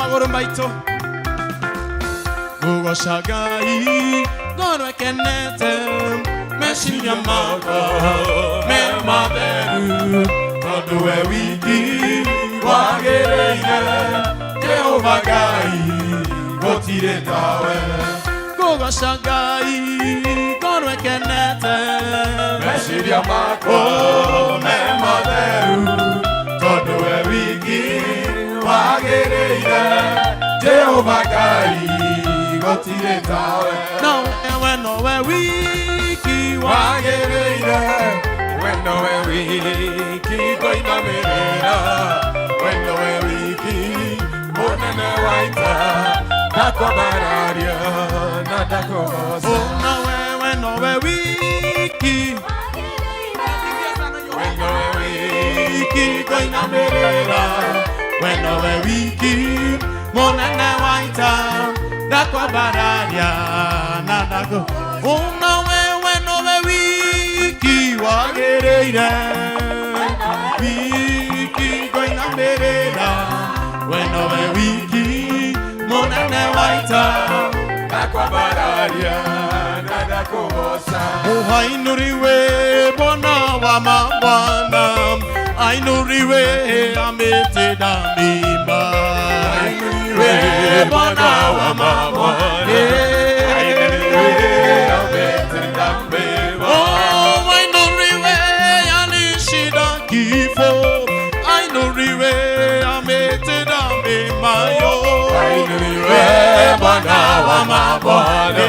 Magũrũ maitũ. Ngũgoca Ngai ngoro ĩkenete, meciria makwa me matheru, tondũ we wiki wagĩrĩire. Jehova Ngai, gũtirĩ tawe. Ngũgoca Ngai ngoro ĩkenete, meciria makwa me matheru, tondũ we wiki wagĩrĩire. Jehova Ngai, gũtirĩ tawe. No we, nowe wiki wagĩrĩire. We nowe wiki ngũinamĩrĩra, we nowe wiki mũnene wa ita, ndakwambararia na ndakũgoca. Oh, nowe, we nowe wiki. We nowe wiki wiki ngũinamĩrĩra, we nowe wiki mũnene wa ita, ndakwambararia na ndakũ. Oh, nowe, we nowe wiki wagĩrĩire, wiki ngũinamĩrĩra, we nowe wiki mũnene wa ita, ndakwambararia na ndakũgoca. Ainuliwe Bwana wa mabwana, ainuliwe ametenda mema. Ainuliwe Bwana wa mabwana, ainuliwe ametenda mema. Oh, ainuliwe alishinda kifo, ainuliwe ametenda mema yo. Ainuliwe Bwana wa mabwana,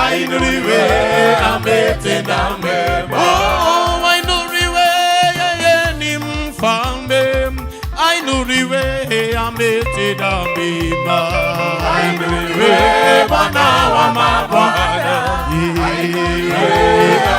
ainuliwe ametenda mema. Oh, ainuliwe yeye ni mfalme, ainuliwe ametenda mema. Ainuliwe Bwana wa mabwana, ainuliwe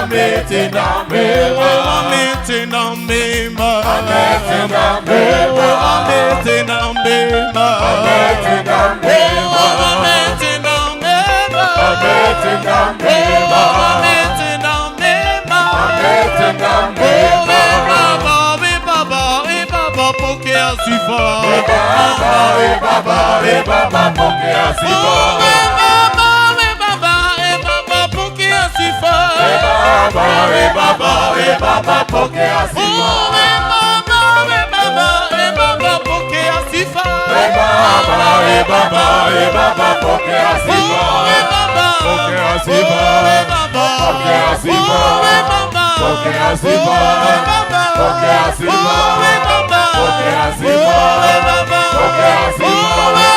ametenda mema. Ametenda mema. Ametenda mema. Ametenda mema. Ametenda mema. Ametenda mema. Ametenda mema. Ametenda mema. Ametenda mema. Baba, we baba, we baba, pokea sifa. We Baba, we Baba, we Baba, pokea sifa. We baba, we baba, we baba, pokea sifa. We Baba, we Baba, we Baba, pokea sifa. We baba, we baba, we baba, pokea sifa. We Baba, we Baba, we Baba, pokea sifa. We baba, Pokea sifa. We baba, Pokea sifa. We baba, Pokea sifa. We baba, Pokea sifa. We baba, Pokea sifa. We baba, Pokea sifa. We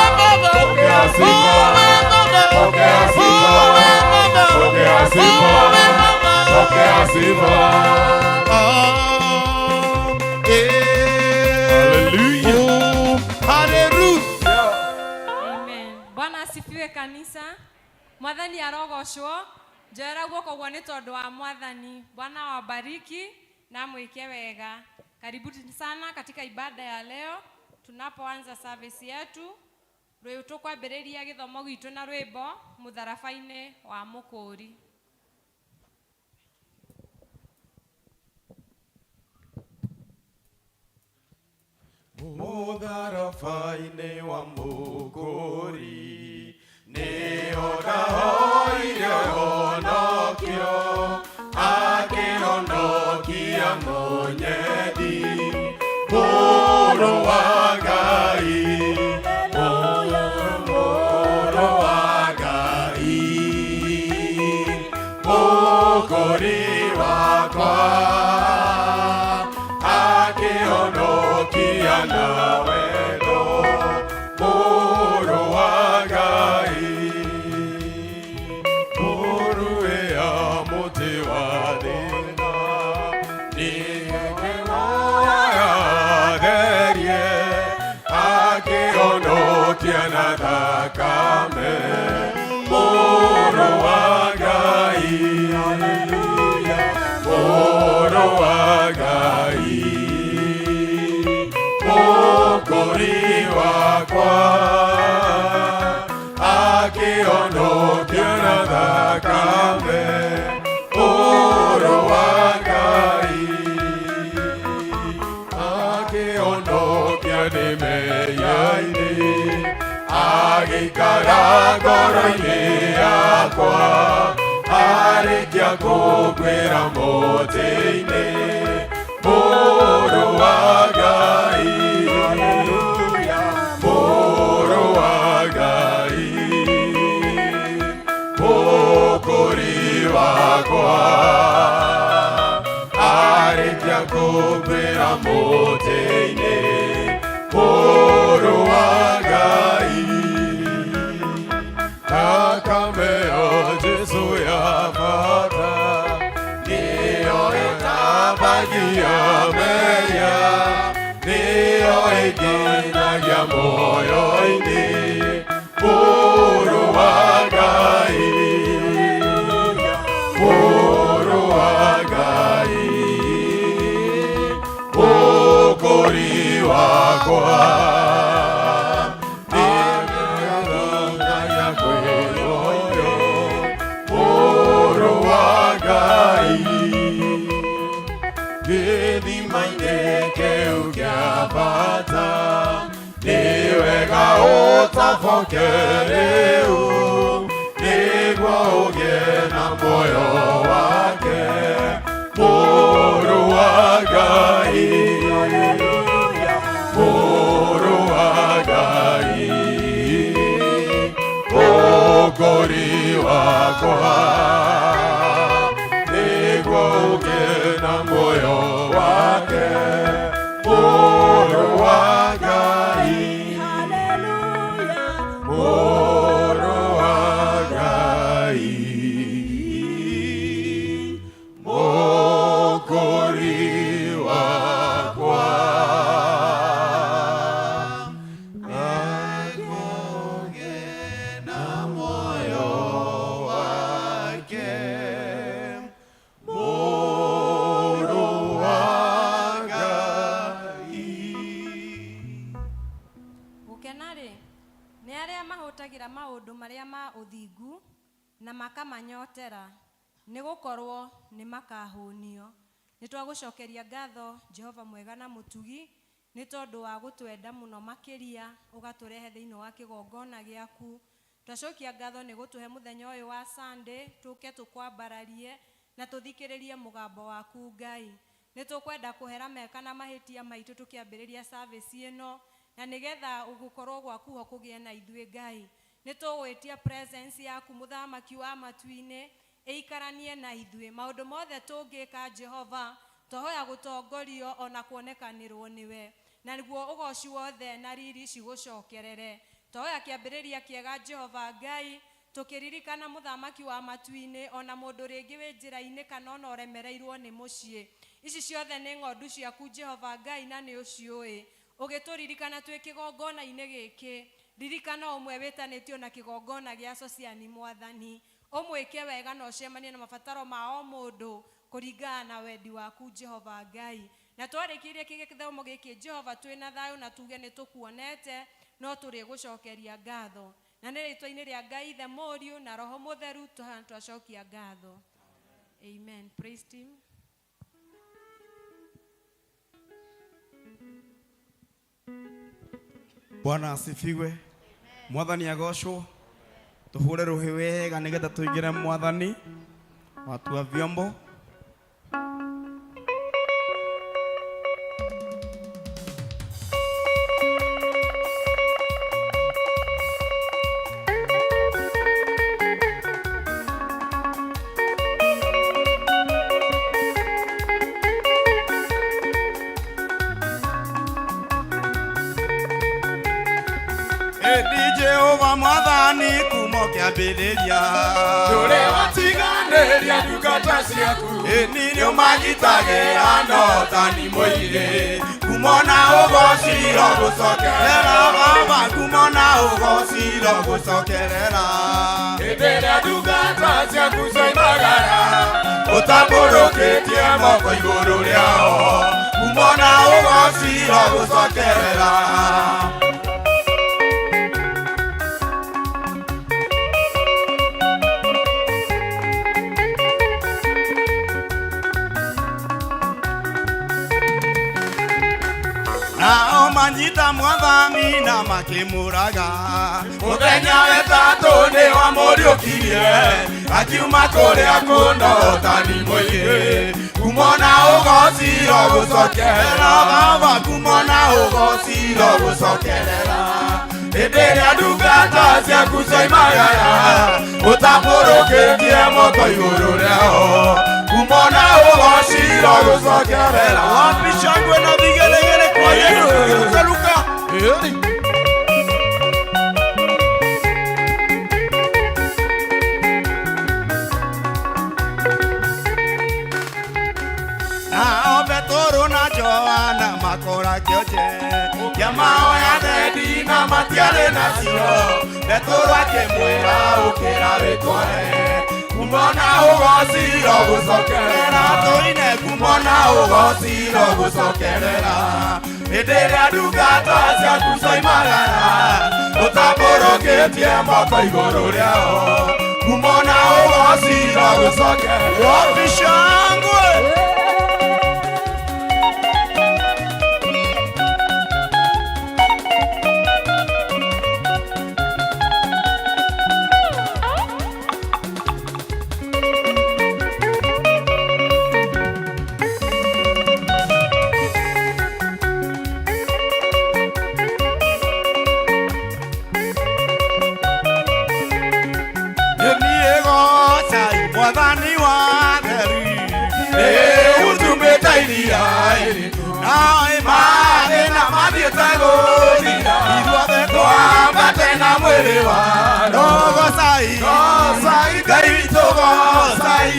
baba, Pokea sifa. We baba, Pokea sifa. We baba, Pokea sifa. We baba, Pokea sifa. Ah, eh. Hallelujah. Oh, hallelujah. Amen. Bwana asifiwe kanisa. Mwathani arogocwo. Njoera guoko gwo nĩ tondũ wa Mwathani. Bwana awabariki na mwike wega. Karibu sana katika ibada ya leo tunapoanza service yetu. Rĩu tũkwambĩrĩria gĩthomo gitũ na rwĩmbo mũtharaba-inĩ wa mũkũri. Mũtharaba-inĩ wa mũkũri nĩho ndahoire honokio, akĩhonokia mũnyendi, mũrũ wa Ngai, mũrũ wa Ngai, mũkũri wakwa, akĩhonokia na wendo, mũrũ wa Ngai. Mũrũe ya mũtĩ wa thĩna, nĩwe akĩhonokia na thakame, mũrũ wa Ngai, mũrũ wa Ngai, mũkũri wakwa, akĩhonokia na thakame, mũrũ wa Ngai, akĩhonokia nĩ mehia-inĩ. Agĩikara ngoro-inĩ yakwa arĩkia kũngwĩra mũtĩ-inĩ Mũrũ wa Ngai Mũrũ wa Ngai Mũkũri wakwa arĩkia kũngwĩra mũtĩ-inĩ Mũrũ wa Ngai Thakame ya Jesu ya bata nĩyo ĩthambagia mehia nĩyo ĩngenagia muoyo-inĩ Mũrũ wa Ngai Mũrũ wa Ngai Mũkũri wakwa nĩngenagia kwĩmuoyo Mũrũ wa Ngai gĩthima-inĩ kĩu kĩa bata nĩ wega ũtoboke rĩu nĩguo ũgĩe na muoyo wake Mũrũ wa Ngai Mũrũ wa Ngai Mũkũri wakwa nĩguo ũgĩe na muoyo wake Mũrũ wa Ngai Mũrũ wa Ngai Mũkũri wakwa nĩguo ũgĩe na muoyo wake Mũrũ wa Ngai. Gũkena-rĩ, nĩ arĩa mahũtagĩra maũndũ marĩa ma ũthingu na makamanyotera, nĩ gũkorwo nĩ makahũnio. Nĩ twagũcokeria ngatho Jehova mwega na mũtugi nĩ tondũ wa gũtwenda mũno makĩria ũgatũrehe thĩinĩ wa kĩgongona gĩaku. Twacokia ngatho nĩ gũtũhe mũthenya ũyũ wa Sunday tũke tũkwambararie na tũthikĩrĩrie mũgambo waku Ngai. Nĩ tũkwenda kũhera meka na mahĩtia maitũ tũkĩambĩrĩria service ĩno na nĩgetha gũkorwo gwaku ho kũgĩe na ithuĩ Ngai. Nĩ tũgwĩtia presence yaku mũthamaki wa matu-inĩ ĩikaranie na ithuĩ maũndũ mothe tũngĩka Jehova twahoya gũtongorio ona kuonekanĩrwo nĩwe na nĩguo ũgoci wothe na riri cigũcokerere. Twahoya kĩambĩrĩria kĩega Jehova Ngai tũkĩririkana mũthamaki wa matu-inĩ ona mũndũ rĩngĩ wĩ njĩra-inĩ kana ona ũremereirwo nĩ mũciĩ. Ici ciothe nĩ ng'ondu ciaku Jehova Ngai na nĩ ũciũĩ. Ũgĩtũririkana twĩ kĩgongona-inĩ gĩkĩ ririkana ũmwe wĩtanĩtio na kĩgongona gĩa Sociani Mwathani ũmwĩke wega na ũcemanie na mabataro ma o mũndũ kũringana na wendi waku Jehova Ngai. Na twarĩkĩrie gĩthomo gĩkĩ Jehova twĩna thayũ na tuge nĩ tũkuonete no tũrĩgũcokeria ngatho. Na nĩ rĩtwa-inĩ rĩa Ngai Ithe Mũriũ na Roho Mũtheru twacokia ngatho. Amen. Praise team. Bwana asifiwe. Mwathani agocwo. Tuhure ruhi wega nigetha tuingire Mwathani. Watu wa vyombo. Ĩndĩ Jehova Mwathani kuma kĩambĩrĩria Ndũrĩ watiganĩria ndungata ciaku Ĩni nĩũmagitagĩra ndotani mũingĩ kumona ũgociro gũcokerera Baba kumona ũgociro gũcokerera Hĩndĩ ĩrĩa ndungata ciaku cioimagara ũtambũrũkĩtie moko igũrũ rĩao kumona ũgociro gũcokerera. Nao Makĩnyita mwathani na makĩmũraga. Mũthenya wetatũ nĩ wamũriũkirie, akiuma kũrĩa kũndotani mũingĩ. Kumona ũgociro gũcokerera, Baba kumona ũgociro gũcokerera. Hĩndĩ ĩrĩa ndungata ciaku cioimagara, ũtambũrũkĩtie moko igũrũ rĩao. Kumona ũgociro gũcokerera. Wapi shangwe na vigelegele kwa Yesu tukirukaruka. Nao Petero na Johana makora kĩonje kĩa mahoya thendi na matiarĩ nacio. Petero akĩmwĩra ũkĩra wĩtware. Kumona ũgociro gũcokerera, Tũine kumona ũgociro gũcokerera. Hĩndĩ ĩrĩa ndungata ciaku cioimagara, ũtambũrũkĩtie moko igũrũ rĩao. Kumona ũgociro gũcokerera. Wapi shangwe? Niĩ gocai mwathani wa theru. Ũtumĩte iria iritũ, Naĩ mathĩna mathiĩte gũthira. Ithuothe Twambate na mwĩrĩ wa Roho. Gocai. Gocai Ngai witũ, gocai,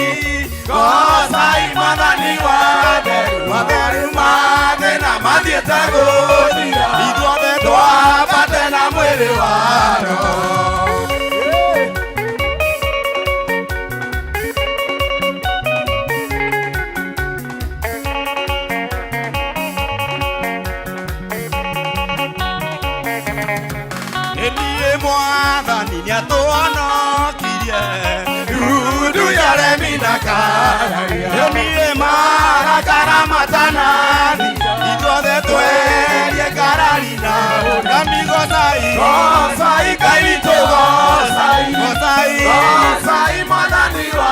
gocai mwathani wa theru. Watheru Mathĩna mathiĩte gũthira. Ithuothe Twambate na mwĩrĩ wa Roho. Niĩ mwathani nĩatũhonokirie. Ndundu ya aremi na kararia, Niĩ marakara matanani, ithuothe twerie ngarari na Nami gocai. Gocai Ngai witũ, gocai, Gocai. gocai mwathani wa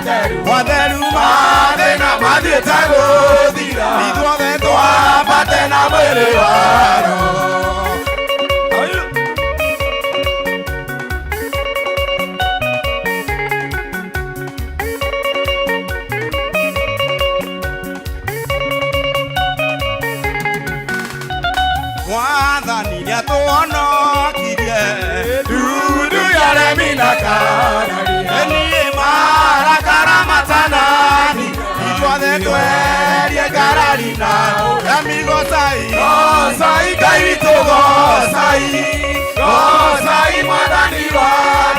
theru. Watheru Mathĩna mathiĩte gũthira, Ithuothe twambate na mwĩrĩ wa Roho. Mwathani nĩatũhonokirie. Ndundu ya aremi na kararia, Niĩ marakara matanani, ithuothe twerie ngarari na Nami gocai. Gocai Ngai witũ, gocai, gocai mwathani wa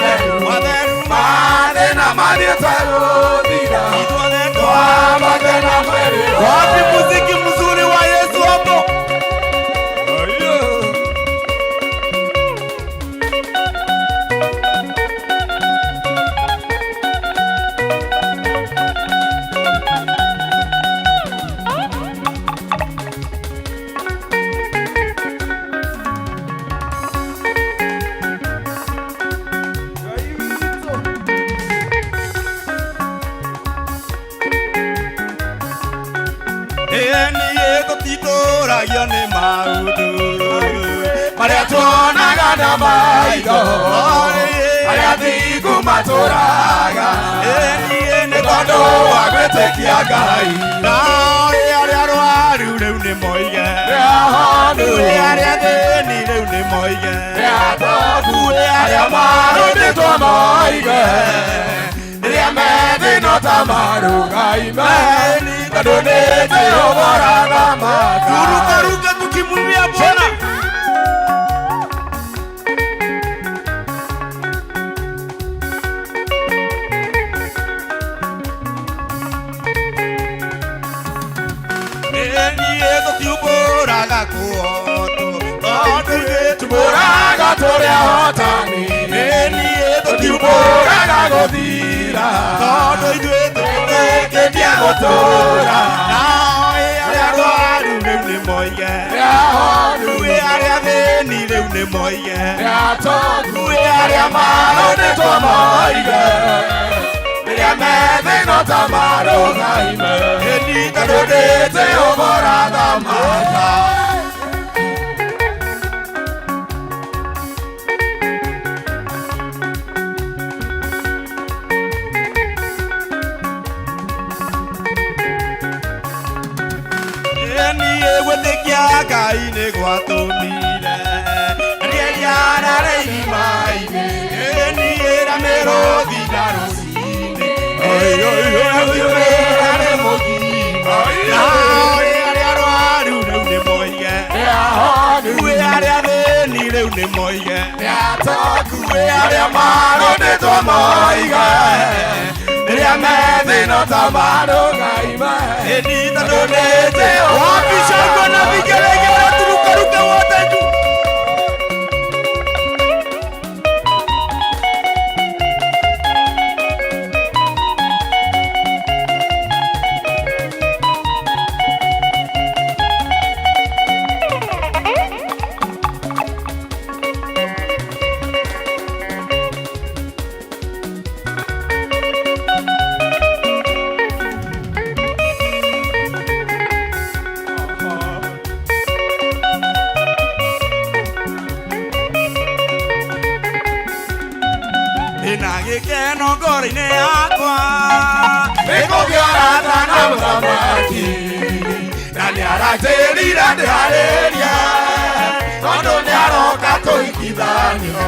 theru. Watheru Mathĩna mathiĩte gũthira, ithuothe twambate na mwĩrĩ wa Wapi muziki mzuri wa Yesu hapo? Niĩ tũtitũragio nĩ maũndũ marĩa tuonaga na maitho, arĩa thingu matũraga, Niĩ nĩ tondũ wa gwĩtĩkia Ngai. Nao arĩa arwaru rĩu nĩ moige, Nĩ ahonu, arĩa athĩni rĩu nĩ moige, nĩ atobu, arĩa marũndĩtwo moige, rĩrĩa methĩno ta marugaime, tondũ nĩ Jehova ũrathamaka. Turukaruka tukimwimbia Bwana. Niĩ tũtiumbũraga kũhotwo, tondũ ithuĩ Tũmbũraga tũrĩ ahotani, Niĩ tũtiumbũraga gũthira, tondũ ithuĩ twĩtĩkĩtie gũtũũra. Nao arĩa arwaru rĩu nĩ moige, moige Nĩ arĩa thĩni rĩu nĩ moige Nĩ arĩa marũndĩtwo moige Rĩrĩa methĩno ta marũgaime Ĩni tondũ ndĩte ũmũrathamaka. Gwĩtĩkia Ngai nĩ gwatũmire rĩrĩa rarĩ irima-inĩ niĩ na mĩrũthi na rũcinĩ rarĩ mũgima nao arĩa arwaru rĩu nĩ moige Nĩ arĩa thĩni rĩu nĩ moige Nĩ arĩa marũndĩtwo moige Rĩrĩa methĩno ta marũgaime Ĩni tondũ ndĩte wapi shangwe na vigelegele turukaruke wote juu. Gĩkeno ngoro-inĩ yakwa nĩkũgĩa ũrata na mũthamaki na nĩaranjĩrire ndĩharĩrie tondũ nĩaroka tũhikithanio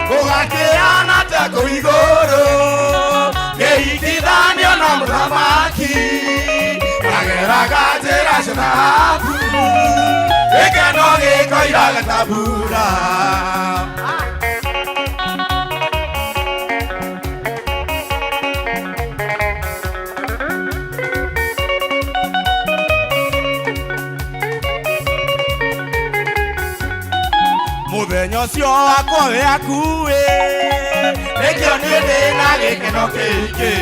gũgakĩana ta kũu igũrũ ngĩhikithanio na mũthamaki ngageraga njĩra cia thahabu gĩkeno gĩkoiraga ta mbura. Mũthenya ũcio wakwa wĩ hakuhĩ nĩkĩo niĩ ndĩna gĩkeno kĩingĩ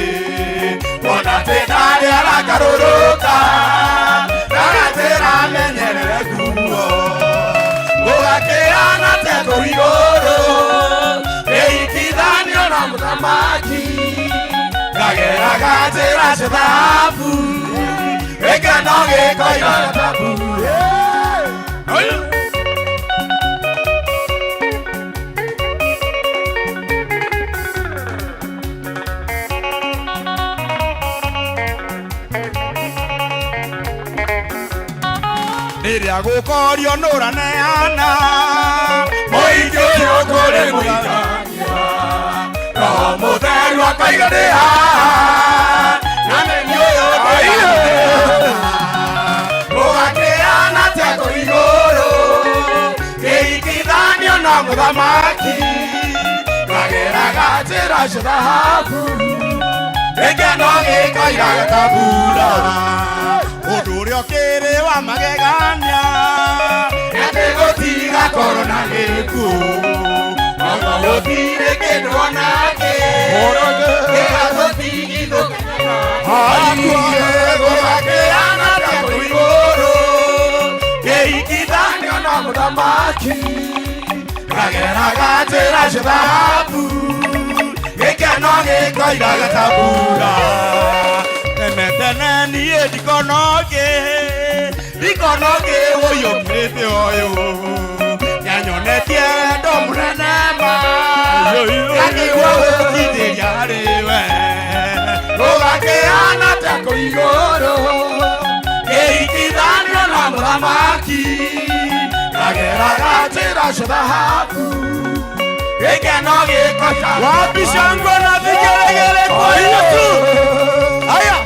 kuona atĩ ndarĩ aragarũrũka ndagatĩra menyerere nguo gũgakĩana ta kũu igũrũ ngĩhikithanio na mũthamaki ngageraga njĩra cia thahabu gĩkeno gĩkoiraga ta mbura. Rĩrĩa gũkorio nũraneana mũingĩ ũyũ kũrĩ mũikania Roho Mũtheru akoiga ndĩ haha na nĩ ũyũ ndĩraneana gũgakĩana ta kũu igũrũ ngĩhikithanio na mũthamaki ngageraga njĩra cia thahabu gĩkeno gĩkoiraga ta mbura. Ũndũ ũrĩa ũkĩrĩ wa magegania atĩ gũtigakorwo na gĩkuũ ona gũtirĩ kĩndũ ona kĩ gĩgatũtigithũkania gũgakĩana ta kũu igũrũ ngĩhikithanio na mũthamaki ngageraga njĩra cia thahabu gĩkeno gĩkoiraga ta mbura. Tene tene niĩ ndikonoge ndikonoge ũyũkĩrĩte ũyũ nĩanyonetie wendo mũnene ma ngakĩigua gũkindĩria harĩ we gũgakĩana ta kũu igũrũ ngĩhikithanio na mũthamaki ngageraga njĩra cia thahabu gĩkeno gĩkoiraga. Wapi shangwe na vigelegele kwa Yesu. Haya.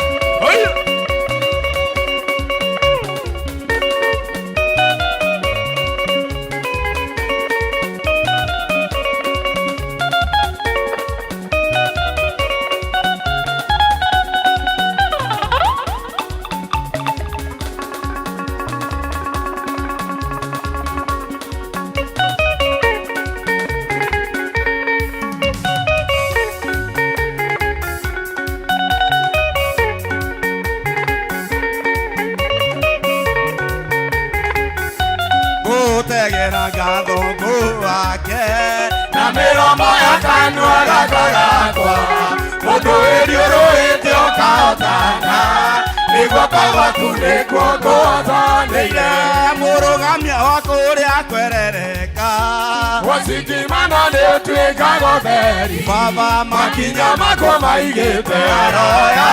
wake na mĩromo ya kanua gaka gakwa mũndũ wĩriũrũĩte ũkahotana nĩ guoko gwaku nĩkuo ngũhotanĩire mũrũgamia wa kũrĩa kwerereka Wasitimana nĩ ũtuĩkaga ũtheri baba makinya makwa maigĩte aroya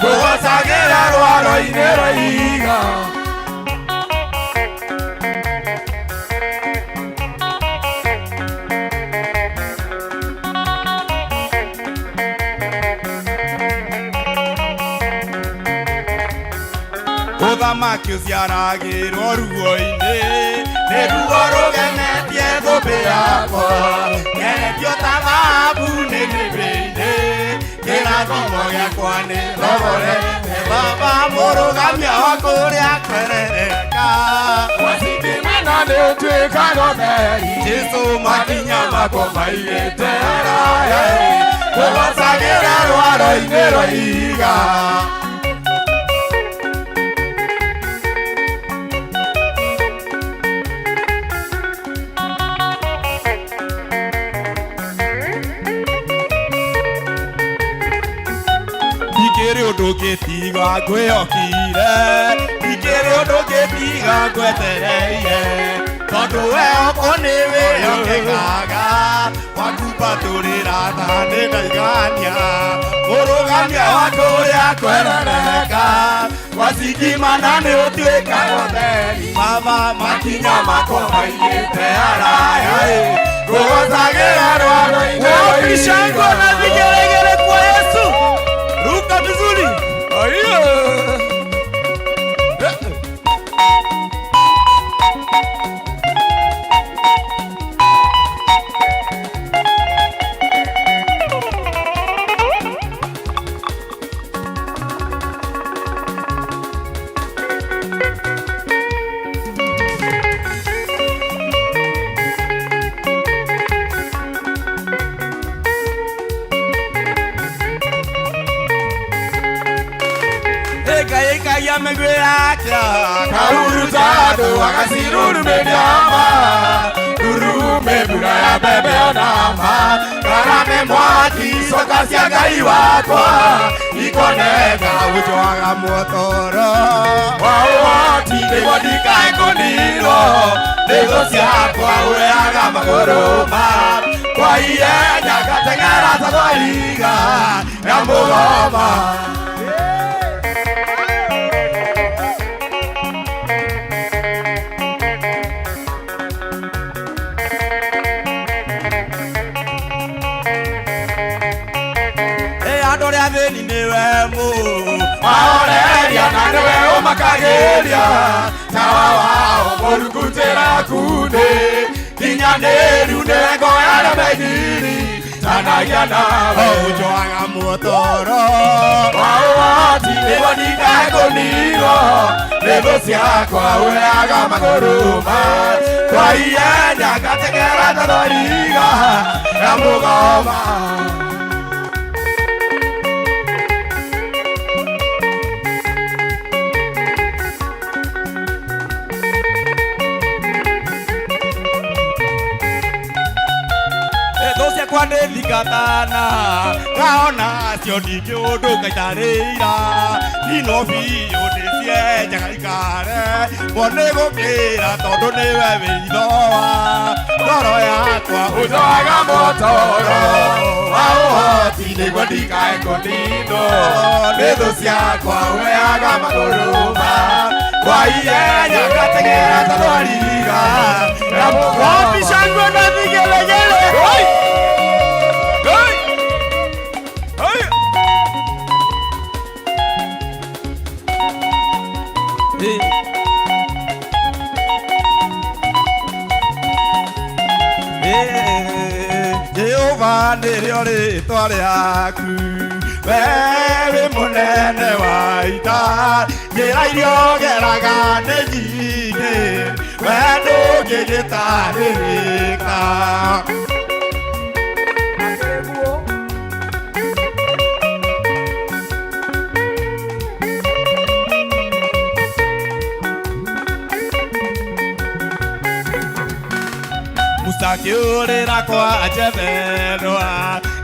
ngũgocagĩra rwaro-inĩ rwa ihiga. Ũthamaki ũciaragĩrwo ruo-inĩ nĩ ruo rũgemetie thũmbĩ yakwa ngeretio ta thahabu nĩ nĩmbĩ-inĩ kĩrathimo gĩakwa nĩ thogorete baba mũrũgamia wa kũrĩa kwerereka Wasitimana nĩ ũtuĩkaga ũtheri Jesũ makinya makwa maigĩte haraya ngũgocagĩra rwaro-inĩ rwa ihiga. Ndikĩrĩ ũndũ ngĩtiga ngwĩhokire ndikĩrĩ ũndũ ngĩtiga ngwetereire tondũ we oko nĩ wĩhokekaga wakumbatũrĩra tha nĩ ndaigania mũrũgamia wa kũrĩa kwerereka Wasitimana nĩ ũtuĩkaga ũtheri baba makinya makwa maigĩte haraya ngũgocagĩra rwaro-inĩ rwa Wapi shangwe ihiga. na vigelegele kwa Yesu? Ruka vizuri. Aiyo. Ĩkaikagia mĩguĩ yake Kahuruta andũ agacirurumĩria ma rurume mbura ya mbembe ona ma karame mwaki coka cia Ngai wakwa ikoneka ũtwaga muotoro wa ũhoti nĩguo ndikae kũnirwo nĩ thũ ciakwa ũreaga magũrũ ma kwa ihenya ngateng'era ta thwariga ya mũgoma. Ĩ andũ arĩa athĩni nĩwe mũ Maoreria na nĩwe ũmakagĩria tawa wao mũrukutĩra kunĩ nginya nĩru nĩwe ngo ya arĩa menyiri tanagia nawe ũtwaga muotoro wa ũhoti nĩguo ndikae kũnirwo nĩ thũ ciakwa ũreaga magũrũ ma kwa ihenya ngateng'era ta thwariga ya mũgoma. Thũ ciakwa nĩ thingatana ngaona cio ndingĩ ũndũ ngaitarĩira nino biũ ndĩcienjaga ikare bo nĩ gũkĩra tondũ nĩwe wĩitho wa ngoro yakwa Ũtwaga motoro wa ũhoti nĩguo ndikae kũninwo nĩ thũ ciakwa ũreaga magũrũ ma kwa ihenya ngateng'era ta thwariga ya mũgoma. Wapi shangwe na vigelegele? Oi! Oi! Oi! Jehova nĩrĩo rĩtwa rĩaku we wĩ mũnene wa ita njĩra iria ũgeraga nĩ nyingĩ we ndũngĩgĩtarĩrĩka. Musa akĩũrĩra kwa Jethero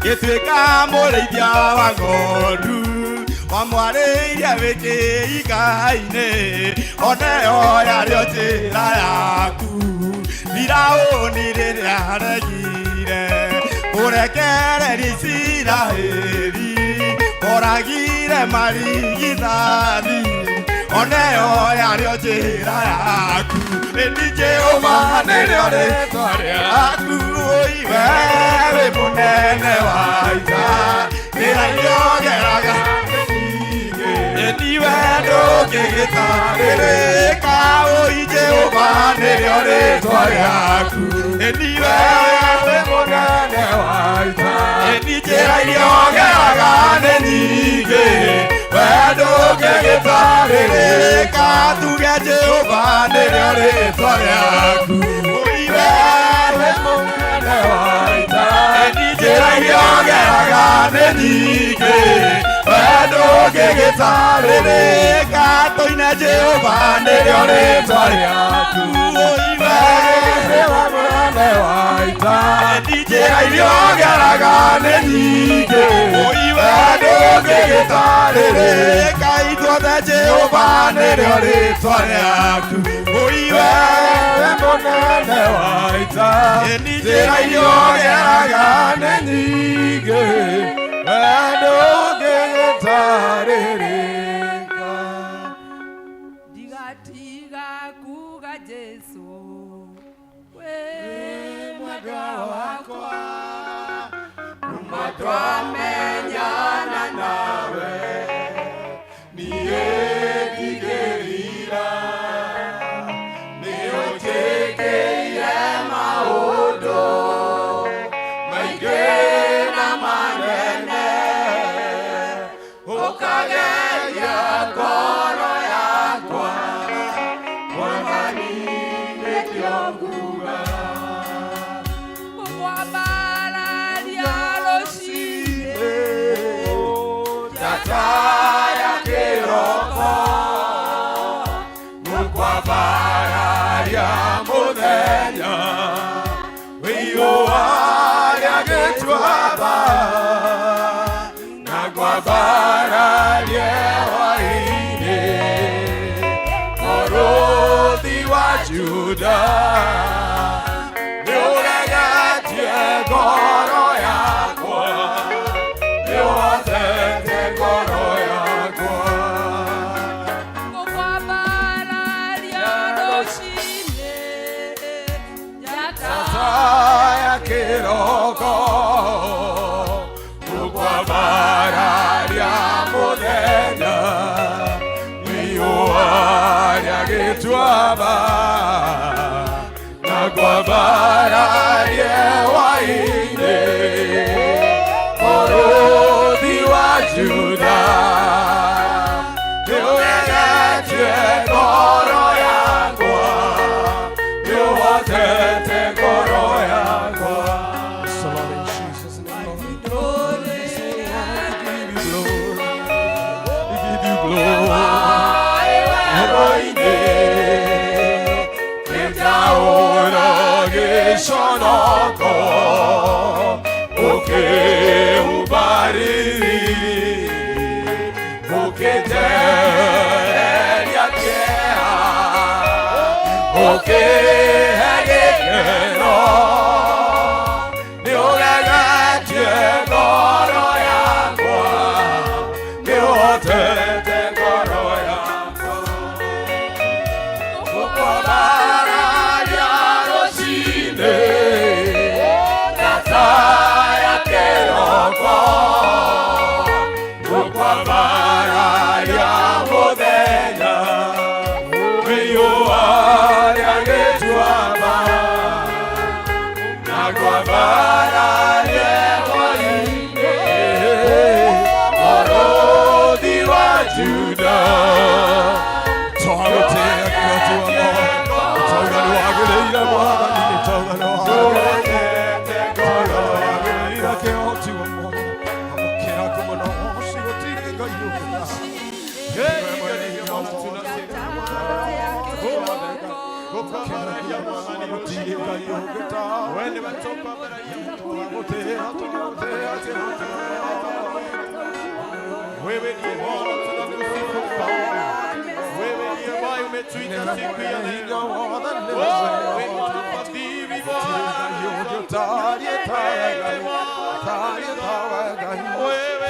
gĩtuĩka mũrĩithia wa ng'ondu wamwarĩirie wĩ kĩiga-inĩ oneyo yarĩ o njĩra yaku Firaũni rĩrĩa aregire kũrekereria Isiraeli oragire marigithathi oneyo yarĩ o njĩra yaku ĩni Jehova nĩrĩo rĩtwa rĩaku oi we wĩ mũnene wa ita njĩra iria ũgeraga ĩni we ndũngĩgĩtarĩrĩka oi Jehova nĩrĩo rĩtwa rĩaku ĩni we wĩ mũnene wa ita ĩni njĩra iria ũgeraga nĩ nyingĩ we ndũngĩgĩtarĩrĩka tuge Jehova nĩrĩo rĩtwa rĩaku oi we wĩ mũnene wa ita ĩni njĩra iria ũgeraga nĩ nyingĩ we ndũngĩgĩtarĩrĩka tũine Jehova nĩrĩo rĩtwa rĩaku oi we wĩ mũnene wa ita ĩni njĩra iria ũgeraga nĩ nyingĩ oi we ndũngĩgĩtarĩrĩka ithuothe Jehova nĩrĩo rĩtwa rĩaku oi we wĩ mũnene wa ita ĩni njĩra iria ũgeraga nĩ nyingĩ we ndũngĩgĩtarĩrĩka Ndigatiga kuga Jesu we mwendwa wakwa kuma twamenyana nawe niĩ ndigĩrira nĩũnjĩkĩire maũndũ maingĩ na manene ũkageria ngoro yakwa Mwathani nĩkĩo nguga Kũkwambararia rũciinĩ njata ya kĩroko ngũkwambararia mũthenya riũa rĩa gĩtuamba na ngwambararie hwaĩ-inĩ mũrũthi wa Juda nĩũregetie ngoro yakwa nĩũhotete ngoro yakwa Kũkwambararia rũciinĩ njata ya kĩroko ngũkwambararia mũthenya riũa rĩa gĩtuamba na ngwambararie hwaĩ-inĩ mũrũthi wa Juda nĩũregetie ngoro yakwa nĩũhotete ngoro yakwa So Lord, in Jesus' name, Lord, we give you glory. We give you glory. Hwaĩ-inĩ, kĩtaũro gĩconoko, ũkĩhumba riri, ũkĩnjehereria kĩeha, ũkĩhe gĩkeno, nĩũregetie ngoro yakwa, nĩũhotete ngoro yakwa. Ngũkwambararia rũciinĩ, Wewe nĩwe tũkwambaragia. Wewe ndiye Bwana tunakusifu Mfalme. Wewe ndiye ambaye umetuita siku ya leo. Wewe unatufadhili Bwana. Wewe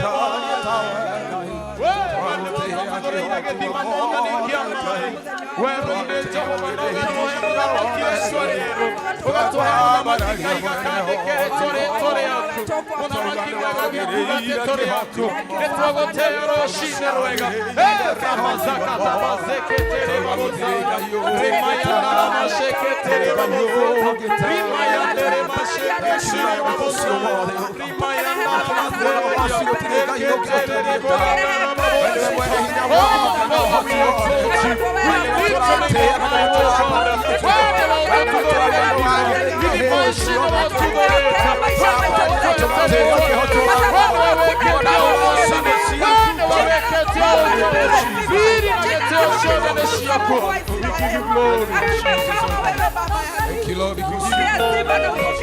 Thank you, Lord, because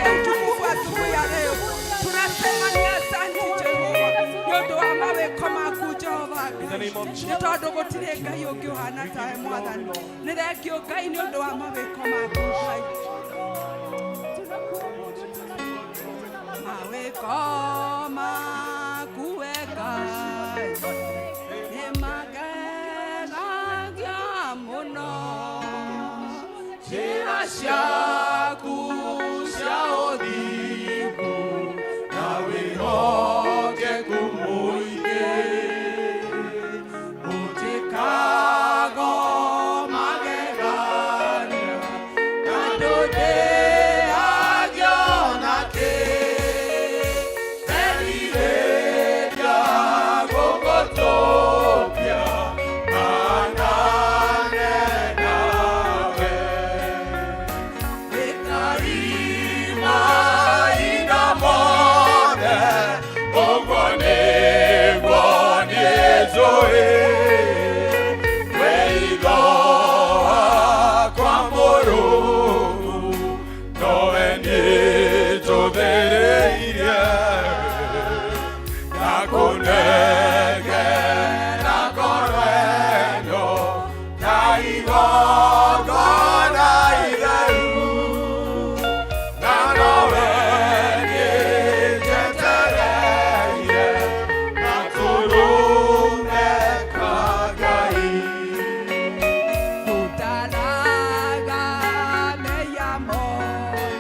Tunasema ni asante Jehova nĩ ũndũ wa mawĩko maku Jehova Ngai nĩ tondũ gũtirĩ Ngai ũngĩ ũhana tawe Mwathani nĩ thengio Ngai nĩ ũndũ wa mawĩko maku Ngai mawĩko maku we Ngai nĩ magegagia mũno Njĩra ciaku cia ũthingu na wĩhokeku mũingĩ ũnjĩkago magegania na ndũndĩagĩona kĩ nderirĩria gũgũtũũria hanane nawe. Tutalaga meya mothe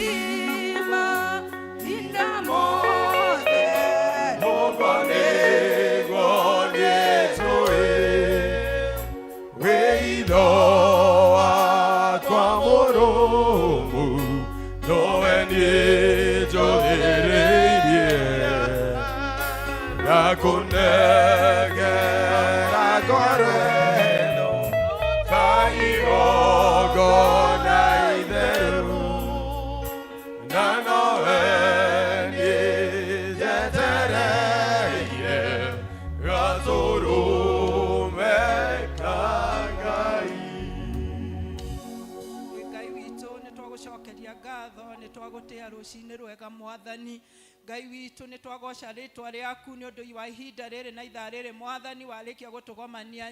Ekaima indamothe Thank you. Ngatho, nĩ twagũtĩa rũcinĩ rwega Mwathani Ngai witũ. Nĩ twagoca rĩtwa rĩaku nĩ ũndũ wa ihinda rĩrĩ na ithaa rĩrĩ, Mwathani, warĩkia gũtũgomania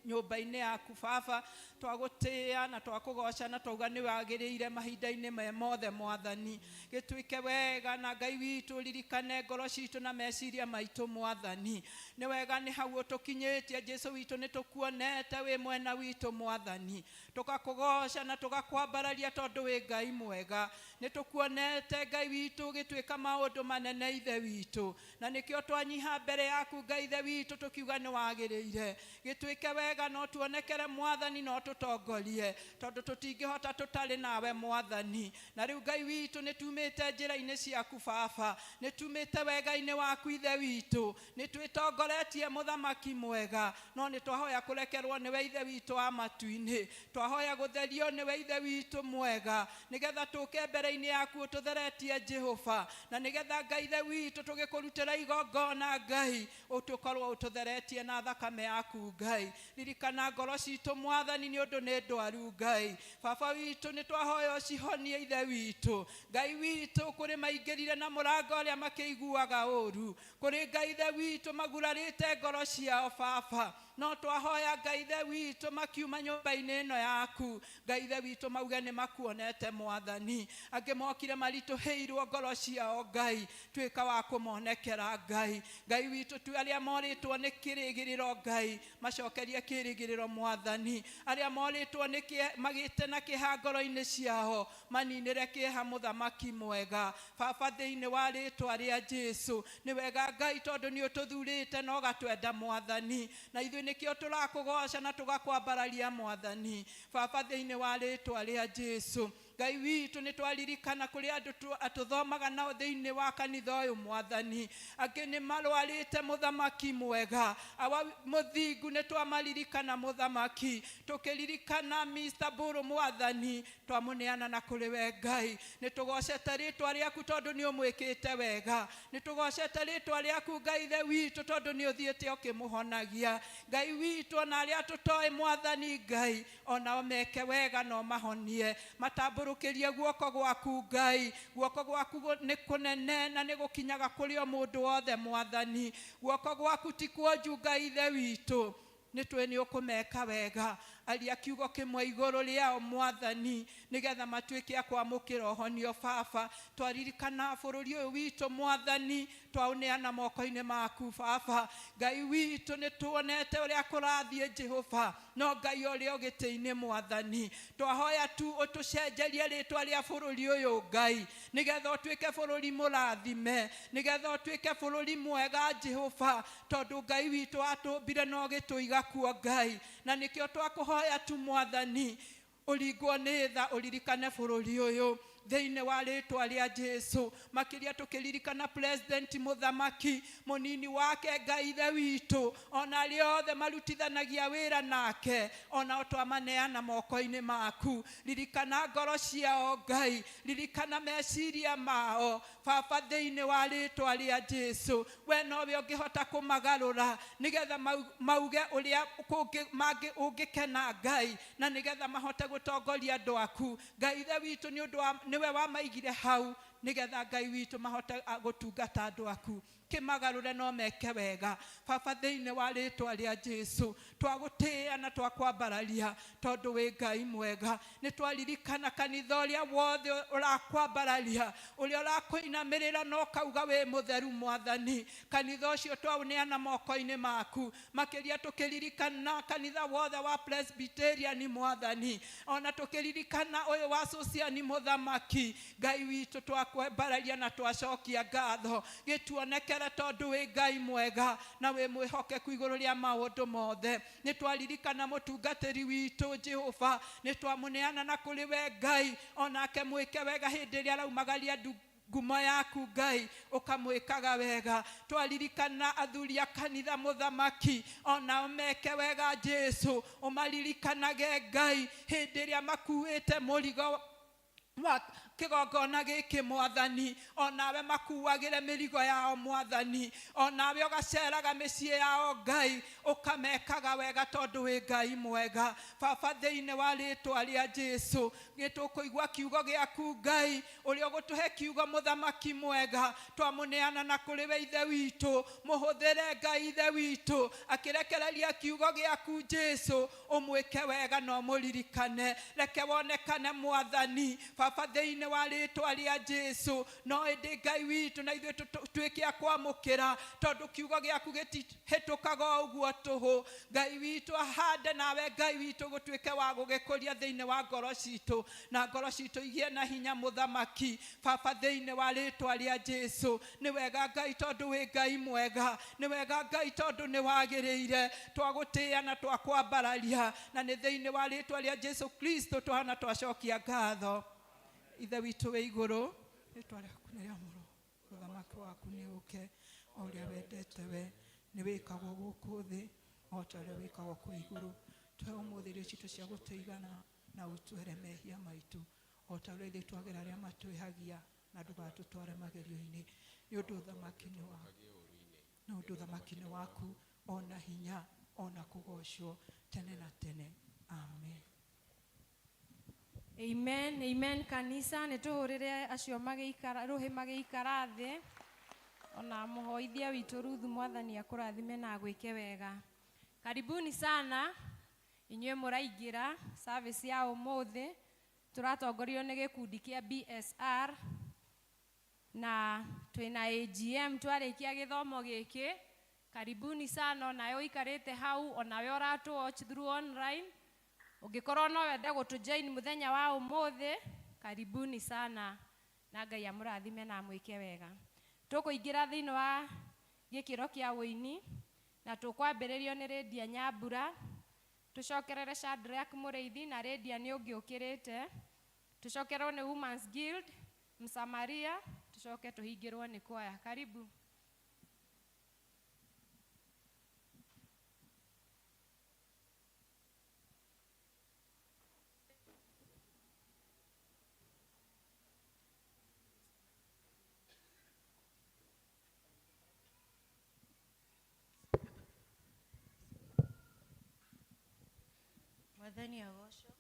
nyũmba-inĩ yaku. Baba, twagũtĩa na twakũgoca na twauga nĩ wagĩrĩire mahinda-inĩ me mothe. Mwathani, gĩtuĩke wega na Ngai witũ, ririkane ngoro citũ na meciria maitũ. Mwathani, nĩ wega nĩ hau ũtũkinyĩtie. Jesu witũ, nĩ tũkuonete wĩ mwena witũ. Mwathani, tũgakũgoca na tũgakwambararia tondũ wĩ Ngai mwega. Nĩ tũkuonete, Ngai witũ, ũgĩtuĩka maũndũ manene, Ithe witũ, na nĩkĩo twanyiha mbere yaku, Ngai Ithe witũ, tũkiuga nĩ wagĩrĩire. Gĩtuĩke wega no tuonekere, Mwathani, no tũtongorie tondũ tũtingĩhota tũtarĩ nawe, Mwathani. Na rĩu, Ngai witũ, nĩ tumĩte njĩra-inĩ ciaku. Baba, nĩ tumĩte wega-inĩ waku, Ithe witũ, nĩ twĩtongoretie, Mũthamaki mwega, no nĩ twahoya kũrekerwo nĩwe, Ithe witũ wa matu-inĩ. Twahoya gũtherio nĩwe, Ithe witũ mwega, nĩgetha tũke mbere-inĩ yaku ũtũtheretie, Jehova, na nĩgetha, Ngai Ithe witũ, tũgĩkũrutĩra igongona, Ngai, ũtũkorwo ũtũtheretie na thakame yaku. Ngai, ririkana ngoro citũ, Mwathani, nĩ ũndũ nĩ ndwaru. Ngai Baba witũ, nĩ twahoya ũcihonie, Ithe witũ. Ngai witũ, kũrĩ maingĩrire na mũrango ũrĩa makĩiguaga ũru, kũrĩ, Ngai Ithe witũ, magurarĩte ngoro ciao. Baba, no twahoya, Ngai Ithe witũ, makiuma nyũmba-inĩ ĩno yaku, Ngai Ithe witũ, mauge nĩ makuonete. Mwathani, angĩ mokire maritũhĩirwo ngoro ciao, Ngai, tuĩka wa kũmonekera. Ngai, Ngai witũ, tu arĩa morĩtwo nĩ kĩrĩgĩrĩro, Ngai, macokerie kĩrĩgĩrĩro. Mwathani, arĩa morĩtwo nĩ magĩte na kĩeha ngoro-inĩ ciao, maninĩre kĩeha, Mũthamaki mwega. Baba, thĩinĩ wa rĩtwa rĩa Jesu, nĩ wega, Ngai, tondũ nĩ ũtũthurĩte na ũgatwenda, Mwathani, na ithuĩ nĩkĩo tũrakũgoca na tũgakwambararia. Mwathani Baba, thĩinĩ wa rĩtwa rĩa Jesu, Ngai witũ, nĩ twaririkana kũrĩ andũ atũthomaga nao thĩinĩ wa kanitha ũyũ. Mwathani, angĩ nĩ marwarĩte. Mũthamaki mwega, awa mũthingu, nĩ twamaririkana. Mũthamaki, tũkĩririkana Mr. Mburu, Mwathani, twamũneana na kũrĩ we. Ngai, nĩ tũgocete rĩtwa rĩaku tondũ nĩ ũmwĩkĩte wega. Nĩ tũgocete rĩtwa rĩaku, Ngai Ithe witũ, tondũ nĩ ũthiĩte ũkĩmũhonagia. Ngai witũ, ona arĩa tũtoĩ, Mwathani Ngai, onao meke wega no mahonie, matambũrũkĩrie guoko gwaku. Ngai, guoko gwaku nĩ kũnene na nĩ gũkinyaga kũrĩ o mũndũ wothe. Mwathani, guoko gwaku ti kuonju. Ngai Ithe witũ, nĩ twĩ nĩ ũkũmeka wega. Aria kiugo kĩmwe igũrũ rĩao, Mwathani, nĩgetha matuĩke a kwamũkĩra ũhonio. Baba, twaririkana bũrũri ũyũ witũ, Mwathani, twaũneana moko-inĩ maku. Baba Ngai witũ, nĩ tuonete ũrĩa kũrathiĩ, Jehova, no Ngai ũrĩa ũgĩtĩ-inĩ, Mwathani, twahoya tu ũtũcenjerie rĩtwa rĩa bũrũri ũyũ, Ngai, nĩgetha ũtuĩke bũrũri mũrathime, nĩgetha ũtuĩke bũrũri mwega, Jehova, tondũ Ngai witũ atũmbire na ũgĩtũiga kuo, Ngai, na nĩkĩo twakũhoya tu, Mwathani, ũringwo nĩ tha, ũririkane bũrũri ũyũ thĩinĩ wa rĩtwa rĩa Jesu. Makĩria tũkĩririkana president, mũthamaki, mũnini wake, Ngai Ithe witũ, ona arĩa othe marutithanagia wĩra nake, onao twamaneana moko-inĩ maku. Ririkana ngoro ciao, Ngai, ririkana meciria mao. Baba, thĩinĩ wa rĩtwa rĩa Jesu, we nowe ũngĩhota kũmagarũra nĩgetha mauge ũrĩa ũngĩkena, Ngai, na nĩgetha mahote gũtongoria andũ aku. Ngai Ithe witũ, nĩ ũndũ wa nĩwe wamaigire hau nĩgetha, Ngai witũ, mahote gũtungata andũ aku. Kĩmagarũre no meke wega. Baba, thĩinĩ wa rĩtwa rĩa Jesu, twagũtĩĩa na twakwambararia tondũ wĩ Ngai mwega. Nĩ twaririkana kanitha ũrĩa wothe ũrakwambararia, ũrĩa ũrakũinamĩrĩra na ũkauga wĩ mũtheru. Mwathani, kanitha ũcio twaũneana moko-inĩ maku. Makĩria tũkĩririkana kanitha wothe wa Presbyterian, Mwathani, ona tũkĩririkana ũyũ wa Sociani. Mũthamaki Ngai witũ, twakwambararia na twacokia ngatho. Gĩtuonekere tondũ wĩ Ngai mwega na wĩ mwĩhokeku igũrũ rĩa maũndũ mothe. Nĩ twaririkana mũtungatĩri witũ, Jehova, nĩ twamũneana na kũrĩ we. Ngai, onake mwĩke wega hĩndĩ ĩrĩa araumagaria ngumo yaku. Ngai, ũkamwĩkaga wega. Twaririkana athuri a kanitha, mũthamaki, onao meke wega. Jesu, ũmaririkanage, Ngai, hĩndĩ ĩrĩa makuĩte mũrigo wa Kĩgongona gĩkĩ Mwathani, onawe makuagĩre mĩrigo yao Mwathani, onawe ũgaceraga mĩciĩ yao Ngai, ũkamekaga wega tondũ wĩ Ngai mwega. Baba, thĩinĩ wa rĩtwa rĩa Jesu, nĩtũkũigua kiugo gĩaku Ngai, ũrĩa ũgũtũhe kiugo mũthamaki mwega, twamũneana na kũrĩ we Ithe witũ, mũhũthĩre Ngai Ithe witũ, akĩrekereria kiugo gĩaku Jesu, ũmwĩke wega na ũmũririkane, reke wonekane Mwathani. Baba, thĩinĩ wa rĩtwa rĩa Jesu, no ĩndĩ Ngai witũ na ithuĩ tuĩke a kwamũkĩra, tondũ kiugo gĩaku gĩtihĩtũkaga o ũguo tũhũ. Ngai witũ ahande, nawe Ngai witũ gũtuĩke wa gũgĩkũria thĩinĩ wa ngoro citũ, na ngoro citũ igĩe na hinya mũthamaki. Baba, thĩinĩ wa rĩtwa rĩa Jesu, nĩ wega Ngai tondũ wĩ Ngai mwega, nĩ wega Ngai tondũ nĩ wagĩrĩire, twagũtĩĩa na twakwambararia, na nĩ thĩinĩ wa rĩtwa rĩa Jesu Kristo twahana twacokia ngatho. Ithe witũ wĩ igũrũ, rĩtwa rĩaku nĩ rĩamũrwo, ũthamaki waku nĩ ũke, o ũrĩa wendete we nĩ wĩkagwo gũkũ thĩ o ta ũrĩa wĩkagwo kũu igũrũ. Tũhe ũmũthĩ irio citũ cia gũtũigana, na ũtuohere mehia maitũ o ta ũrĩa ithuĩ twagĩra arĩa matwĩhagia, na ndũgatũtware magerio-inĩ, nĩ ũndũ ũthamaki nĩ waku, nĩ ũndũ ũthamaki nĩ waku, ona hinya, ona kũgocwo tene na tene. Amen. Amen, amen kanisa, nĩ tũhũrĩre acio magĩikara rũhĩ magĩikara thĩ, ona mũhoithia witũ Ruthu, Mwathani akũrathime na agwĩke wega. Karibuni sana inyuĩ mũraingĩra service ya ũmũthĩ. Tũratongorio nĩ gĩkundi kĩa BSR na twĩna AGM twarĩkia gĩthomo gĩkĩ. Karibuni sana onawe ũikarĩte hau, onawe ũratũ watch through online, ũngĩkorwo no wende gũtũ join mũthenya wa ũmũthĩ, karibuni sana, na Ngai amũrathime na amwĩke wega. Tũkũingĩra thĩinĩ wa gĩkĩro kĩa ũini na tũkwambĩrĩrio nĩ Rĩndia Nyambura, tũcokerere Shadrack Mũrĩithi na Rĩndia nĩ ũngĩ ũkĩrĩte, tũcokererwo nĩ Women's Guild Msamaria, tũcoke tũhingĩrwo nĩ kwaya. Karibu. Mwathani agocwo.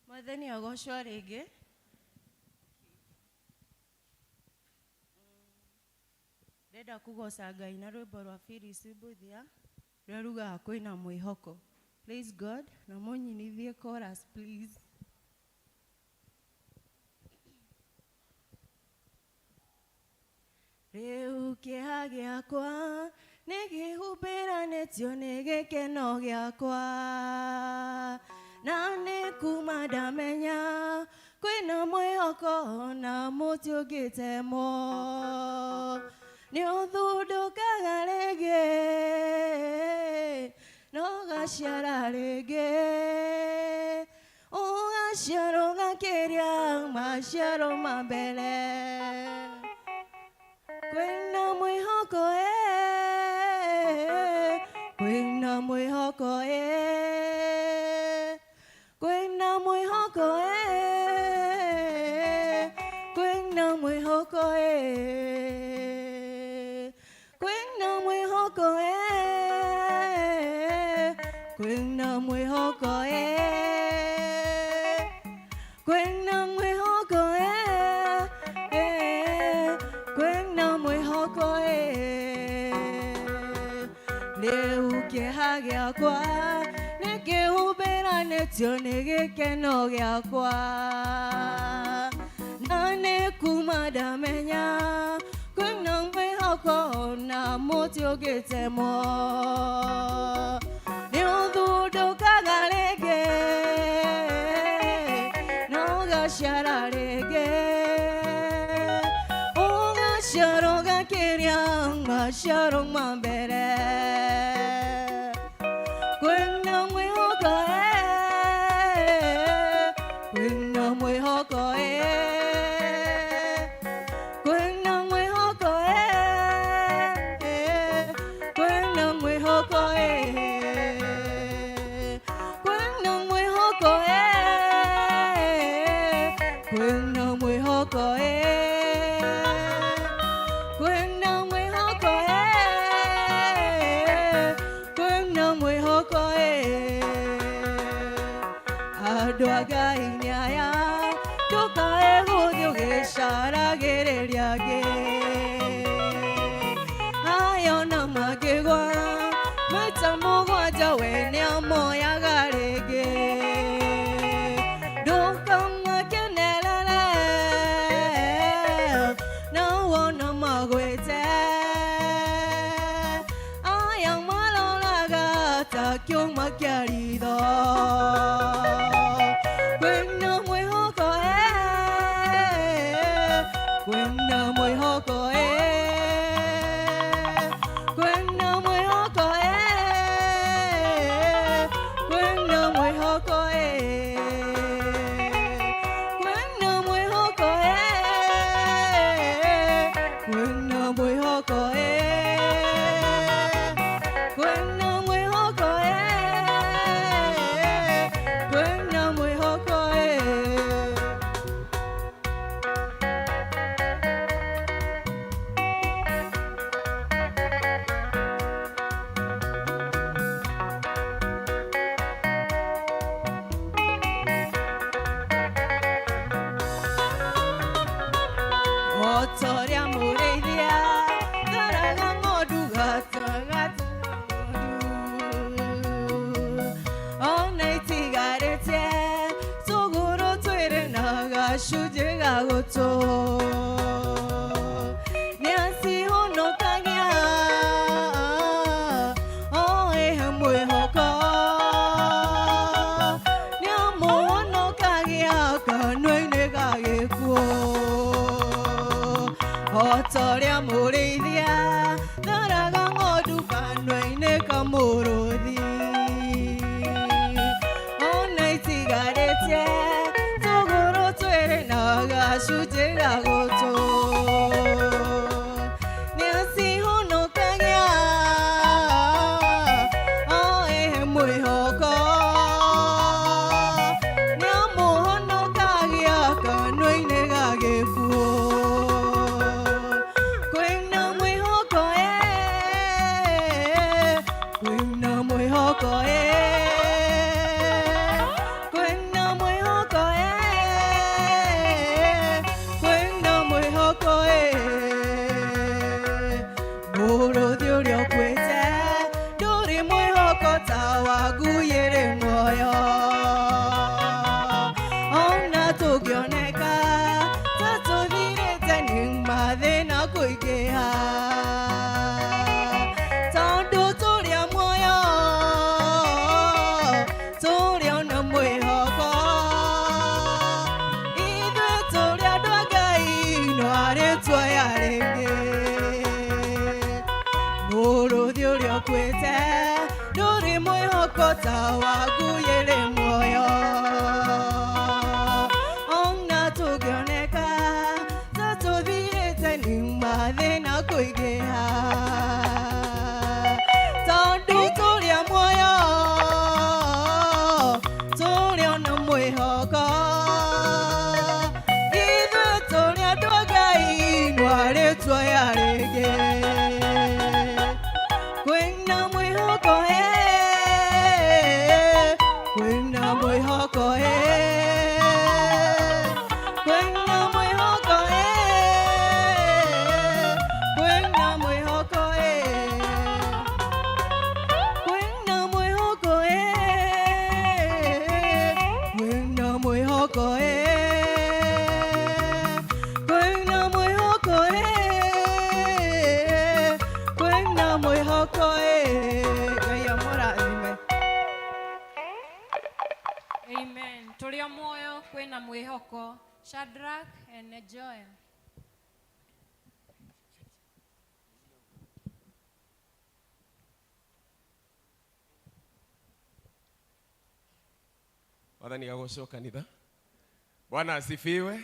Mwathani agocwo rĩngĩ. Ndĩrenda kũgoca Ngai na rwĩmbo rwa Phyllis Mbuthia rũrĩa rugaga kwĩna mwĩhoko. Praise God, na mũnyinithie chorus please. Rĩu kĩeha gĩakwa nĩ kĩhumbĩranĩtio nĩ gĩkeno gĩakwa, na nĩ kuma ndamenya kwĩna mwĩhoko na mũtĩ ũngĩtemwo, nĩ ũthundũkaga rĩngĩ na ũgaciara rĩngĩ, ũgaciara ũgakĩria maciaro ma mbere. Kwĩna mwĩhoko kwĩna mwĩhoko kwĩna mwĩhoko kwĩna mwĩhoko kwĩna mwĩhoko kwĩna mwĩhoko kwĩna mwĩhoko kwĩna mwĩhoko. Rĩu kĩeha gĩakwa nĩ kĩhumbĩranĩtio nĩ gĩkeno gĩakwa, na nĩ kuma ndamenya kwĩna mwĩhoko na mũtĩ ũngĩtemwo, nĩ ũthundũkaga rĩngĩ na ũgaciara rĩngĩ, ũgaciara ũgakĩria maciaro ma mbere. Kwĩna mwĩhoko kwĩna mwĩhoko kwĩna mwĩhoko kwĩna mwĩhoko kwĩna mwĩhoko. Mwĩhoko ĩ andũ a Ngai nĩ aya ndũkae gũthiĩ ũgĩcaragĩrĩria angĩ ayo na mangĩgwa maita mũgwanja we nĩamoyaga rĩngĩ ndũkamakenerere na wona magwĩte aya maroraga ta kĩũma kĩa ritho. Kwĩna mwĩhoko ĩ, kwĩna mwĩhoko ĩ, kwĩna mwĩhoko ĩ, kwĩna mwĩhoko ĩ, kwĩna mwĩhoko ĩ, kwĩna mwĩhoko ĩ, kwĩna mwĩhoko ĩ, kwĩna mwĩhoko ĩ. O ta ũrĩa mũrĩithia tharaga ng'ondu gatagatĩ ona itigarĩte tũgũrũ twĩrĩ na gacunjĩ ga gũtũ nĩacihonokagia o ĩhe mwĩhoko nĩamũhonokagia kanua-inĩ ga gĩkuũ o ta ũrĩa mũrĩithia tharaga ng'ondu kanua-inĩ ka mũrũthi ona itigarĩte tũgũrũ twĩrĩ na gacunjĩ ga gũtũ nĩacihonokagia o ĩhe mwĩhoko nĩamũhonokagia kanua-inĩ ga gĩkuũ. Kwĩna mwĩhoko ĩ, kwĩna mwĩhoko ĩ, kwĩna mwĩhoko ĩ, kwĩna mwĩhoko ĩ. Mũrũthi ũrĩa ũkuĩte ndũrĩ mwĩhoko ta wa ngui ĩrĩ muoyo ona tũngĩoneka ta tũthirĩte nĩ mathĩna kũingĩha tondũ tũrĩ a muoyo tũrĩ ona mwĩhoko ithuĩ tũrĩ andũ a Ngai no arĩ tuoya rĩngĩ mũrũthi ũrĩa ũkuĩte ndũrĩ mwĩhoko ta wa ngui ĩrĩ muoyo ona tũngĩoneka ta tũthirĩte nĩ mathĩna kũingĩha tondũ tũrĩ a muoyo tũrĩ ona mwĩhoko ithuĩ tũrĩ andũ a Ngai no arĩ tuoya rĩngĩ kwĩna mwĩhoko ĩ, kwĩna mwĩhoko ĩ, kwĩna mwĩhoko ĩ, kwĩna mwĩhoko ĩ, kwĩna mwĩhoko ĩ, kwĩna mwĩhoko ĩ, kwĩna mwĩhoko ĩ, kwĩna mwĩhoko ĩ. Ngai amũrathime. Amen. Tũrĩ o muoyo kwĩna mwĩhoko. Shadrach and Joel. Wathani agocwo kanitha. Bwana asifiwe.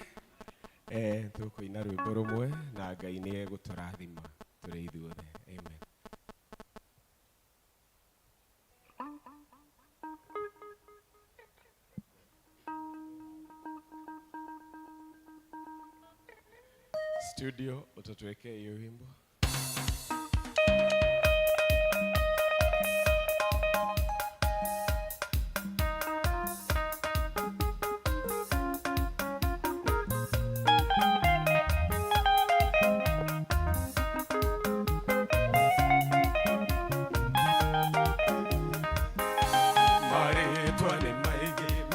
Tũkũina rwĩmbo rũmwe na Ngai nĩ egũtũrathima tũrĩ ithuothe. Amen. Studio utatuwekea hiyo wimbo.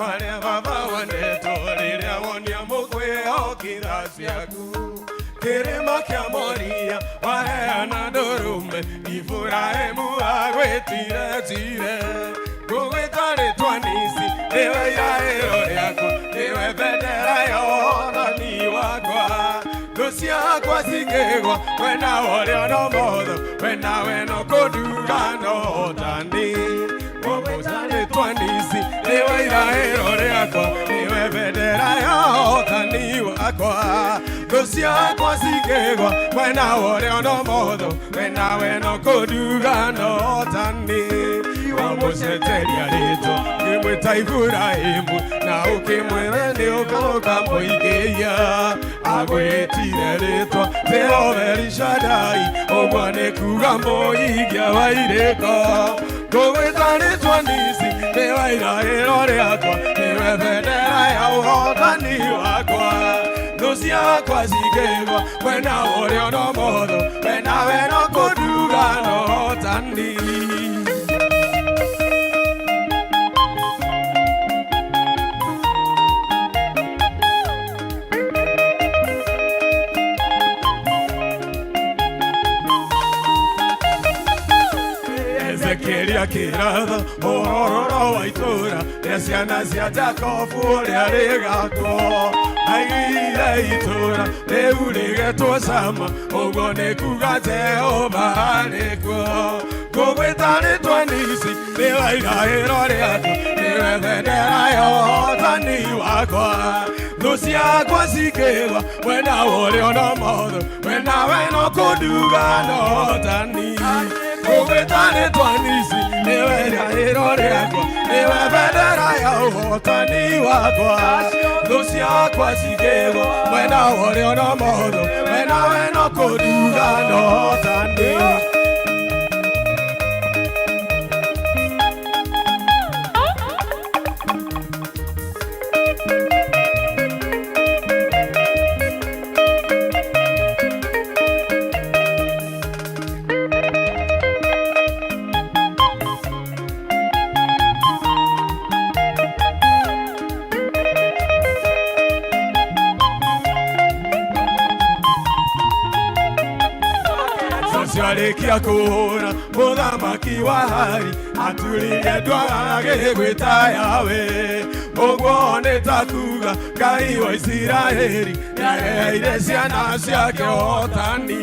Marĩa baba wendetwo rĩrĩa wonia mũkwĩhokira ciaku. Kĩrĩma kĩa Moria waheana ndũrũme, Iburahĩmu agwĩtire Jire. Ngũgwĩta rĩtwa Nisi, nĩwe iraĩro rĩakwa, nĩwe bendera ya ũhotani wakwa. Thũ ciakwa cikĩgwa, wena ũrĩa no motho, wena we no kũnduga no ũhotani. Ngũgwĩta rĩtwa Nisi, nĩwe iraĩro rĩakwa, nĩwe bendera ya ũhotani wakwa. Thũ ciakwa cikĩgwa, wena ũrĩa no motho, wena we no kũnduga no ũhotani. Wamũcenjeria rĩtwa ũkĩmwĩta Iburahĩmu, na ũkĩmwĩra nĩ ũkoka mũigĩia. Agwĩtire rĩtwa Jehova El Shaddai, ũguo nĩ kuga mũigia wa irĩko. Ngũgwĩta rĩtwa Nisi, nĩwe iraĩro rĩakwa, nĩwe bendera ya ũhotani wakwa. Thũ ciakwa cikĩgwa, wena ũrĩa no motho, wena we no kũnduga no ũhotani. Ezekieli akĩratha ũhoro wa itũũra rĩa ciana cia Jakobu ũrĩa rĩgatwo. Aigire itũũra rĩu rĩgetwo Sama, ũguo nĩ kuga Jehova arĩ kuo. Ngũgwĩta rĩtwa Nisi, nĩwe iraĩro rĩakwa, nĩwe bendera ya ũhotani wakwa. Thũ ciakwa cikĩgwa, wena ũrĩa no motho, wena we no kũnduga no ũhotani. Ngũgwĩta rĩtwa Nisi, nĩwe iraĩro rĩakwa, nĩwe bendera ya ũhotani wakwa. Thũ ciakwa cikĩgwa, wena ũrĩa no motho, wena we no kũnduga no ũhotani. Ciarĩkia kũhũra mũthamaki wa Hari, aturirie ndwara agĩgwĩta Yahweh. Ũguo nĩ ta kuga Ngai wa Isiraeli nĩaheire ciana ciake ũhotani.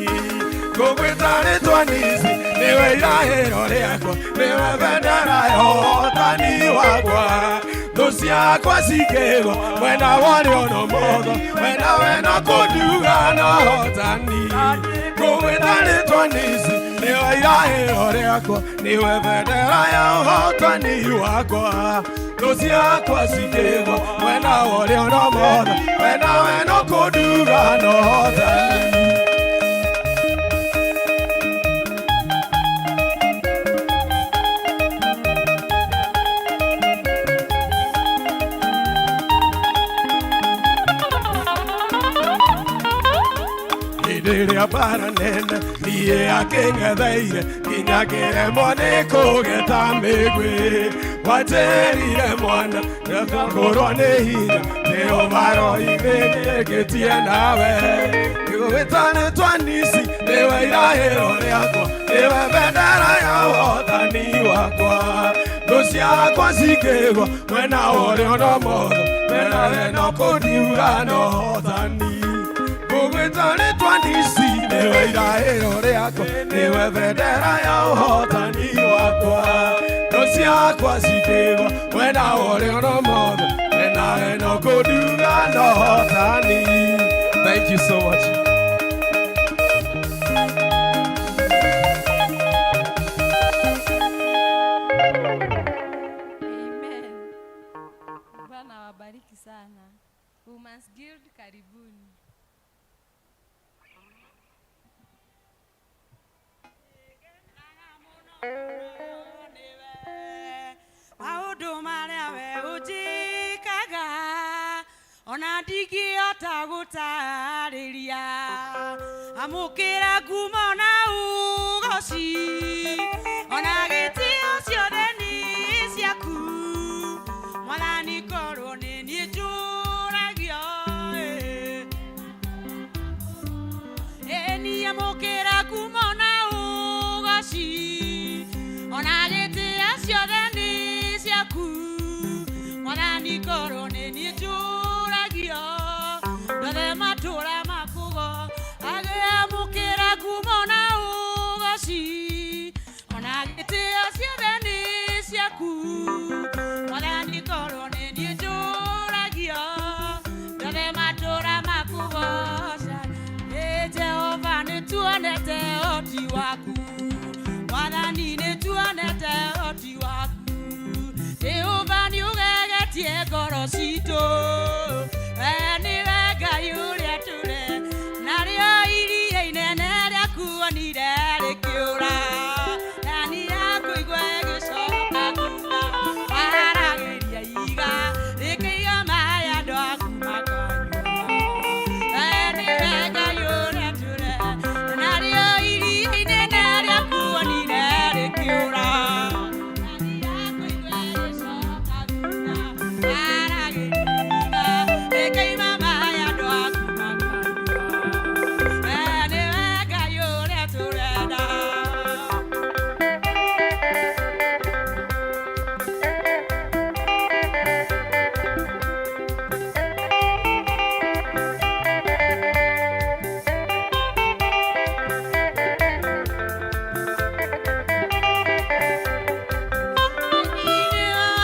Ngũgwĩta rĩtwa Nisi, nĩwe iraĩro rĩakwa, nĩwe bendera ya ũhotani wakwa. Thũ ciakwa cikĩgwa, mwena wa ũrĩo no motho, wena we no kũnduga no ũhotani. Ngũgwĩta rĩtwa Nisi, nĩwe iraĩro rĩakwa, nĩwe bendera ya ũhotani wakwa. Thũ ciakwa cikĩgwa, mwena wa ũrĩo no motho, wena we no kũnduga no ũhotani. Rĩrĩa mbara nene niĩ akĩng'etheire, nginya ngĩremwo nĩ kũgeta mĩguĩ. Wanjĩrire mwana ngũrwo nĩ hinya, Jehova roimĩ nĩngĩtie nawe. Ngũgwĩta rĩtwa Nisi, nĩwe iraĩro rĩakwa, nĩwe bendera ya ũhotani wakwa. Thũ ciakwa cikĩgwa, mwena wa ũrĩo no motho, wena we no kũndiuga no ũhotani. Ngũgwĩta rĩtwa Nisi, nĩwe iraĩro rĩakwa, nĩwe bendera ya ũhotani wakwa. Thũ ciakwa cikĩgwa, mwena wa ũrĩo no motho, wena we no kũnduga no ũhotani. Thank you so much. Amen. Bwana awabariki sana. Women's Guild, karibuni. Maũndũ marĩa we ũnjĩkaga ona ndingĩhota gũtarĩria, amũkĩra ngumo na ũgoci ona gĩtĩo ciothe nĩ ciaku, Mwathani korwo Mwathani korwo nĩ niĩ njũragio ndothe matũra makugo agĩamũkĩra ngumo na ũgoci ona gĩtĩo ciothe nĩ ciaku. Mwathani korwo nĩ niĩ njũragio ndothe matũra makugoca. Ĩ Jehova nĩ tuonete ũhoti waku, Mwathani nĩ tuonete ũhoti waku. Jehova nĩ ũgegetie ngoro citũ, we nĩwe Ngai ũrĩa tũre, narĩo iria inene rĩakuonire rĩkĩũra. Ndani yakũigua ĩgĩcoka thutha, waragĩria ihiga rĩkĩiga maĩ andũ aku makanyua. We nĩwe Ngai ũrĩa tũre, narĩo iria inene rĩakuonire rĩkĩũra. Ndani yakũigua ĩgĩcoka thutha, waragĩria ihiga rĩkĩiga maĩ andũ aku makanyua. We nĩwe Ngai ũrĩa tũrenda.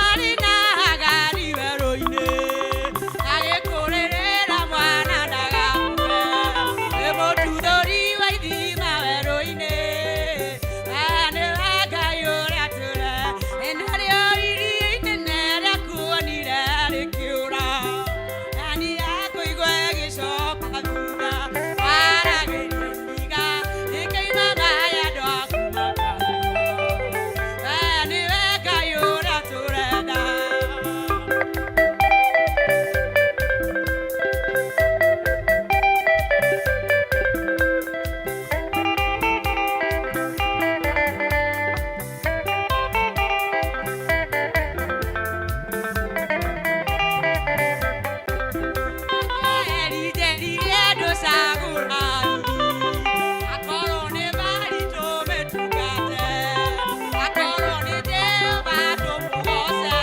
Arĩ na Hagari werũ-inĩ, agĩkũrĩrĩra mwana ndagakue. Wĩ mũtuthũri wa ithima werũ-inĩ, we nĩwe Ngai ũrĩa tũre, narĩo iria inene rĩakuonire rĩkĩũra. Ndani yakũigua ĩgĩcoka thutha, waragĩria ihiga rĩkĩima maĩ andũ aku makanyua. We nĩwe Ngai ũrĩa tũrenda. Akorwo nĩ maritũ mĩtungate, akorwo nĩ Jehova tũmũgoce.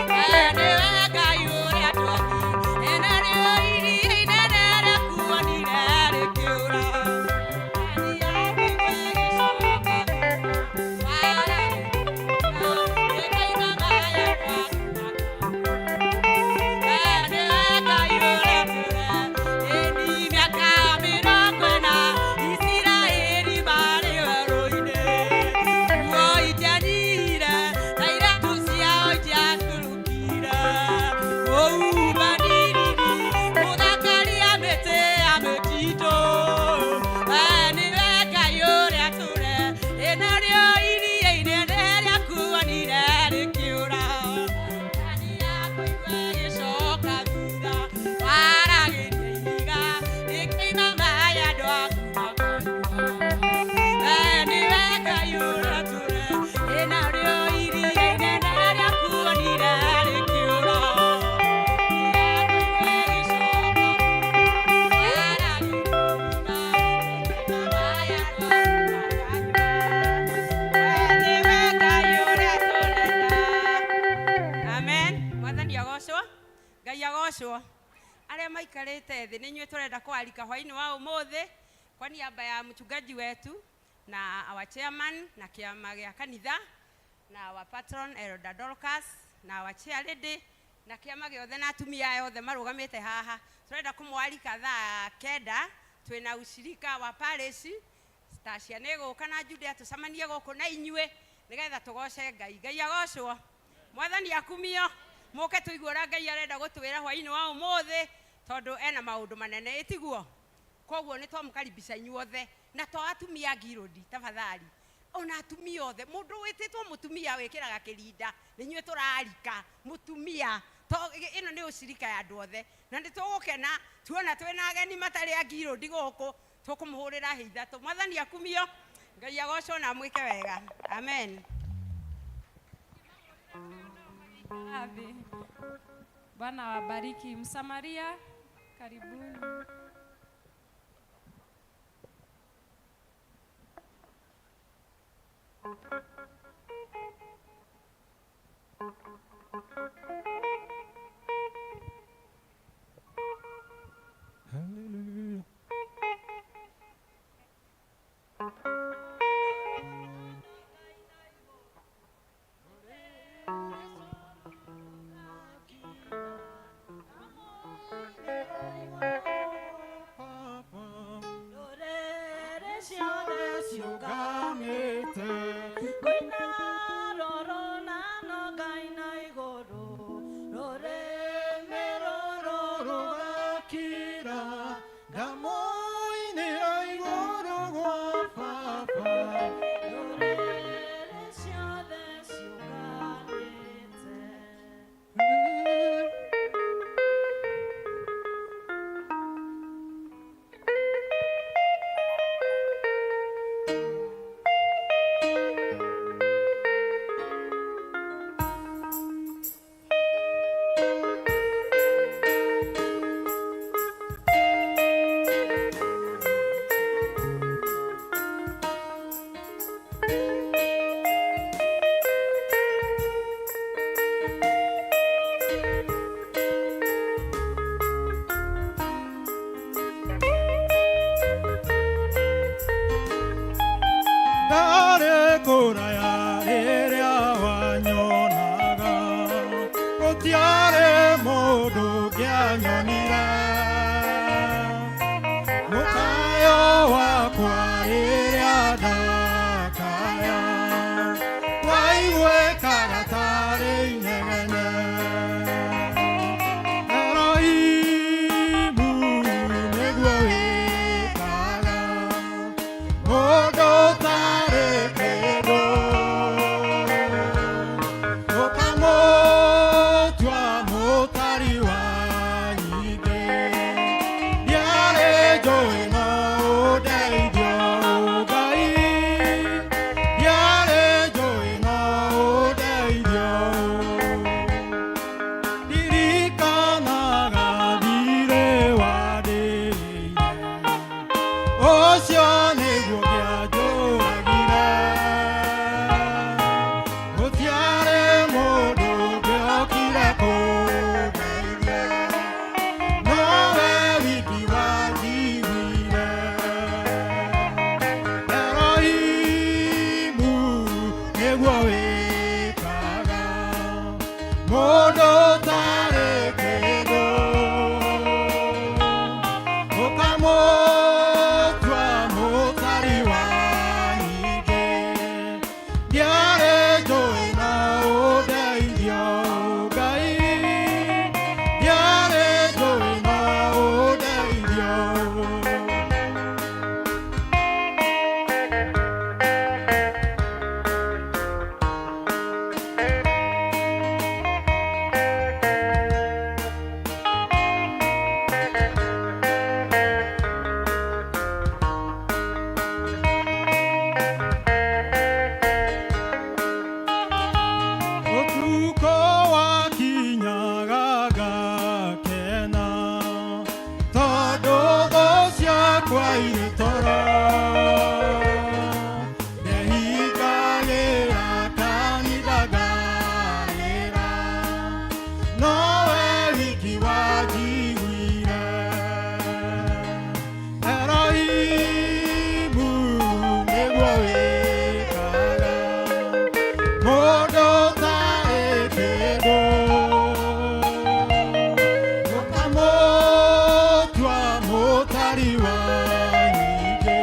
We nĩwe Ngai ũrĩa twathi, narĩo iria inene rĩakuonire rĩkĩũra. Ndani yakũigua ĩgĩcoka thutha, waragĩria rĩkĩima maĩ andũ aku makanyua. We nĩwe Ngai ũrĩa tũre, ĩni mĩaka 40 Isiraeli marĩ werũ-inĩ. Nguo itianyihire na iratũ ciao itiaturũkire. Ũhubanĩriri mũthakaria mĩtĩ ya mĩtitũ. We nĩwe Ngai ũrĩa tũre, ĩ narĩo iria inene rĩakuonire rĩkĩũra. Ndani yakũigua ĩgĩcoka thutha, waragĩria ihiga rĩkĩima maĩ andũ aku makanyua. We nĩwe Ngai ũrĩa tũre, ĩ narĩo iria inene rĩakuonire rĩkĩũra. Yakũigua ĩgĩcoka thutha, waragĩria ihiga rĩkĩima maĩ andũ aku makanyua. We nĩwe Ngai ũrĩa tũrenda. Amen. Mwathani agocwo, Ngai agocwo. Arĩa maikarĩte thĩ nĩ inyuĩ tũrenda kwarika hwainĩ wa ũmũthĩ kwa niaba ya mchungaji wetu na our chairman na kĩama gĩa kanitha na our patron Elder Dorcas na our chair lady na kĩama gĩothe na atumia aya othe marũgamĩte haha. Tũrenda kũmwarika thaa 9 twĩna ushirika wa parish. Stacia nĩ gũka na Judea tũcemanie gũkũ na inyuĩ nĩgetha tũgoce Ngai. Ngai agocwo, Mwathani akumio. Mũke tũigue ũrĩa Ngai arenda gũtwĩra hwainĩ wa ũmũthĩ tondũ ena maũndũ manene ĩtiguo. Koguo nĩ twamũkaribisha inyuothe na to atumia ngirũndi tafadhali, ona atumia othe. Mũndũ wĩtĩtwo mũtumia wĩkĩraga kĩrinda nĩ inyuĩ tũrarika mũtumia to ĩno nĩ ũcirika ya andũ othe, na nĩ tũgũkena tuona twĩna ageni matarĩ a ngirũndi gũkũ tũkũmũhũrĩra hĩ ithatũ. Mwathani akumio, Ngai agocwo na amwĩke wega. Amen. Ave. Bwana wabariki. Msamaria, karibuni. Mũndũ ũtarĩ kĩndũ ũkamũtua mũtari wa nyingĩ. Ndiarĩ njũĩ no ũndeithio Ngai, ndiarĩ njũĩ no ũndeithio. Ũtukũ wakinyaga ngakena, tondũ thũ ciakwa irĩ toro. Ndehingagĩra kanitha ngarĩra, nowe wiki wanjiguire. Erohimu nĩguo wĩkaga mũndũ ũtarĩ kĩndũ ũkamũtua mũtari wa nyingĩ.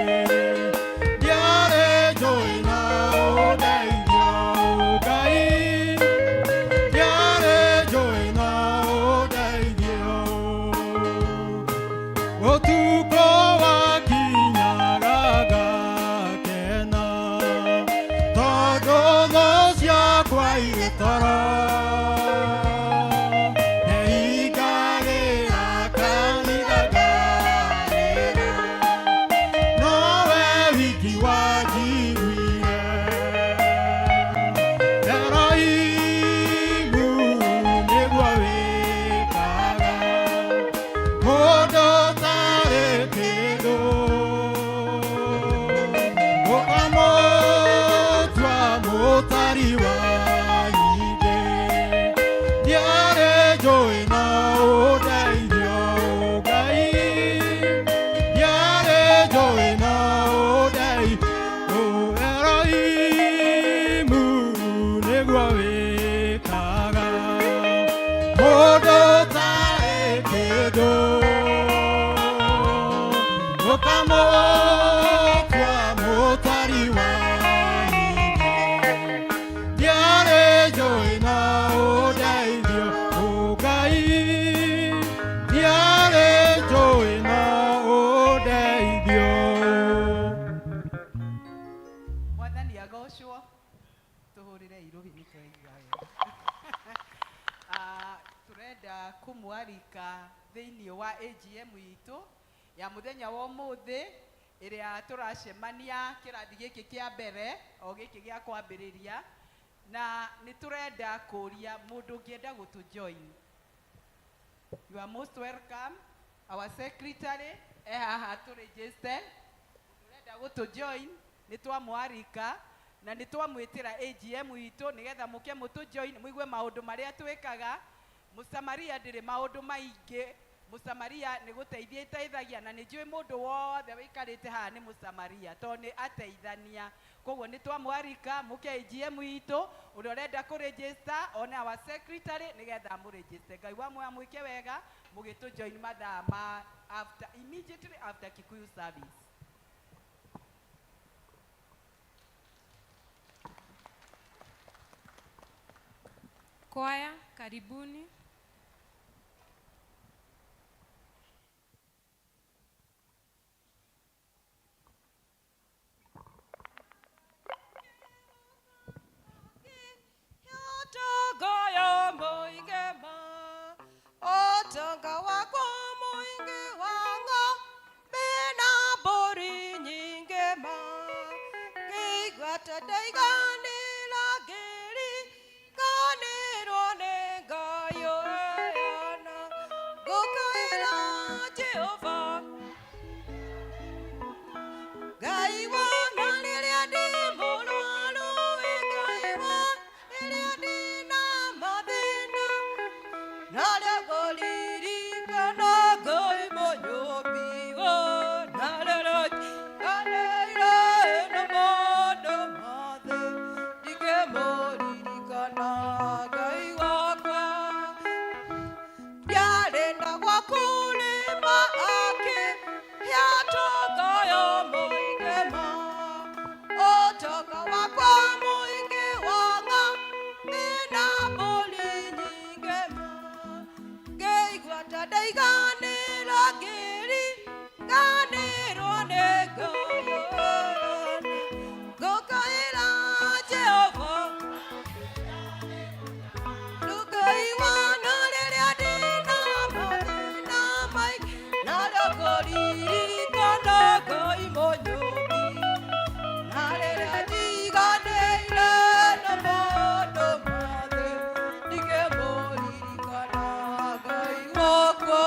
Ndiarĩ njũĩ no ũndeithio Ngai, ndiarĩ njũĩ no ũndeithio. Ũtukũ wakinyaga ngakena, tondũ thũ ciakwa irĩ toro. Ndehingagĩra kanitha ngarĩra, nowe wiki wanjiguire. Erohimu nĩguo wĩkaga mũndũ ũtarĩ kĩndũ ũkamũtua mũtari wa nyingĩ. Ndiarĩ njũĩ no ũndeithio Ngai, ndiarĩ njũĩ no ũndeithio. Erohimu nĩguo wĩkaga mũndũ ũtarĩ kĩndũ ũkamũtua mũtari wa nyingĩ. Ndiarĩ njũĩ no ũndeithio Ngai, ndiarĩ njũĩ no ũndeithio. Mwathani agocwo. Tũhũrĩre irũhi nĩ twaigua wega. Ah, tũrenda kũmwarika thĩinĩ wa AGM itũ ya mũthenya wa ũmũthĩ ĩrĩa tũracemania kĩrathi gĩkĩ kĩa mbere o gĩkĩ gĩa kwambĩrĩria, na nĩ tũrenda kũria mũndũ ũngĩenda gũtũ join, you are most welcome. Our secretary e haha tũ register. Ũrenda gũtũ join, nĩ twamwarika na nĩ twamwĩtĩra AGM itũ nĩgetha mũke mũtũ join, mũigue maũndũ marĩa twĩkaga. Mũsamaria ndĩrĩ maũndũ maingĩ, Mũsamaria nĩ gũteithia iteithagia, na nĩ njũĩ mũndũ wothe wĩikarĩte haha nĩ Mũsamaria tondũ nĩ ateithania. Koguo nĩ twamwarika mũke AGM itũ. Ũrĩa ũrenda kũ register one our secretary nĩgetha amũ register. Ngai wa muoyo amwĩke wega mũgĩtũ join mathaa ma after, immediately after Kikuyu service. Kwaya, karibuni. Otongoyo mũingĩ ma, ũtonga wakwa mũingĩ wa ng'ombe na mbũri nyingĩ ma, ngĩigua ta ndaiganĩra ngĩriganĩrwo nĩ Ngai. Ndaiganĩra ngĩriganĩrwo nĩ Ngai. Ngũkaĩra Jehova ndũkaigua rĩrĩa ndĩna mathĩna maingĩ, na ndũkũririkana Ngai Mũnyũmbi. Na rĩrĩa njiganĩire na maũndũ mothe, ndingĩmũririkana Ngai wakwa.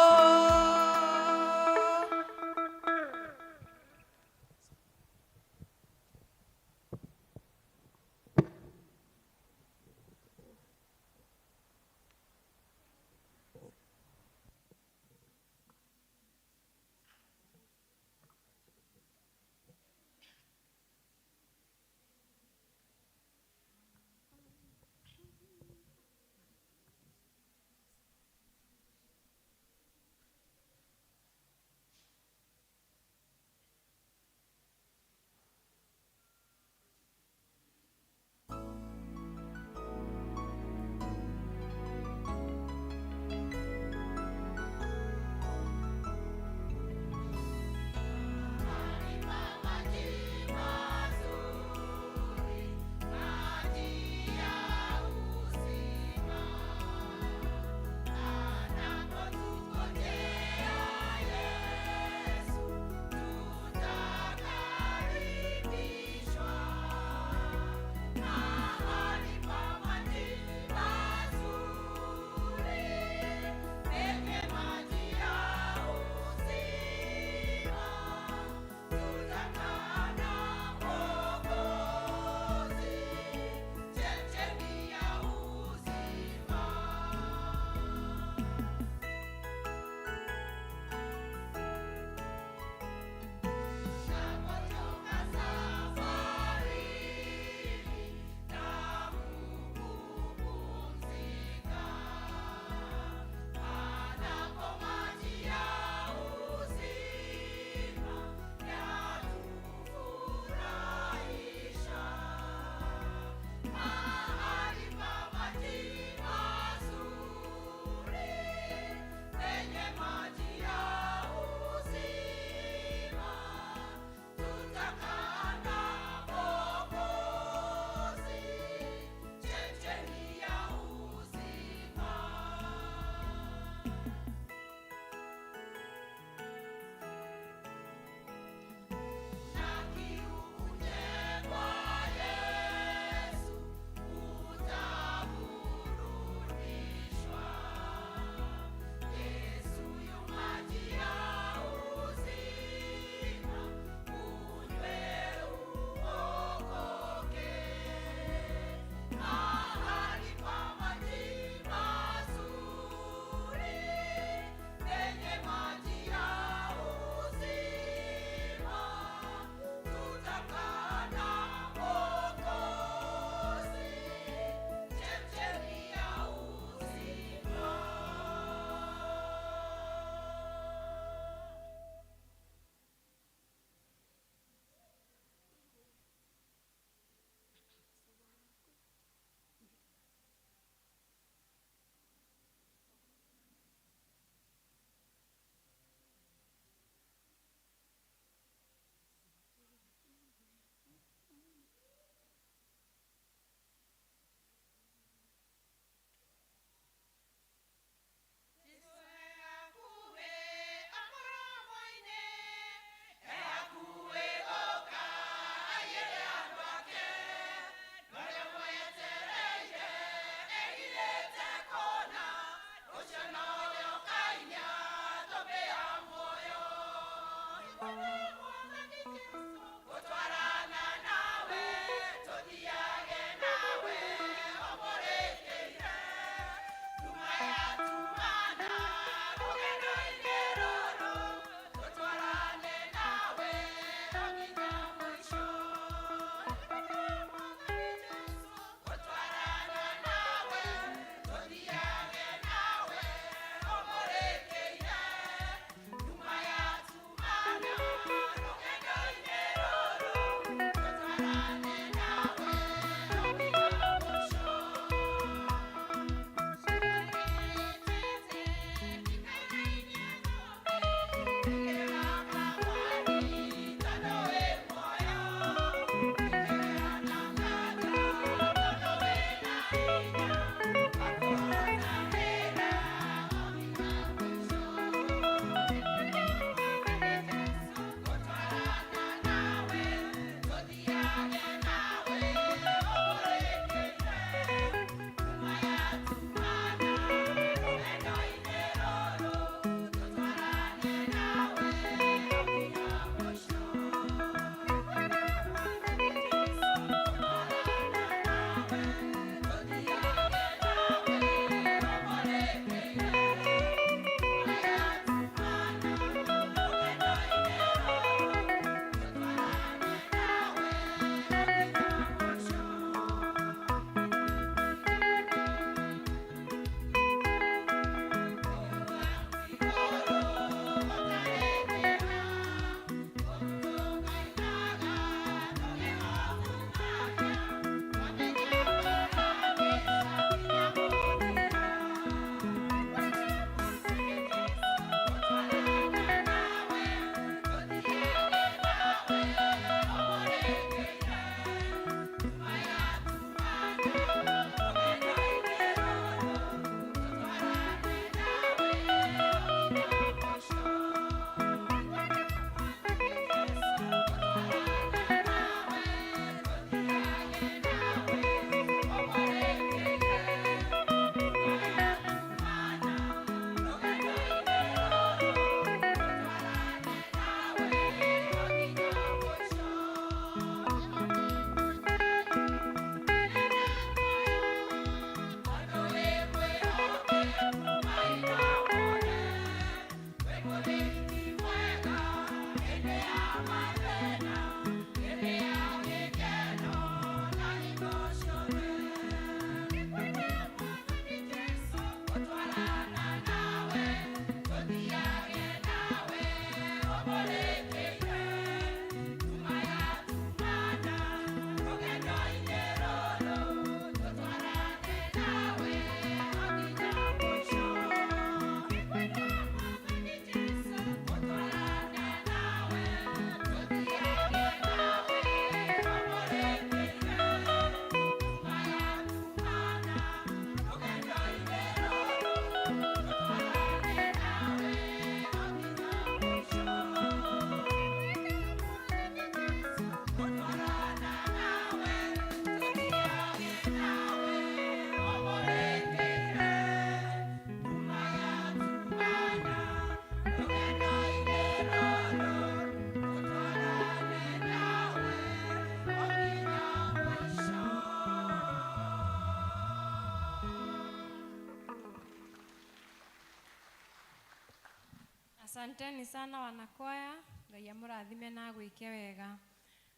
Asanteni sana wanakwaya, Ngai amũrathime na agwĩke wega.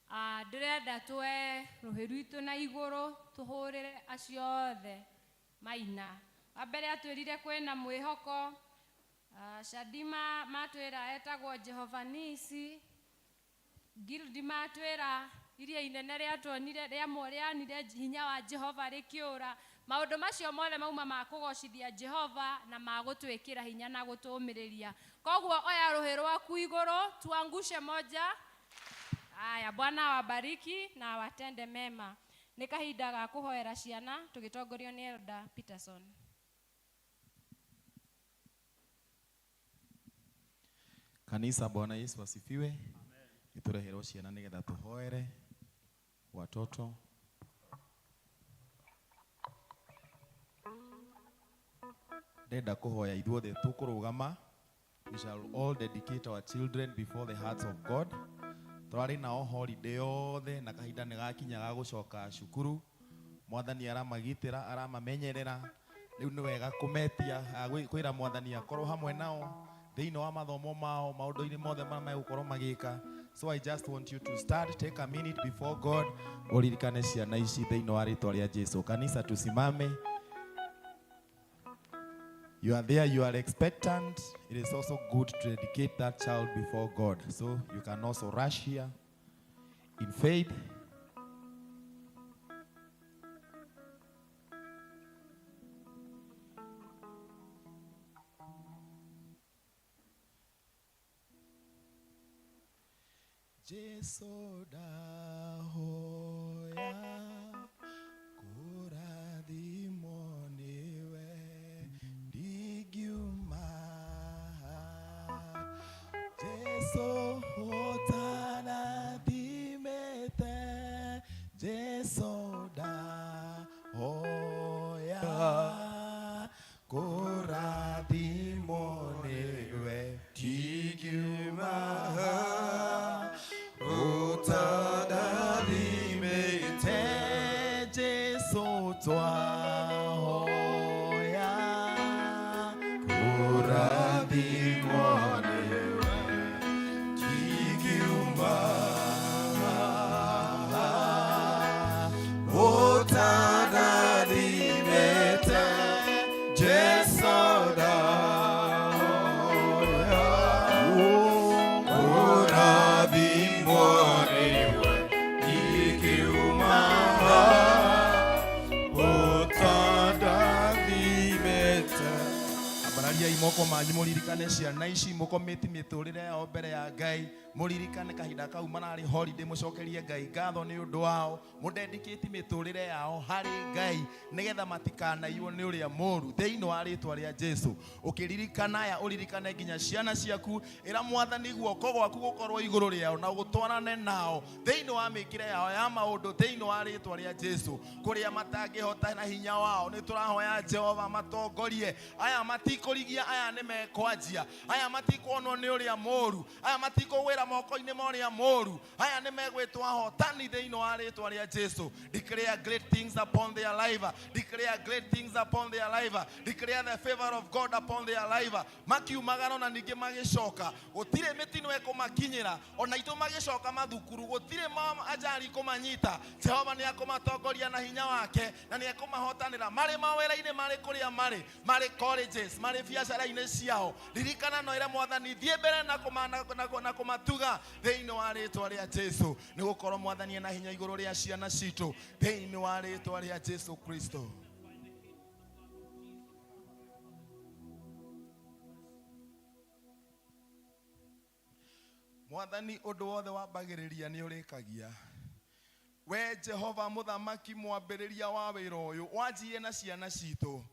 Ah, ndĩrenda tuoe rũhĩ rwitũ na igũrũ tũhũrĩre acio othe maina. Wa mbere atwĩrire kwĩna mwĩhoko. Ah, Shadima matwĩra etagwo Jehova Nisi. Gildi matwĩra iria inene rĩatuonire rĩanire hinya wa Jehova rĩkĩũra. Maũndũ macio mothe mauma ma kũgocithia Jehova na ma gũtwĩkĩra hinya na gũtũũmĩrĩria. Koguo oya rũhĩ rwaku igũrũ tuangushe moja. Aya, Bwana awabariki na awatende mema. Nĩ kahinda ga kũhoera ciana tũgĩtongorio nĩ Elder Peterson. Kanisa, Bwana Yesu asifiwe. Nĩtũreherwo ciana nĩgetha tũhoere watoto. Ndenda kũhoya ithuothe tũkũrũgama. We shall all dedicate our children before the hearts of God. Tũrarĩ nao holiday yothe na kahinda nĩ gakinya ga gũcoka cukuru. Mwathani aramagitĩra, aramamenyerera. Rĩu nĩ wega kũmetia, kwĩra Mwathani akorwo hamwe nao thĩinĩ wa mathomo mao, maũndũ-inĩ mothe marĩa megũkorwo magĩka. So I just want you to start, take a minute before God, ũririkane ciana ici thĩinĩ wa rĩtwa rĩa Jesu. Kanisa, tusimame. You are there, you are expectant. It is also good to dedicate that child before God. So you can also rush here in faith. Jesu ndahoya kũrathimwo nĩwe ndingiuma. Jesu ũtarathimĩte, Jesu ndahoya kũrathimwo nĩwe ndingiuma. Ũtarathimĩte, Jesu twahoya kũrathimwo nĩwe ndingiuma. Ũtarathimĩte, Jesu ndahoya kũrathimwo nĩwe ndingiuma. Ũtarathimĩte. Ambarariai moko manyu mũririkane ciana ici, mũkomĩti mĩtũrĩre yao mbere ya Ngai, mũririkane kahinda kau mararĩ holiday, mũcokerie Ngai ngatho nĩ ũndũ wao, mũdedicate mĩtũrĩre yao harĩ Ngai nĩgetha matikanaiywo nĩ ũrĩa mũru thĩinĩ wa rĩtwa rĩa Jesu. Ũkĩririkana aya, ũririkane nginya ciana ciaku, ĩra Mwathani guoko gwaku gũkorwo igũrũ rĩao na gũtwarane nao thĩinĩ wa mĩkĩre yao ya maũndũ thĩinĩ wa rĩtwa rĩa Jesu. Kũrĩa matangĩhota na hinya wao, nĩ tũrahoya Jehova matongorie. Aya matikũrigia, aya nĩ mekwanjia, aya matikuonwo nĩ ũrĩa mũru, aya matikũgwĩra moko-inĩ ma ũrĩa mũru, aya nĩ megwĩtwo ahotani thĩinĩ wa rĩtwa rĩa Jesu. Declare great things upon their life, declare great things upon their life, declare the favor of God upon their life. Makiumagara ona ningĩ magĩcoka, gũtirĩ mĩtino ĩkũmakinyĩra, ona itũ magĩcoka mathukuru gũtirĩ ajali kũmanyita. Jehova nĩ akũmatongoria na hinya wake na nĩ ekũmahotanĩra marĩ mawĩra-inĩ, marĩ kũrĩa marĩ, marĩ colleges, marĩ biacara-inĩ ciao. Ririkana no ĩre Mwathani thiĩ mbere na kũmatuga thĩinĩ wa rĩtwa rĩa Jesu, nĩ gũkorwo Mwathani ena hinya igũrũ rĩa ciana citũ thĩinĩ wa rĩtwa rĩa Jesu Kristo. Mwathani ũndũ wothe wambagĩrĩria nĩ ũrĩkagia. We Jehova mũthamaki mwambĩrĩria wa wĩra ũyũ wanjirie na ciana citũ.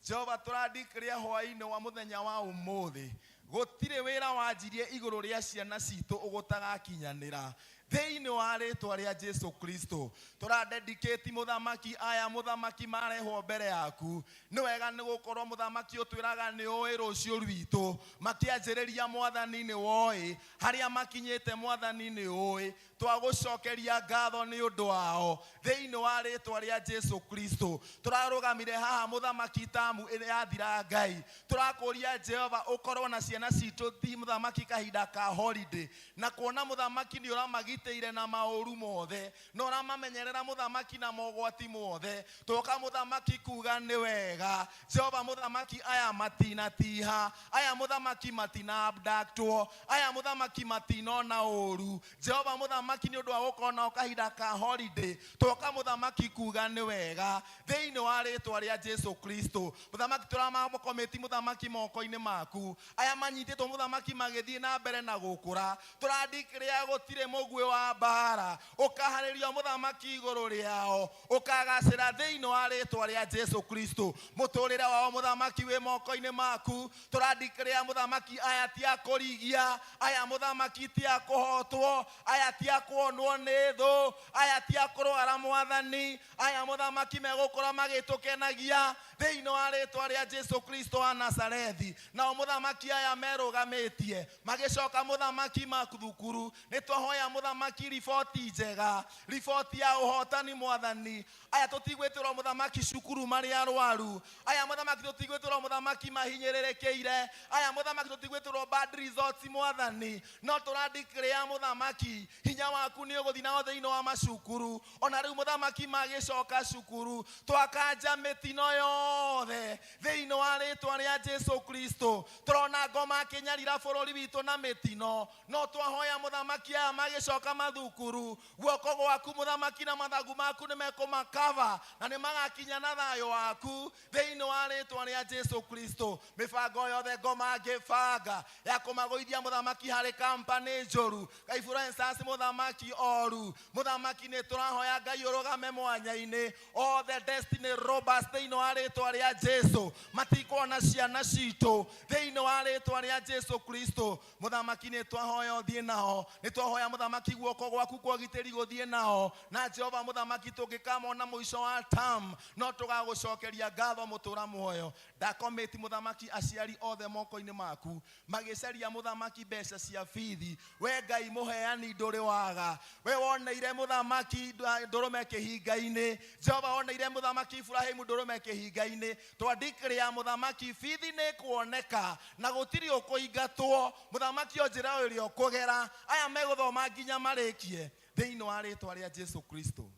Jehova tũrandikĩria hwaĩ-inĩ wa mũthenya wa ũmũthĩ, gũtirĩ wĩra wanjirie igũrũ rĩa ciana citũ ũgũtagakinyanĩra. Thĩinĩ wa rĩtwa rĩa Jesu Kristo tũradedicate mũthamaki aya mũthamaki marehwo mbere yaku. Nĩ wega nĩ gũkorwo mũthamaki ũtwĩraga nĩ ũĩ rũciũ rwitũ, makĩanjĩrĩria mwathani nĩ woĩ, harĩa makinyĩte mwathani nĩ ũĩ. Twagũcokeria ngatho nĩ ũndũ wao thĩinĩ wa rĩtwa rĩa Jesu Kristo. Tũrarũgamire haha mũthamaki tamu ĩrĩa yathira Ngai, tũrakũria Jehova ũkorwo na ciana citũ thi mũthamaki kahinda ka holiday, na kuona mũthamaki nĩ ũramagitĩire na maũru mothe na ũramamenyerera mũthamaki na mogwati mothe. Twoka mũthamaki kuga nĩ wega Jehova mũthamaki aya matinatiha, aya mũthamaki matina abductwo, aya mũthamaki matinona ũru. Jehova mũthamaki nĩ ũndũ wa gũkorwo nao kahinda ka holiday, twoka mũthamaki kuga nĩ wega thĩinĩ wa rĩtwa rĩa Jesu Kristo. Mũthamaki tũramakomĩti mũthamaki moko-inĩ maku, aya manyitĩtwo mũthamaki magĩthiĩ na mbere na gũkũra, tũrandikĩrĩa gũtirĩ mũguĩ wa mbara ũkaharĩrio mũthamaki igũrũ rĩao, ũkagacĩra thĩinĩ wa rĩtwa rĩa Jesu Kristo. Mũtũrĩre wao mũthamaki wĩ moko-inĩ maku, tũrandikĩrĩa mũthamaki aya ti a kũrigia, aya mũthamaki ti a kũhotwo, aya ti a kuonwo nĩ thũ, aya ti a kũrwara mwathani, aya mũthamaki megũkũra magĩtũkenagia thĩinĩ wa rĩtwa rĩa Jesu Kristo wa Nazarethi. Nao mũthamaki aya merũgamĩtie magĩcoka mũthamaki mathukuru, nĩ twahoya mũthamaki riboti njega, riboti ya ũhotani mwathani. Aya tũtigwĩtĩrwo mũthamaki cukuru marĩ arwaru, aya mũthamaki tũtigwĩtĩrwo mũthamaki mahinyĩrĩrĩkĩire, aya mũthamaki tũtigwĩtĩrwo bad results mwathani, no tũrandikĩrĩa mũthamaki hinya waku nĩ ũgũthiĩ nao thĩinĩ wa macukuru. Ona rĩu mũthamaki magĩcoka cukuru, twakanja mĩtino yothe thĩinĩ wa rĩtwa rĩa Jesu Kristo. Tũrona ngoma akĩnyarira bũrũri witũ na mĩtino, no twahoya mũthamaki aya magĩcoka mathukuru, guoko gwaku mũthamaki na mathagu maku nĩ mekũmakava na nĩ magakinya na thayũ waku thĩinĩ wa rĩtwa rĩa Jesu Kristo. Mĩbango yothe ngoma angĩbanga ya kũmagũithia mũthamaki harĩ kampani njũru, influencers mũthamaki oru, mũthamaki nĩ tũrahoya Ngai ũrũgame mwanya-inĩ, all the destiny robbers thĩinĩ wa rĩtwa rĩa Jesu matikuona ciana citũ thĩinĩ wa rĩtwa rĩa Jesu Kristo. Mũthamaki nĩ twahoya ũthiĩ nao, nĩ twahoya mũthamaki guoko gwaku kwa ũgitĩri gũthiĩ nao, na Jehova mũthamaki tũngĩkamona mũico wa term no tũgagũcokeria ngatho mũtũra muoyo. Ndakomĩti mũthamaki aciari othe moko-inĩ maku magĩcaria mũthamaki mbeca cia bithi, we Ngai mũheani ndũrĩ waga, we woneire mũthamaki ndũrũme kĩhinga-inĩ, Jehova woneire mũthamaki Ibrahimu ndũrũme kĩhinga-inĩ. Twandikĩrĩa mũthamaki bithi nĩ kuoneka na gũtirĩ ũkũingatwo, mũthamaki o njĩra ĩrĩa ũkũgera, aya megũthoma nginya marĩkie thĩinĩ wa rĩtwa rĩa Jesu Kristo.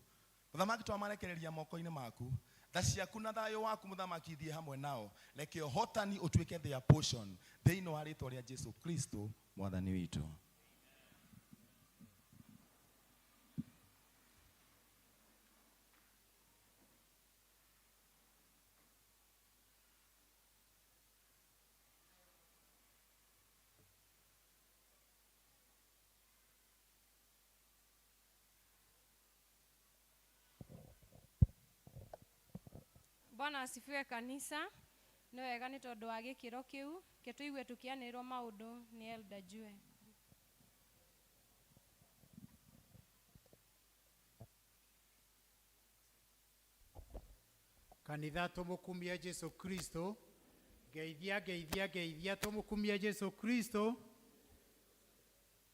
Mũthamaki twamarekereria moko-inĩ maku, tha ciaku na thayũ waku mũthamaki thiĩ hamwe nao, reke ũhotani ũtuĩke their portion thĩinĩ wa rĩtwa rĩa Jesu Kristo mwathani witũ. Bwana asifiwe kanisa. Nĩ wega nĩ tondũ wa gĩkĩro kĩu ke tũigue tũkĩanĩrĩrwo maũndũ nĩ Elder Jue. Kanitha tũmũkumie Jesu Kristo. Ngeithia ngeithia ngeithia tũmũkumie Jesu Kristo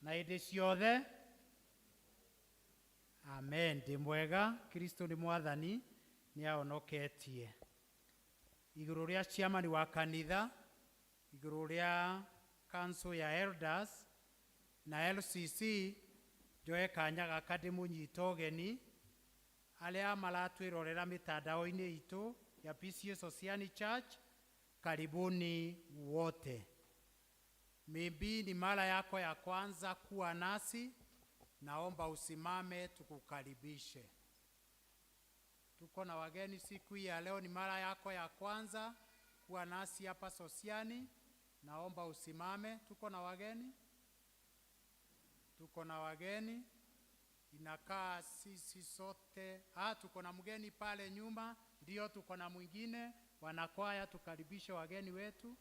na hĩndĩ ciothe. Amen. Ndĩ mwega, Kristo nĩ mwathani, nĩ ahonoketie. Igũrũ rĩa chairman wa kanitha, igũrũ rĩa council ya elders na LCC, njoe kanya gaka ndĩmũnyite ũgeni arĩa maratwĩrorera mitandao-inĩ itũ ya PCEA Sosiani Church, karibuni wote. Maybe ni mara yako ya kwanza kuwa nasi, naomba usimame tukukaribishe. Tuko na wageni siku hii ya leo, ni mara yako ya kwanza kuwa nasi hapa Sosiani, naomba usimame. Tuko na wageni, tuko na wageni, inakaa sisi sote. Tuko na mgeni pale nyuma, ndio tuko na mwingine. Wanakwaya, tukaribishe wageni wetu.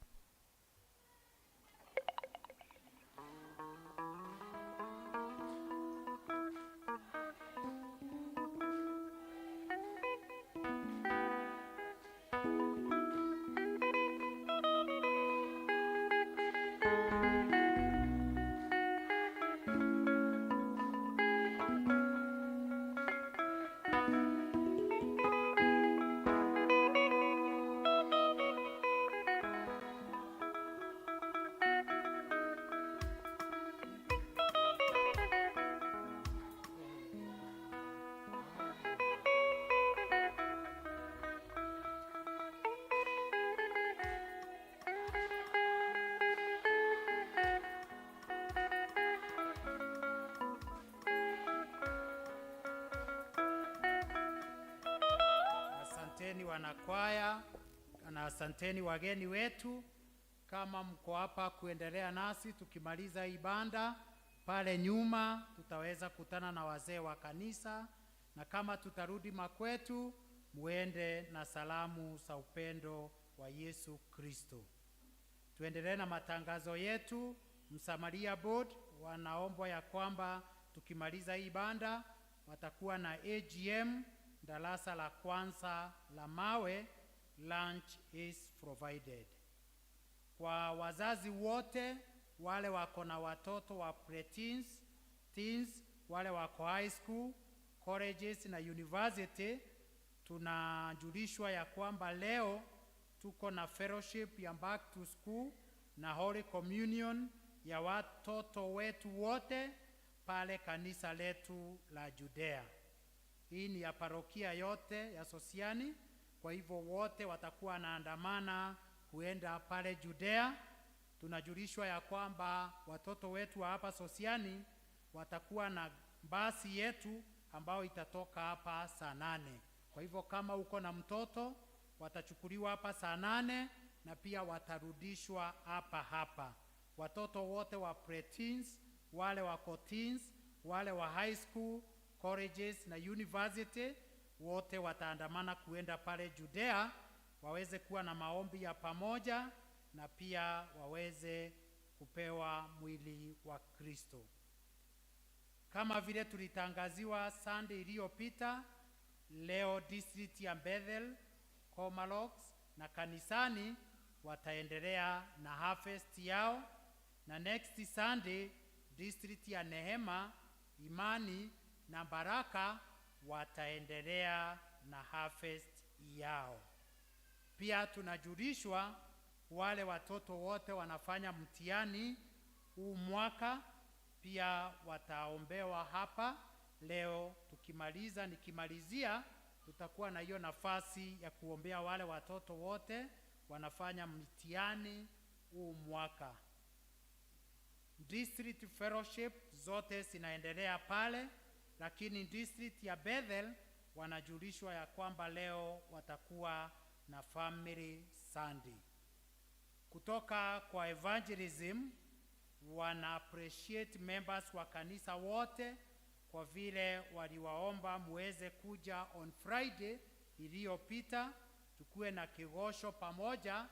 Wanakwaya na asanteni wageni wetu. Kama mko hapa kuendelea nasi tukimaliza ibada, pale nyuma tutaweza kutana na wazee wa kanisa, na kama tutarudi makwetu, muende na salamu za upendo wa Yesu Kristo. Tuendelee na matangazo yetu. Msamaria Board wanaombwa ya kwamba tukimaliza hii ibada watakuwa na AGM darasa la kwanza la mawe, lunch is provided. Kwa wazazi wote wale wako na watoto wa preteens, teens, wale wako high school, colleges na university, tunajulishwa ya kwamba leo tuko na fellowship ya back to school na Holy Communion ya watoto wetu wote pale kanisa letu la Judea. Hii ni ya parokia yote ya Sosiani, kwa hivyo wote watakuwa wanaandamana kuenda pale Judea. Tunajulishwa ya kwamba watoto wetu wa hapa Sosiani watakuwa na basi yetu ambayo itatoka hapa saa 8. Kwa hivyo kama uko na mtoto watachukuliwa hapa saa 8 na pia watarudishwa hapa hapa. Watoto wote wa preteens, wale wako teens, wale wa high school, colleges na university, wote wataandamana kuenda pale Judea waweze kuwa na maombi ya pamoja na pia waweze kupewa mwili wa Kristo. Kama vile tulitangaziwa Sunday iliyopita, leo district ya Bethel, Komalox na kanisani wataendelea na harvest yao, na next Sunday district ya Nehema, Imani na Baraka wataendelea na harvest yao. Pia tunajulishwa wale watoto wote wanafanya mtihani huu mwaka pia wataombewa hapa leo. Tukimaliza, nikimalizia, tutakuwa na hiyo nafasi ya kuombea wale watoto wote wanafanya mtihani huu mwaka. District fellowship zote zinaendelea pale, lakini district ya Bethel wanajulishwa ya kwamba leo watakuwa na family Sunday. Kutoka kwa evangelism wana appreciate members wa kanisa wote kwa vile waliwaomba muweze kuja on Friday iliyopita tukuwe na kigosho pamoja,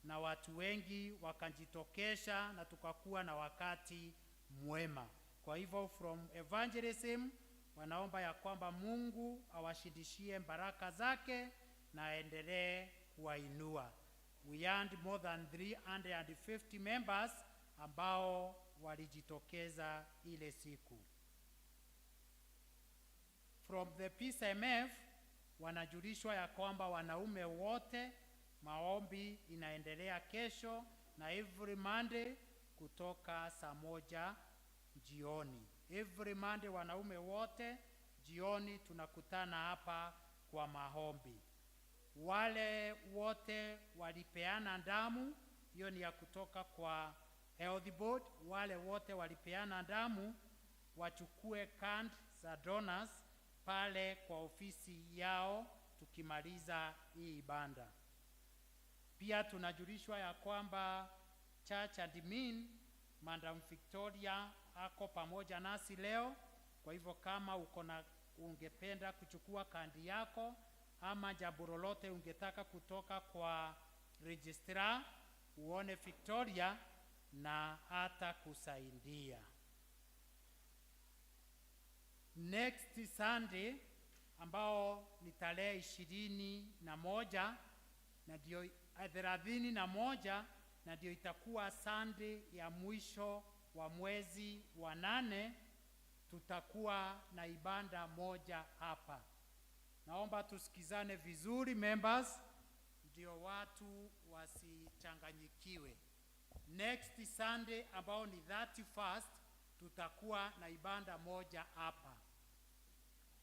na watu wengi wakajitokesha na tukakuwa na wakati mwema. Kwa hivyo from evangelism wanaomba ya kwamba Mungu awashidishie baraka zake na aendelee kuwainua. We earned more than 350 members ambao walijitokeza ile siku. From the PCMF wanajulishwa ya kwamba wanaume wote maombi inaendelea kesho na every Monday kutoka saa 1 jioni. Every Monday wanaume wote jioni tunakutana hapa kwa maombi. Wale wote walipeana damu, hiyo ni ya kutoka kwa Health Board. Wale wote walipeana damu wachukue card za donors pale kwa ofisi yao tukimaliza hii ibada. Pia tunajulishwa ya kwamba Church admin Madam Victoria ako pamoja nasi leo. Kwa hivyo kama uko na ungependa kuchukua kandi yako ama jambo lolote ungetaka kutoka kwa registrar, uone Victoria na hata kusaidia. Next Sunday ambao ni tarehe 21 na ndio 31 na ndio itakuwa Sunday ya mwisho wa mwezi wa 8, tutakuwa na ibada moja hapa. Naomba tusikizane vizuri members, ndio watu wasichanganyikiwe. Next Sunday ambao ni 31st tutakuwa na ibada moja hapa.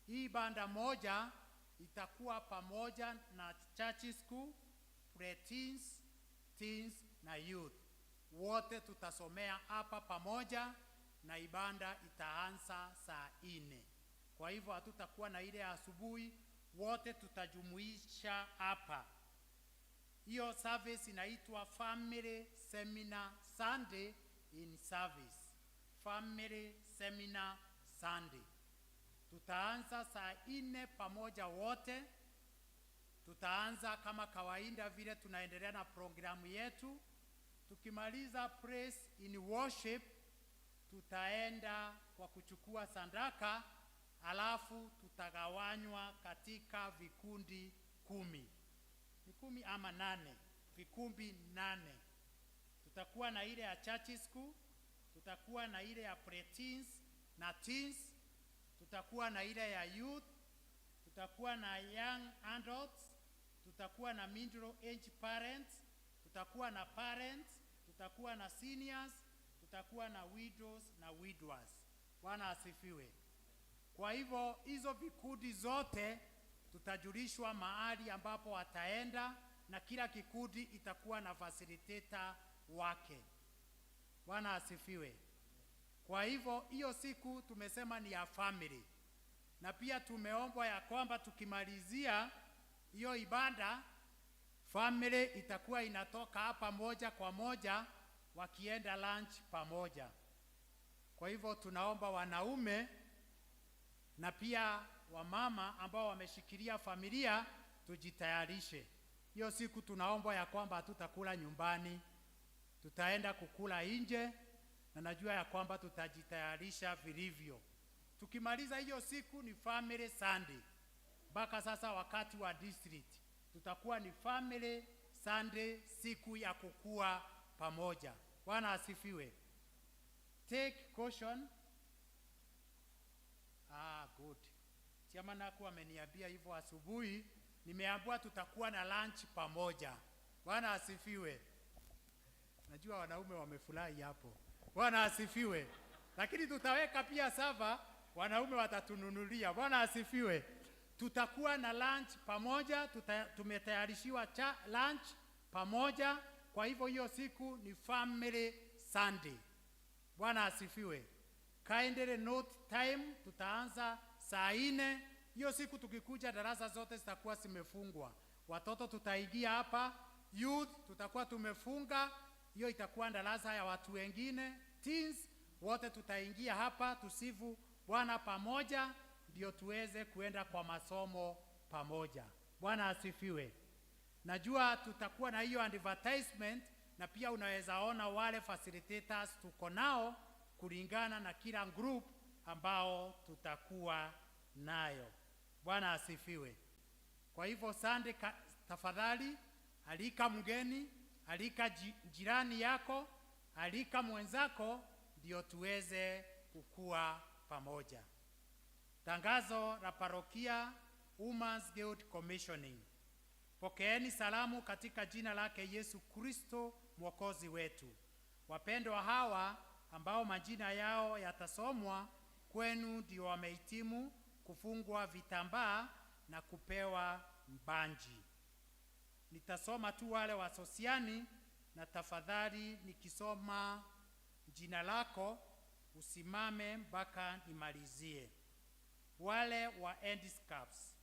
Hii ibada moja itakuwa pamoja na church school, preteens, teens na youth. Wote tutasomea hapa pamoja na ibada itaanza saa 4. Kwa hivyo hatutakuwa na ile asubuhi, wote tutajumuisha hapa. Hiyo service inaitwa Family Seminar Sunday in Service. Family Seminar Sunday. Tutaanza saa 4 pamoja wote. Tutaanza kama kawaida vile tunaendelea na programu yetu. Tukimaliza praise in worship, tutaenda kwa kuchukua sadaka, alafu tutagawanywa katika vikundi 10. Ni 10 ama 8, vikundi 8. Tutakuwa na ile ya church school, tutakuwa na ile ya preteens na teens, tutakuwa na ile ya youth, tutakuwa na young adults, tutakuwa na middle age parents, tutakuwa na parents, tutakuwa na seniors, tutakuwa na widows na widowers. Bwana asifiwe. Kwa hivyo hizo vikundi zote tutajulishwa mahali ambapo wataenda, na kila kikundi itakuwa na facilitator wake. Bwana asifiwe. Kwa hivyo hiyo siku tumesema ni ya family, na pia tumeombwa ya kwamba tukimalizia hiyo ibada, family itakuwa inatoka hapa moja kwa moja wakienda lunch pamoja. Kwa hivyo tunaomba wanaume na pia wamama ambao wameshikilia familia tujitayarishe. Hiyo siku tunaomba ya kwamba hatutakula nyumbani, tutaenda kukula nje, na najua ya kwamba tutajitayarisha vilivyo. Tukimaliza hiyo siku ni Family Sunday. Mpaka sasa wakati wa district tutakuwa ni Family Sunday, siku ya kukua pamoja. Bwana asifiwe. Take caution. Ah, good. Chairman aku ameniambia hivyo asubuhi, nimeambiwa tutakuwa na lunch pamoja. Bwana asifiwe. Najua wanaume wamefurahi hapo. Bwana asifiwe. Lakini tutaweka pia sava, wanaume watatununulia. Bwana asifiwe. Tutakuwa na lunch pamoja, tumetayarishiwa lunch pamoja. Kwa hivyo hiyo siku ni Family Sunday. Bwana asifiwe. Kindly note time, tutaanza saa 4. Hiyo siku tukikuja darasa zote zitakuwa zimefungwa. Watoto tutaingia hapa, youth tutakuwa tumefunga, hiyo itakuwa darasa ya watu wengine. Teens wote tutaingia hapa tusifu Bwana pamoja, ndio tuweze kuenda kwa masomo pamoja. Bwana asifiwe. Najua tutakuwa na hiyo advertisement, na pia unaweza ona wale facilitators tuko nao kulingana na kila group ambao tutakuwa nayo. Bwana asifiwe. Kwa hivyo Sunday, tafadhali alika mgeni, alika jirani yako, alika mwenzako, ndio tuweze kukua pamoja. Tangazo la parokia Women's Guild Commissioning. Pokeeni salamu katika jina lake Yesu Kristo Mwokozi wetu. Wapendwa hawa ambao majina yao yatasomwa kwenu ndio wamehitimu kufungwa vitambaa na kupewa mbanji. Nitasoma tu wale wa Sosiani, na tafadhali nikisoma jina lako usimame mpaka nimalizie. Wale wa Handicraps: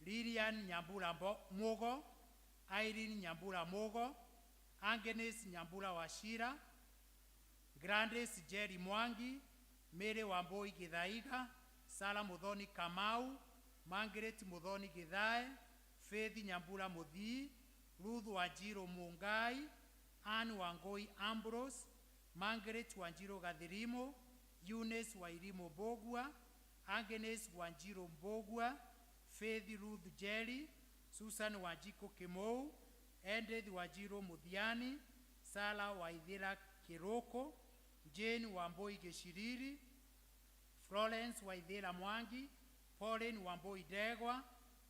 Lilian Nyambura Mugo, Irene Nyambura Mugo, Agnes Nyambura Wachira, Gladys Jerry Mwangi, Mary Wambui Githaiga, Sara Muthoni Kamau, Margaret Muthoni Githae, Faith Nyambura Muthii, Ruth Wanjiru Mungai, Anne Wangui Ambrose, Margaret Wanjiru Gathirimu, Eunice Wairimu Mbugua, Agnes Wanjiru Mbugua, Faith Ruth Jerry, Susan Wanjiku Kimou, Edith Wanjiru Muthiani, Sara Waithira Kiroko, Jane Wambui Gishiriri, Florence Waithira Mwangi, Pauline Wambui Ndegwa,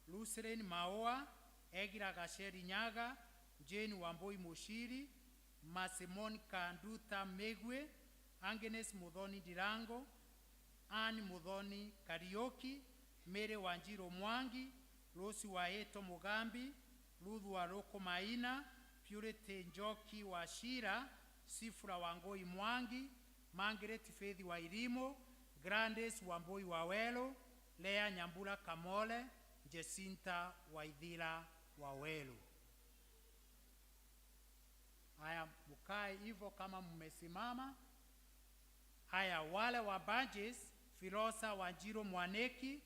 Lucilin Maua, Egira Gacheri Nyaga, Jane Wambui Mushiri, Masimon Kanduta Megwe, Agnes Muthoni Ndirango, Anne Muthoni Kariuki, Mary Wanjiru Mwangi, Rose Waito Mugambi, Ruth Waruku Maina, Purity Njoki Wachira, Sifura Wangui Mwangi, Margaret Faith Wairimu, Gladys Wambui Wawelo, Lea Nyambura Kamole, Jesinta Waithira Wawelu. Haya, mkae hivyo kama mmesimama. Haya, wale wa badges, Filosa Wanjiro Mwaneki,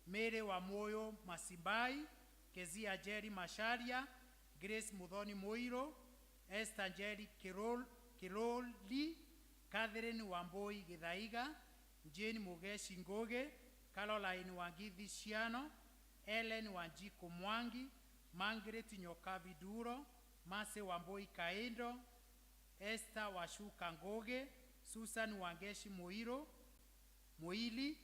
Mary wa Moyo Masibai, Kezia Jerry Masharia, Grace Muthoni Muiro, Esther Njeri Kiroli, Catherine Wambui Githaiga, Jane Mugeshi Ngugi, Caroline Wangithi Ciano, Ellen Wanjiku Mwangi, Margaret Nyokabi Duro, Mase Wambui Kaindo, Esther Washuka Ngugi, Susan Wangeshi Muiro, Muili,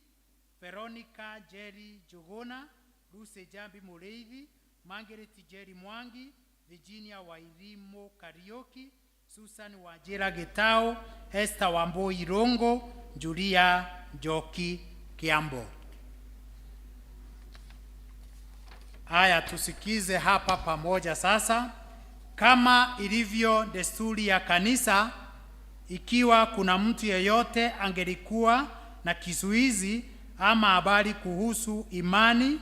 Veronica Jerry Jogona, Lucy Jambi Mureithi, Margaret Jerry Mwangi, Virginia Wairimo Kariuki, Susan Wanjira Gitao, Esther Wambui Rongo, Julia Njoki Kiambo. Haya, tusikize hapa pamoja sasa. Kama ilivyo desturi ya kanisa, ikiwa kuna mtu yeyote angelikuwa na kizuizi ama habari kuhusu imani,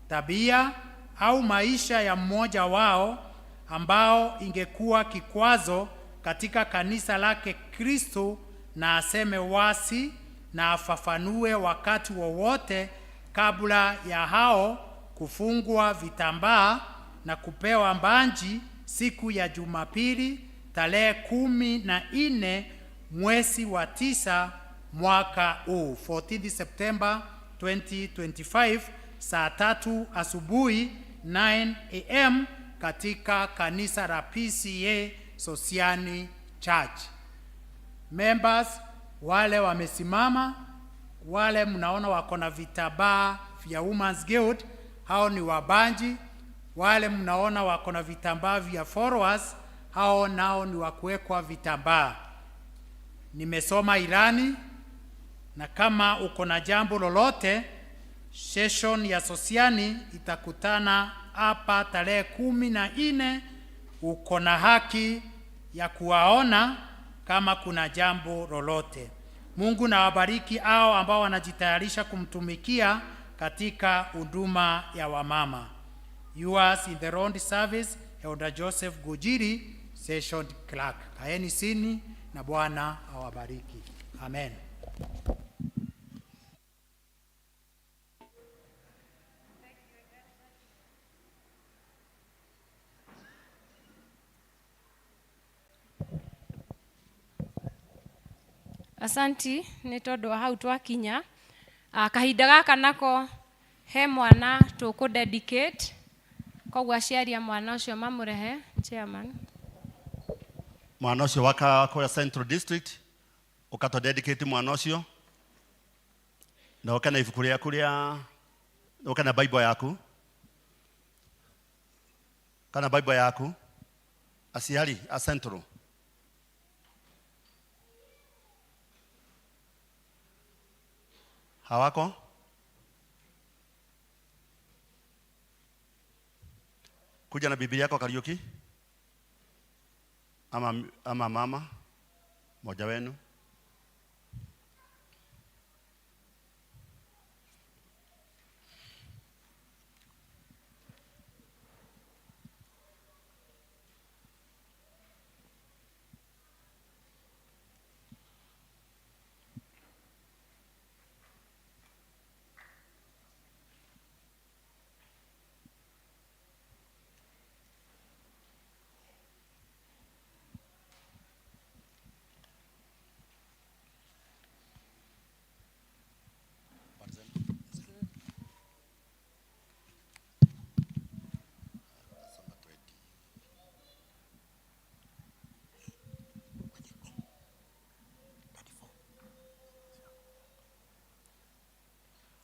tabia au maisha ya mmoja wao ambao ingekuwa kikwazo katika kanisa lake Kristo, na aseme wasi na afafanue wakati wowote kabla ya hao kufungwa vitambaa na kupewa mbanji siku ya Jumapili tarehe 14 mwezi wa 9 mwaka huu, 14 September 2025, saa 3 asubuhi 9 am katika kanisa la PCA Sosiani Church. Members wale wamesimama, wale mnaona wako na vitambaa vya Women's Guild, hao ni wabanji. Wale mnaona wako na vitambaa vya followers, hao nao ni wa kuwekwa vitambaa. Nimesoma ilani, na kama uko na jambo lolote, session ya Sosiani itakutana hapa tarehe 14. Uko na haki ya kuwaona kama kuna jambo lolote. Mungu na wabariki hao ambao wanajitayarisha kumtumikia katika huduma ya wamama. Yours in the round service, Elder Joseph Gujiri, Session Clerk. Kaeni sini na Bwana awabariki. Amen. Asanti nĩ tondũ wa hau twakinya. Kahinda gaka nako he mwana tũkũ dedicate, koguo aciari a mwana ũcio mamũrehe chairman. Mwana ũcio wa kũrĩa Central District ũkatũ dedicate mwana ũcio, na ũke na ibuku rĩaku rĩa, ũke na Bible yaku, kana Bible yaku, aciari a Central. Hawako? Kuja na Biblia yako Kariuki, ama mama mmoja wenu.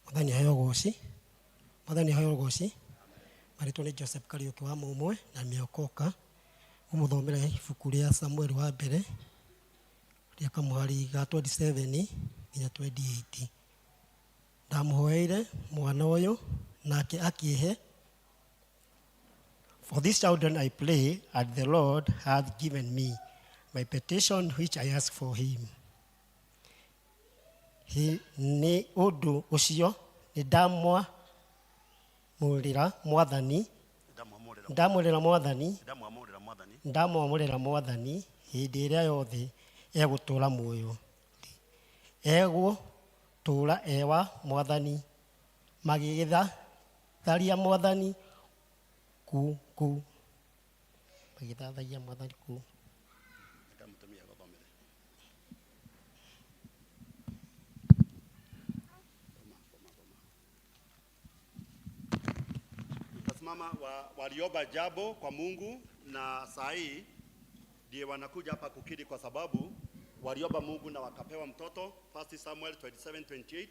Mwathani aheo ũgoci, Mwathani aheo ũgoci. Marĩtwa nĩ Joseph Kariũki wa Mũmwe na nĩokoka. Ngũmũthomera ibuku rĩa Samuel wa mbere rĩa kamũhari ga 27 nginya 28. Ndamũhoeire mwana ũyũ nake akĩhe. For these children I pray, and the Lord hath given me my petition which I ask for him. He nĩ ũndũ ũcio Ndamũrĩra mwathani ndamũrĩra mwathani ndamwamũrĩra mwathani hĩndĩ ĩrĩa yothe egũtũũra muoyo egũtũũra e wa mwathani magĩgĩtharia mwathani ku ku magĩthathaia mwathani kũu. Utasimama wa, waliomba jambo kwa Mungu na saa hii ndiye wanakuja hapa kukiri kwa sababu waliomba Mungu na wakapewa mtoto. 1 Samuel 27:28.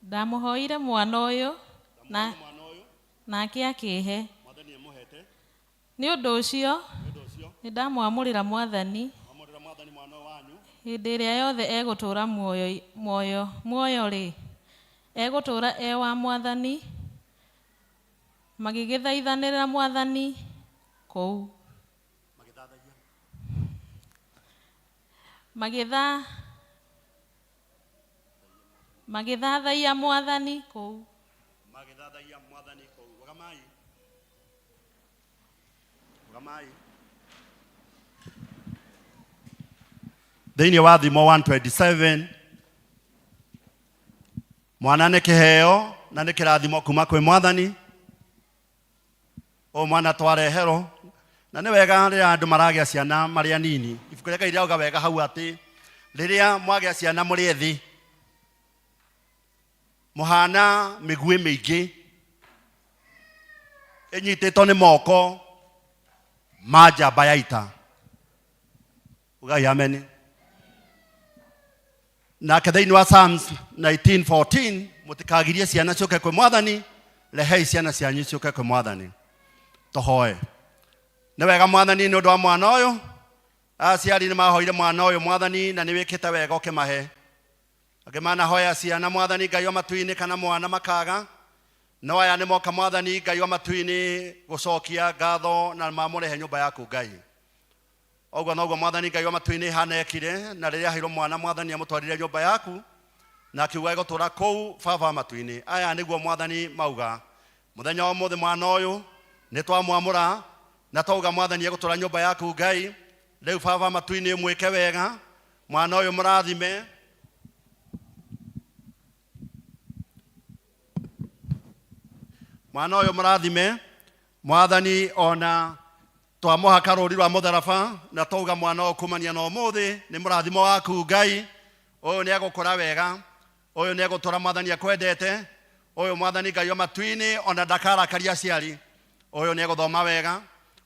Ndamũhoire mwana ũyũ na nake akĩhe. Mwathani amuhete. Nĩ ũndũ ũcio nĩ ndamwamũrĩra mwathani Amũrĩra mwathani mwana ũyũ wanyu hĩndĩ ĩrĩa yothe egũtũũra muoyo muoyo muoyo rĩ egũtũũra e wa mwathani magĩgĩthaithanĩrĩra mwathani kũu magĩtha magĩthathaiya mwathani kũu. Magĩthathaiya mwathani kũu. Rũgamai, rũgamai. Thĩinĩ wa Thimo 127 mwana nĩ kĩheo na nĩ kĩrathimo kuma kwĩ mwathani. Ũyũ mwana twareherwo na nĩ wega rĩrĩa andũ maragĩa ciana marĩ anini. Ibuku rĩa Ngai rĩrauga wega hau atĩ rĩrĩa mwagĩa ciana mũrĩ ethĩ mũhana mĩguĩ mĩingĩ ĩnyitĩtwo nĩ moko ma njamba ya ita. Ugai amen. Nake thĩinĩ wa Psalms 19:14 mũtikagirie ciana ciũke kwĩ mwathani, rehei ciana cianyu ciũke kwĩ mwathani. Tũhoe. Nĩ wega mwathani nĩ ũndũ wa mwana ũyũ. Aciari nĩ mahoire mwana ũyũ mwathani na nĩ wĩkĩte wega ũkĩmahe. Angĩ manahoya ciana mwathani Ngai wa matu-inĩ kana mwana makaga, no aya nĩ moka mwathani Ngai wa matu-inĩ gũcokia ngatho na mamũrehe nyũmba yaku Ngai. Ũguo noguo mwathani Ngai wa matu-inĩ hanekire na rĩrĩa aheirwo mwana mwathani amũtwarire nyũmba yaku na akiuga egũtũũra kũu baba wa matu-inĩ. Aya nĩguo mwathani mauga mũthenya wa ũmũthĩ mwana ũyũ nĩ twamwamũra na twauga mwathani egũtũũra nyũmba yaku Ngai. Rĩu baba wa matu-inĩ mwĩke wega mwana ũyũ mũrathime. Mwana ũyũ mũrathime mwathani ona twamũhaka rũri rwa mũtharaba na twauga mwana ũyũ kumania na ũmũthĩ nĩ mũrathimo waku Ngai. Ũyũ nĩ egũkũra wega, ũyũ nĩ egũtũra mwathani akwendete, ũyũ mwathani Ngai wa matu-inĩ ona ndakarakaria aciari, ũyũ nĩ egũthoma wega,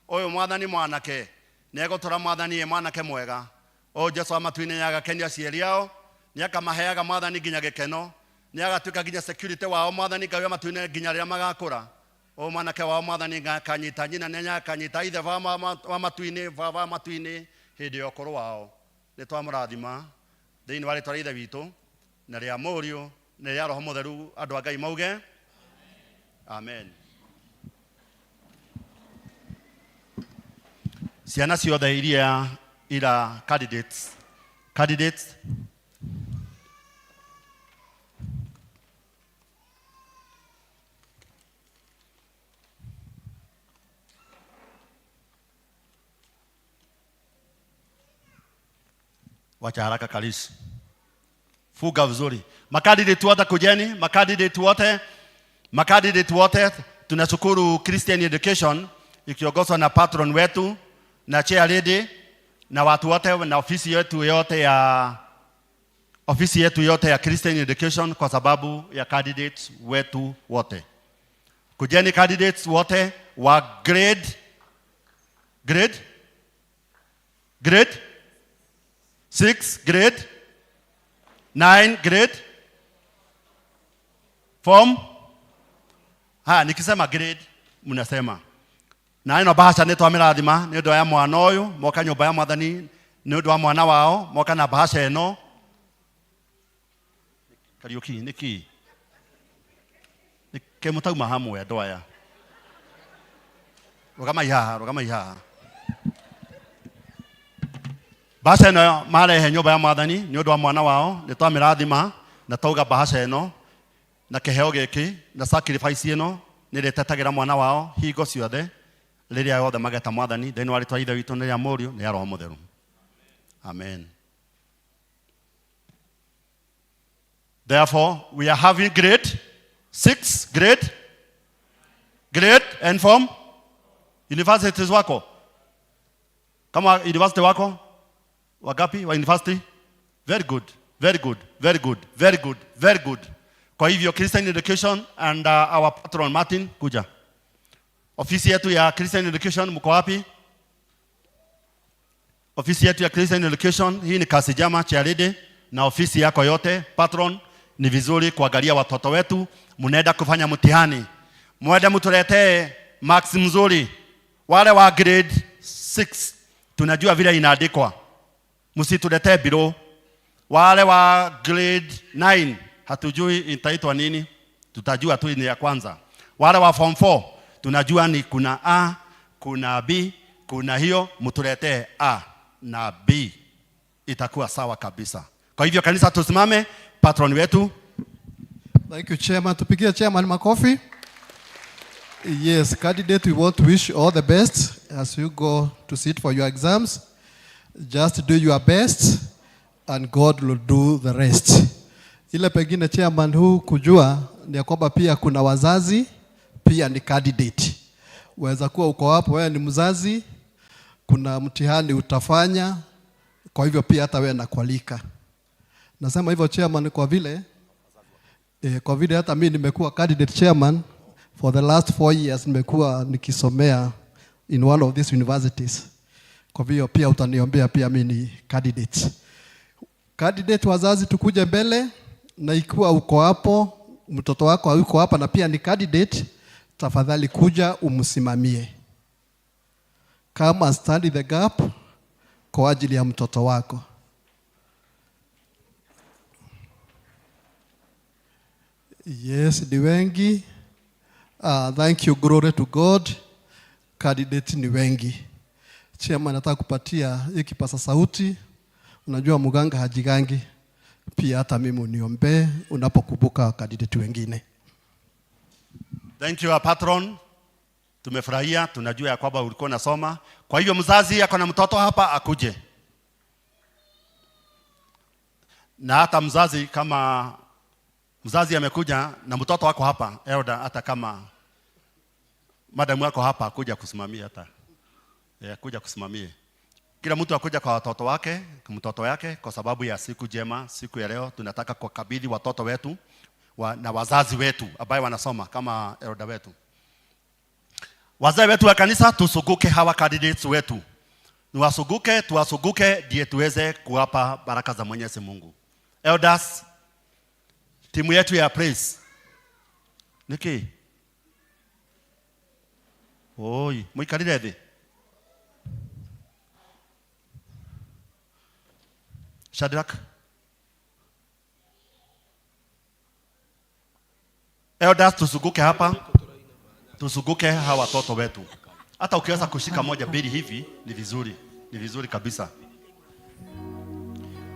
ũyũ mwathani mwanake nĩ egũtũra mwathani e mwanake mwega. Ũyũ Jesu wa matu-inĩ nĩ agakenia aciari ao, nĩ akamaheaga mwathani nginya gĩkeno, nĩ agatuĩka nginya security wao mwathani Ngai wa matu-inĩ nginya rĩrĩa magakũra. Ũyũ mwanake wao mwathani akanyita nyina na akanyita ithe wa matu-inĩ, baba wa matu-inĩ hĩndĩ ya ũkũrũ wao. Nĩ twamũrathima thĩinĩ wa rĩtwa rĩa Ithe witũ na rĩa Mũriũ na rĩa Roho Mũtheru. Andũ a Ngai mauge amen. Ciana ciothe iria ira candidates, candidates Wacha haraka Kalisi. Fuga vizuri. Makandidate wote kujeni, makandidate wote, makandidate wote. Tunashukuru Christian Education ikiongozwa na patron wetu na chair lady na watu wote na ofisi yetu yote ya ofisi yetu yote ya Christian Education kwa sababu ya candidates wetu wote. Kujeni candidates wote wa grade grade grade 6, grade 9, grade form. Ha, nikisema grade mnasema na ĩno bahasha nĩ twamĩrathima nĩ ũndũ wa mwana ũyũ moka nyũmba ya mwathani nĩ ũndũ wa mwana wao moka na bahasha ĩno. Kariũki nĩkĩ nĩkĩ mũtauma hamwe andũ aya? Rũgamai haha, rũgamai haha. Bahasha ĩno marehe nyũmba ya mwathani nĩ ũndũ wa mwana wao nĩ twamĩrathima na twauga bahasha ĩno Na kĩheo gĩkĩ na sacrifice ĩno nĩrĩtetagĩra mwana wao hingo ciothe rĩrĩa yothe mageta Mwathani thĩinĩ wa rĩtwa Ithe witũ nĩ rĩa Mũriũ nĩ rĩa Roho Mũtheru. Amen. Therefore, we are having grade 6, grade and form universities wako. Kama university wako wagapi wa university? Very good, very good, very good, very good, very good. Kwa hivyo Christian Education and our patron Martin kuja. Ofisi yetu ya Christian Education mko wapi? Ofisi yetu ya Christian Education hii ni Kasijama Charity na ofisi yako yote patron, ni vizuri kuangalia watoto wetu. Mnaenda kufanya mtihani, mwende mtuletee marks mzuri. Wale wa grade 6 tunajua vile inaandikwa, msituletee below. Wale wa grade 9 hatujui itaitwa nini, tutajua tu ni ya kwanza. Wale wa form 4 tunajua ni kuna A, kuna B, kuna hiyo, mtuletee A na B, itakuwa sawa kabisa. Kwa hivyo kanisa tusimame, patron wetu. Thank you, Chairman. Tupigie Chairman makofi. Yes, candidate, we want to wish you all the best as you go to sit for your exams. Just do your best and God will do the rest. Ile pengine Chairman huu kujua ni ya kwamba pia kuna wazazi pia ni candidate. Waweza kuwa uko hapo wewe ni mzazi, kuna mtihani utafanya, kwa hivyo pia hata wewe nakualika. Nasema hivyo Chairman kwa vile hata mimi nimekuwa candidate chairman for the last 4 years, nimekuwa nikisomea in one of these universities. Kwa hivyo pia utaniombea pia mimi ni candidate. Candidate wazazi tukuje mbele, na ikiwa uko hapo mtoto wako hayuko hapa na pia ni candidate, tafadhali kuja umsimamie. Come and stand in the gap kwa ajili ya mtoto wako. Yes, ni wengi. Thank you, glory to God. Candidate ni wengi. Chairman nataka kupatia hiki kipasa sauti. Unajua mganga hajigangi. Pia hata mimi uniombee unapokumbuka candidate wengine. Thank you our patron. Tumefurahia, tunajua ya kwamba ulikuwa unasoma. Kwa hivyo mzazi ako na mtoto hapa akuje. Na hata mzazi kama mzazi amekuja na mtoto wako hapa, elder, hata kama madam wako hapa akuja kusimamia hata. Kuja kusimamie. Kila mtu akuja kwa watoto wake, mtoto yake, kwa sababu ya siku jema, siku ya leo tunataka kukabidhi watoto wetu na wazazi wetu ambao wanasoma kama elder wetu. Wazee wetu wa kanisa tusuguke hawa candidates wetu. Niwasuguke, tuwasuguke ndiye tuweze kuwapa baraka za Mwenyezi Mungu. Elders, timu yetu ya praise. Niki? Oi, muikarire thi. Shadrach. Elders, tusuguke hapa. Tusuguke hawa watoto wetu. Hata ukiweza kushika moja mbili hivi ni vizuri. Ni vizuri kabisa.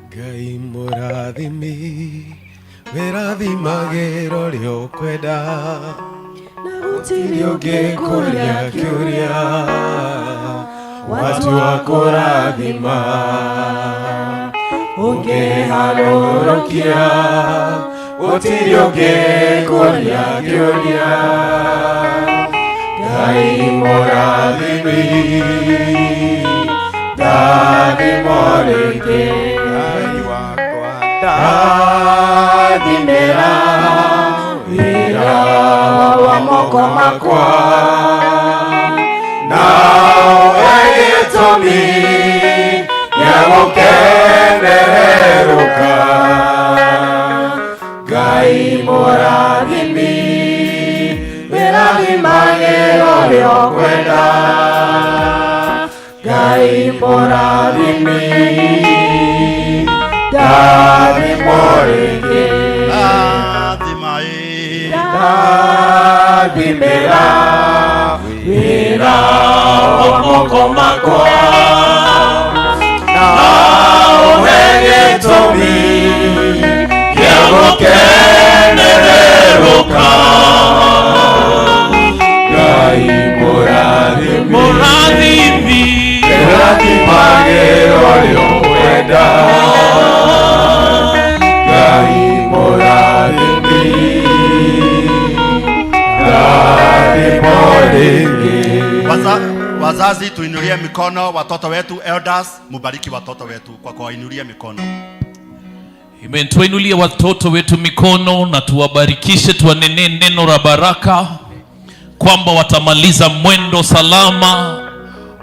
Ngai mũrathimi, wĩrathimagĩra ũrĩa ũkwenda, na gũtirĩ ũngĩ kũrĩa kĩũria, watu wa kũrathima ũngĩharũrũkia, gũtirĩ ũngĩ kũrĩa kĩũria. Ngai mũrathimi, ndathimo rĩngĩ, Ngai wakwa ndathimĩra wĩra wa moko makwa, na ũhe gĩtũmi gĩa gũkenerũka. Ngai mũrathimi, wĩrathimagĩra ũrĩa ũkwenda, Ngai mũrathimi, ndathimo rĩngĩ, ndathimĩra wĩra wa moko makwa, na ũhe gĩtũmi gĩa gũkenererũka. ũka. Ngai mũrathimi, mũrathimi, mũrathimage ũrĩa ũmwenda. Ngai mũrathimi, rathimo rĩngĩ. Wazazi tuinulie mikono watoto wetu, elders mubariki watoto wetu kwa kuwainulia mikono. Amen. Tuinulie watoto wetu mikono na tuwabarikishe, tuwanenee neno la baraka kwamba watamaliza mwendo salama,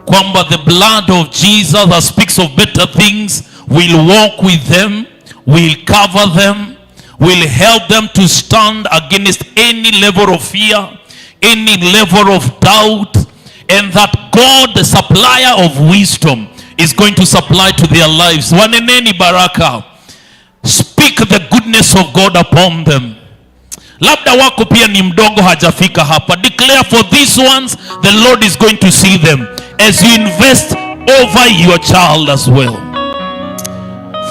kwamba the blood of Jesus that speaks of better things will walk with them, will cover them, will help them to stand against any level of fear, any level of doubt, and that God, the supplier of wisdom, is going to supply to their lives. Waneneni baraka. Speak the goodness of God upon them. Labda wako pia ni mdogo hajafika hapa. Declare for these ones, the Lord is going to see them as you invest over your child as well.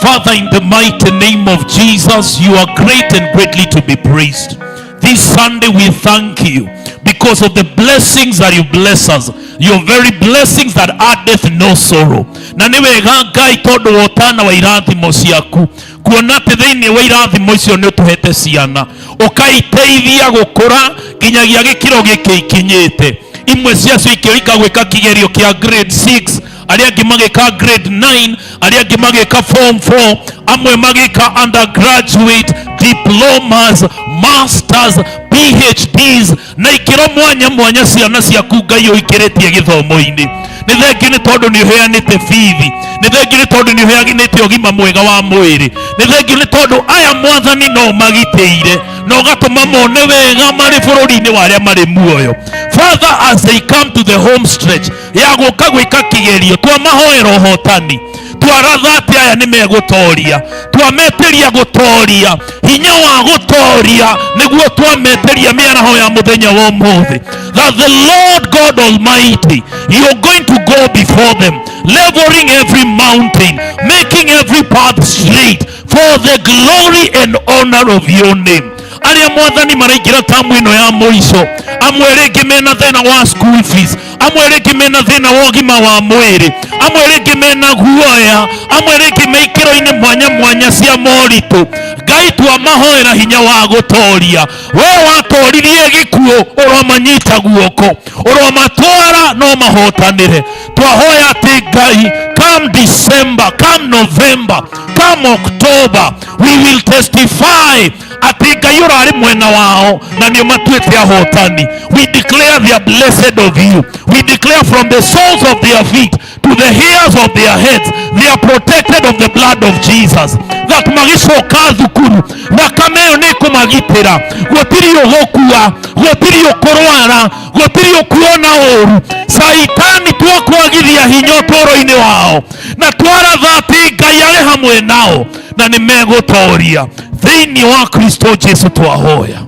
Father, in the mighty name of Jesus, you are great and greatly to be praised. This Sunday we thank you because of the blessings that you bless us, your very blessings that addeth no sorrow. Na nĩ wega Ngai tondũ wa ũtana wa irathimo ciaku, kuona atĩ thĩinĩ wa irathimo icio nĩ ũtũhete ciana, ũkaiteithia gũkũra nginyagia gĩkĩro gĩkĩ ikinyĩte. Imwe ciacio ikĩrika gwĩka kĩgerio kĩa grade 6, arĩa angĩ magĩka grade 9, arĩa angĩ magĩka form 4, amwe magĩka undergraduate diplomas, masters, PhDs na ikĩro mwanya mwanya ciana ciaku Ngai ũikĩrĩtie gĩthomo-inĩ. Nĩ thengiũ nĩ tondũ nĩ ũheanĩte bithi, nĩ thengiũ nĩ tondũ nĩ ũheanĩte ũgima mwega wa mwĩrĩ, nĩ thengiũ nĩ tondũ aya Mwathani no magitĩire na ũgatũma mone wega marĩ bũrũri-inĩ wa arĩa marĩ muoyo. Father, as they come to the home stretch ya gũka gwĩka kĩgerio, twamahoera ũhotani, twaratha atĩ aya nĩ megũtoria, twametĩria gũtoria, hinya wa gũtoria nĩguo twametĩria mĩaraho ya mũthenya wa ũmũthĩ, that the Lord God Almighty, you are going to go before them, leveling every mountain, making every path straight for the glory and honor of your name. Arĩa Mwathani maraingĩra tamu ĩno ya mũico, amwe rĩngĩ mena thĩna wa school fees, amwe rĩngĩ mena thĩna wa ũgima wa mwĩrĩ, amwe rĩngĩ mena guoya, amwe rĩngĩ me ikĩro-inĩ mwanya mwanya cia moritũ, Ngai twamahoera hinya wa gũtoria. We watoririe gĩkuũ, ũromanyita guoko, ũromatwara no mahotanĩre. Twahoya atĩ Ngai, come December, come November, come October, we will testify atĩ Ngai ũrarĩ mwena wao na nĩ ũmatuĩte ahotani. We declare they are blessed of you. We declare from the soles of their feet to the hairs of their heads, they are protected of the blood of Jesus. That magĩcoka thukuru, thakame ĩyo nĩ ĩkũmagitĩra, gũtirĩ ũgũkua, gũtirĩ ũkũrwara, gũtirĩ ũkuona ũru. Caitani twakwagithia hinya ũtũũro-inĩ wao, na twaratha atĩ Ngai arĩ hamwe nao na nĩ megũtoria thĩinĩ wa Kristo Jesu twahoya.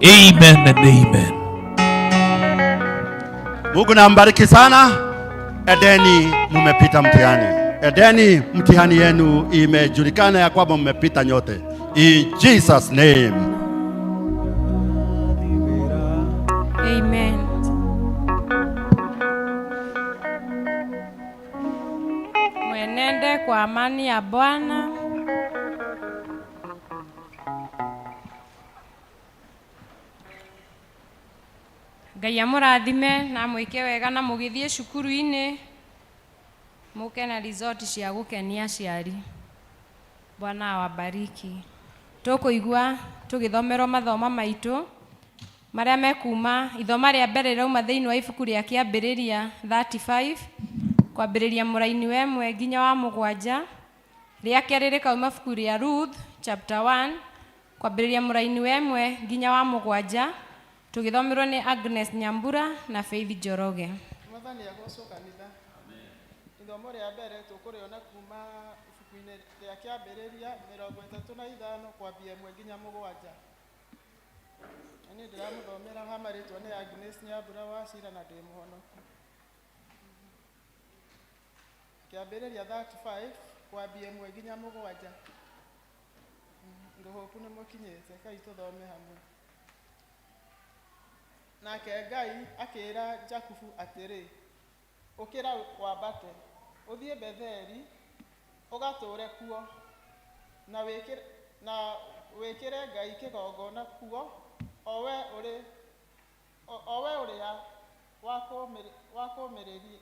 Amen and amen. Mungu na mbariki sana. Edeni mumepita mtihani. Edeni mtihani yenu imejulikana ya kwamba mmepita nyote. In Jesus name. Amen. Mwenende kwa amani ya Bwana. Ngai amũrathime na amwĩke wega na mũgĩthiĩ cukuru-inĩ mũke na result cia gũkenia aciari. Bwana awabariki. Tũkũigua tũgĩthomerwo mathomo maitũ marĩa mekuma ithoma rĩa mbere rĩrauma thĩinĩ wa ibuku rĩa Kĩambĩrĩria 35 kwambĩrĩria mũraini wa 1 nginya wa 7, rĩa kerĩ rĩkauma ibuku rĩa Ruth chapter 1 kwambĩrĩria mũraini wa 1 nginya wa 7, tũgĩthomerwo nĩ Agnes Nyambura na Faith Njoroge. Mwathani agocwo kanitha. Ithomo rĩa mbere tũkũrĩona kuma ibuku-inĩ rĩa Kĩambĩrĩria 35 kwambia 1 nginya 7. Na niĩ ndĩramũthomera ha marĩtwa nĩ Agnes Nyambura wa Cira na ndĩ mũhonoku. Kĩambĩrĩria 35 kwambia 1 nginya 7. Ngũhũku nĩ mũkinyĩte, kai tũthome hamwe. Nake Ngai akĩĩra Jakubu atĩrĩ, Ũkĩra wambate, ũthiĩ Betheli, ũgatũũre kuo, na wĩkĩre, na wĩkĩre Ngai kĩgongona kuo, o we ũrĩ o we ũrĩa wakũũmĩrĩirie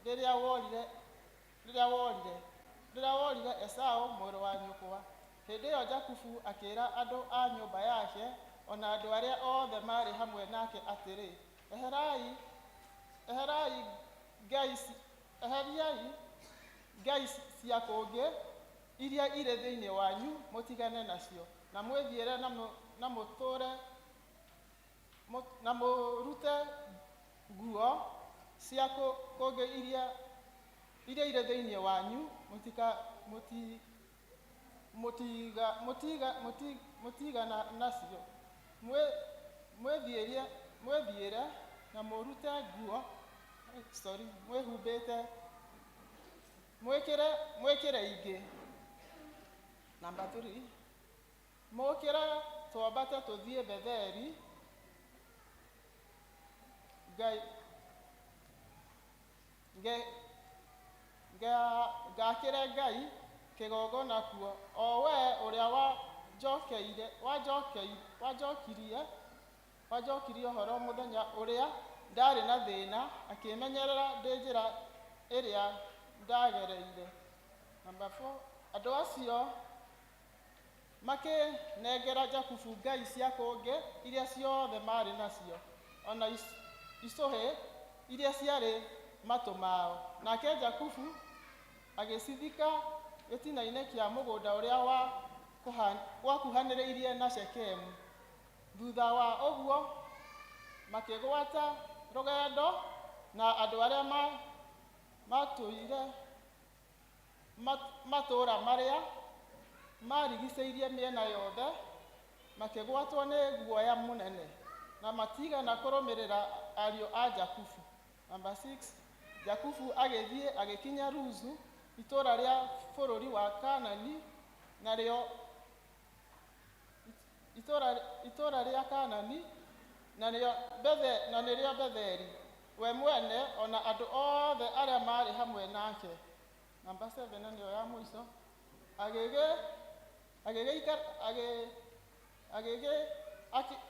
rĩrĩa worire rĩrĩa worire rĩrĩa worire Esau mũrũ wa nyũkwa. Hĩndĩ ĩyo Jakubu akĩĩra andũ a nyũmba yake o na andũ arĩa othe maarĩ hamwe nake atĩrĩ, Eherai eherai ngai eheriai ngai cia kũngĩ iria irĩ thĩinĩ wanyu mũtigane nacio, na mwĩthiĩre na mũtũũre na mũrute nguo cia kũngĩ iria iria irĩ thĩinĩ wanyu mũtika mũti mũtiga mũtiga mũtigana nacio. Mwĩthiĩre mwĩthiĩre na mũrute nguo, sorry, mwĩhumbĩte mwĩkĩre mwĩkĩre ingĩ. Number 3, mũkĩre twambate tũthiĩ Betheli Ngai nge ngakĩre Ngai kĩgongona kuo, o we ũrĩa wanjokeire wanjokirie wanjokirie ũhoro mũthenya ũrĩa ndarĩ na thĩna, akĩmenyerera ndĩ njĩra ĩrĩa ndagereire. Number 4, andũ acio makĩnengera Jakubu ngai cia kũngĩ iria ciothe maarĩ nacio, ona icũhĩ iria ciarĩ matũ mao. Nake Jakubu agĩcithika gĩtina-inĩ kĩa mũgũnda ũrĩa wakuhanĩrĩirie na Shekemu. Thutha wa ũguo makĩgwata rũgendo, na andũ arĩa matũire matũũra marĩa marigicĩirie mĩena yothe makĩgwatwo nĩ guoya mũnene, na matigana kũrũmĩrĩra ariũ a Jakubu. Number 6, Jakubu agĩthiĩ agĩkinya Luzu, itũũra rĩa bũrũri wa Kaanani, narĩo itũũra rĩa Kaanani, narĩo Bethe na nĩrĩo Betheli, we mwene ona andũ othe arĩa maarĩ hamwe nake. Number 7, na nĩyo ya mũico,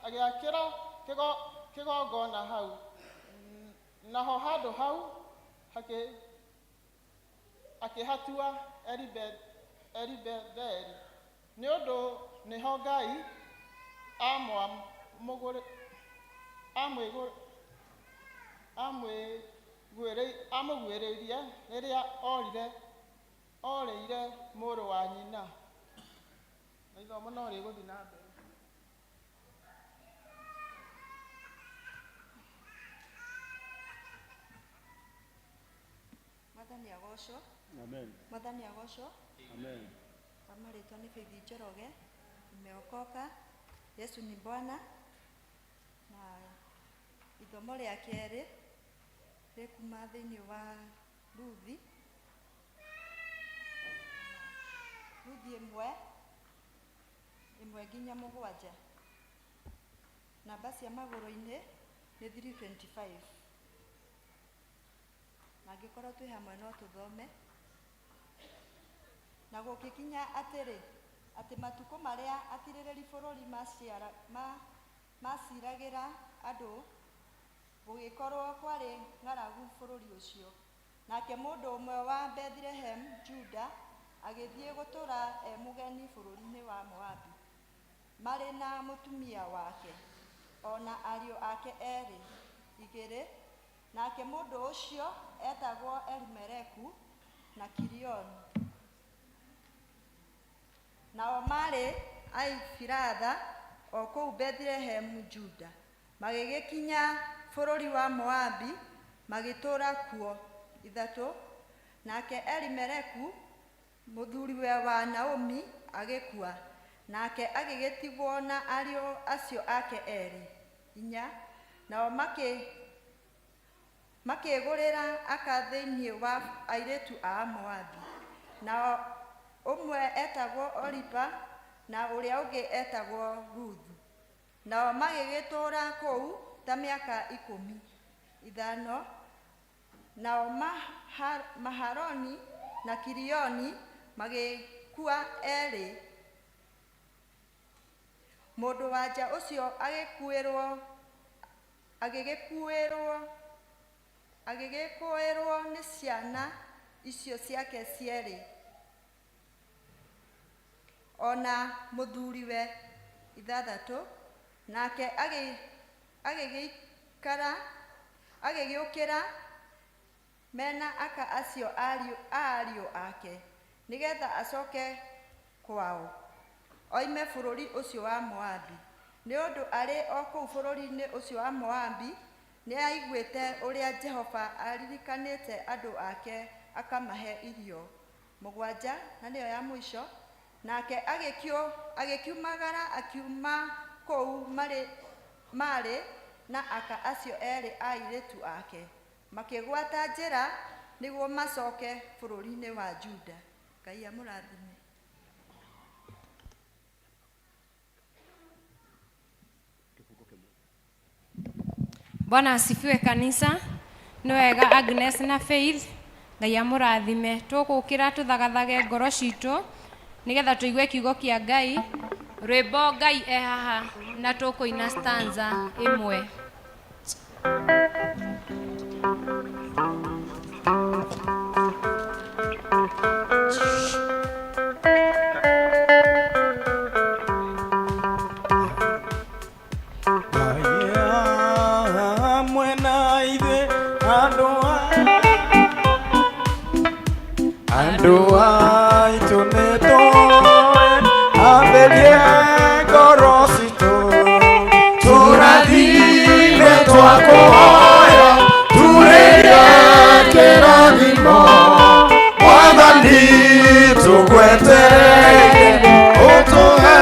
agĩakĩra kĩgongona hau, naho handũ hau akĩhatua Eli-Betheli, nĩ ũndũ nĩho Ngai amũguĩrĩirie rĩrĩa orĩire mũrũ wa nyina. Na ithomo no rĩgũthiĩ na mbere. Mwathani agocwo. Amen. Mwathani agocwo. Amen. Kwa marĩtwa nĩ Faith Njoroge, nimeokoka. Yesu ni Bwana. Na ithomo rĩa kerĩ rĩkuma thĩinĩ wa Ruthi. Ruthi 1 nginya 7. Namba cia magũrũ-inĩ nĩ 325. Na angĩkorwo twĩ hamwe no tũthome. Na gũgĩkinya atĩrĩ, atĩ matukũ marĩa atirĩrĩri bũrũri maciragĩra andũ, gũgĩkorwo kwarĩ ng'aragu bũrũri ũcio. Nake mũndũ ũmwe wa Bethlehem Juda agĩthiĩ gũtũũra e mũgeni bũrũri-inĩ wa Moabi, marĩ na mũtumia wake o na ariũ ake erĩ. 2. Nake mũndũ ũcio etagwo Elimeleku na Kilioni. Nao maarĩ Aefiratha o kũu Bethilehemu Juda. Magĩgĩkinya bũrũri wa Moabi, magĩtũũra kuo. 3. Nake Elimeleku mũthuriwe wa Naomi agĩkua, nake agĩgĩtigwo na ariũ acio ake erĩ. 4. Nao makĩĩgũrĩra aka thĩinĩ wa airĩtu a Moabi. Nao ũmwe etagwo Oripa, na ũrĩa ũngĩ etagwo Ruthu. Nao magĩgĩtũũra kũu ta mĩaka ikũmi ithano. Nao Mahaloni na Kilioni magĩkua eerĩ. Mũndũ-wa-nja ũcio agĩkuĩrwo agĩgĩkuĩrwo agĩgĩkũĩrwo nĩ ciana icio ciake cierĩ o na mũthuriwe ithathatũ, nake agĩgĩikara agĩgĩũkĩra mena aka acio a ariũ ake, nĩgeetha acoke kwao, oime bũrũri ũcio wa Moabi. Nĩ ũndũ arĩ o kũu bũrũri-inĩ ũcio wa Moabi nĩaiguĩte ũrĩa Jehova aaririkanĩte andũ ake akamahe irio. Mũgwanja, na nĩyo ya mũico, nake agĩkiumagara akiuma kũu marĩ na aka acio eerĩ a airĩtu ake, makĩgwata njĩra nĩguo macoke bũrũri-inĩ wa Juda. Ngai amũrathime. Bwana asifiwe kanisa. Nĩ wega Agnes na Faith, Ngai amũrathime. Tũgũkĩra tũthagathage ngoro citũ nĩgetha tũigue kiugo kĩa Ngai. Rwĩmbo Ngai e haha na tũkũina stanza ĩmwe. Andũ aitũ nĩ tũĩ atherie ngoro citũ tũrathime twakũhoya turĩrie kĩrathimo mwathani tũgwetereire ũtũhe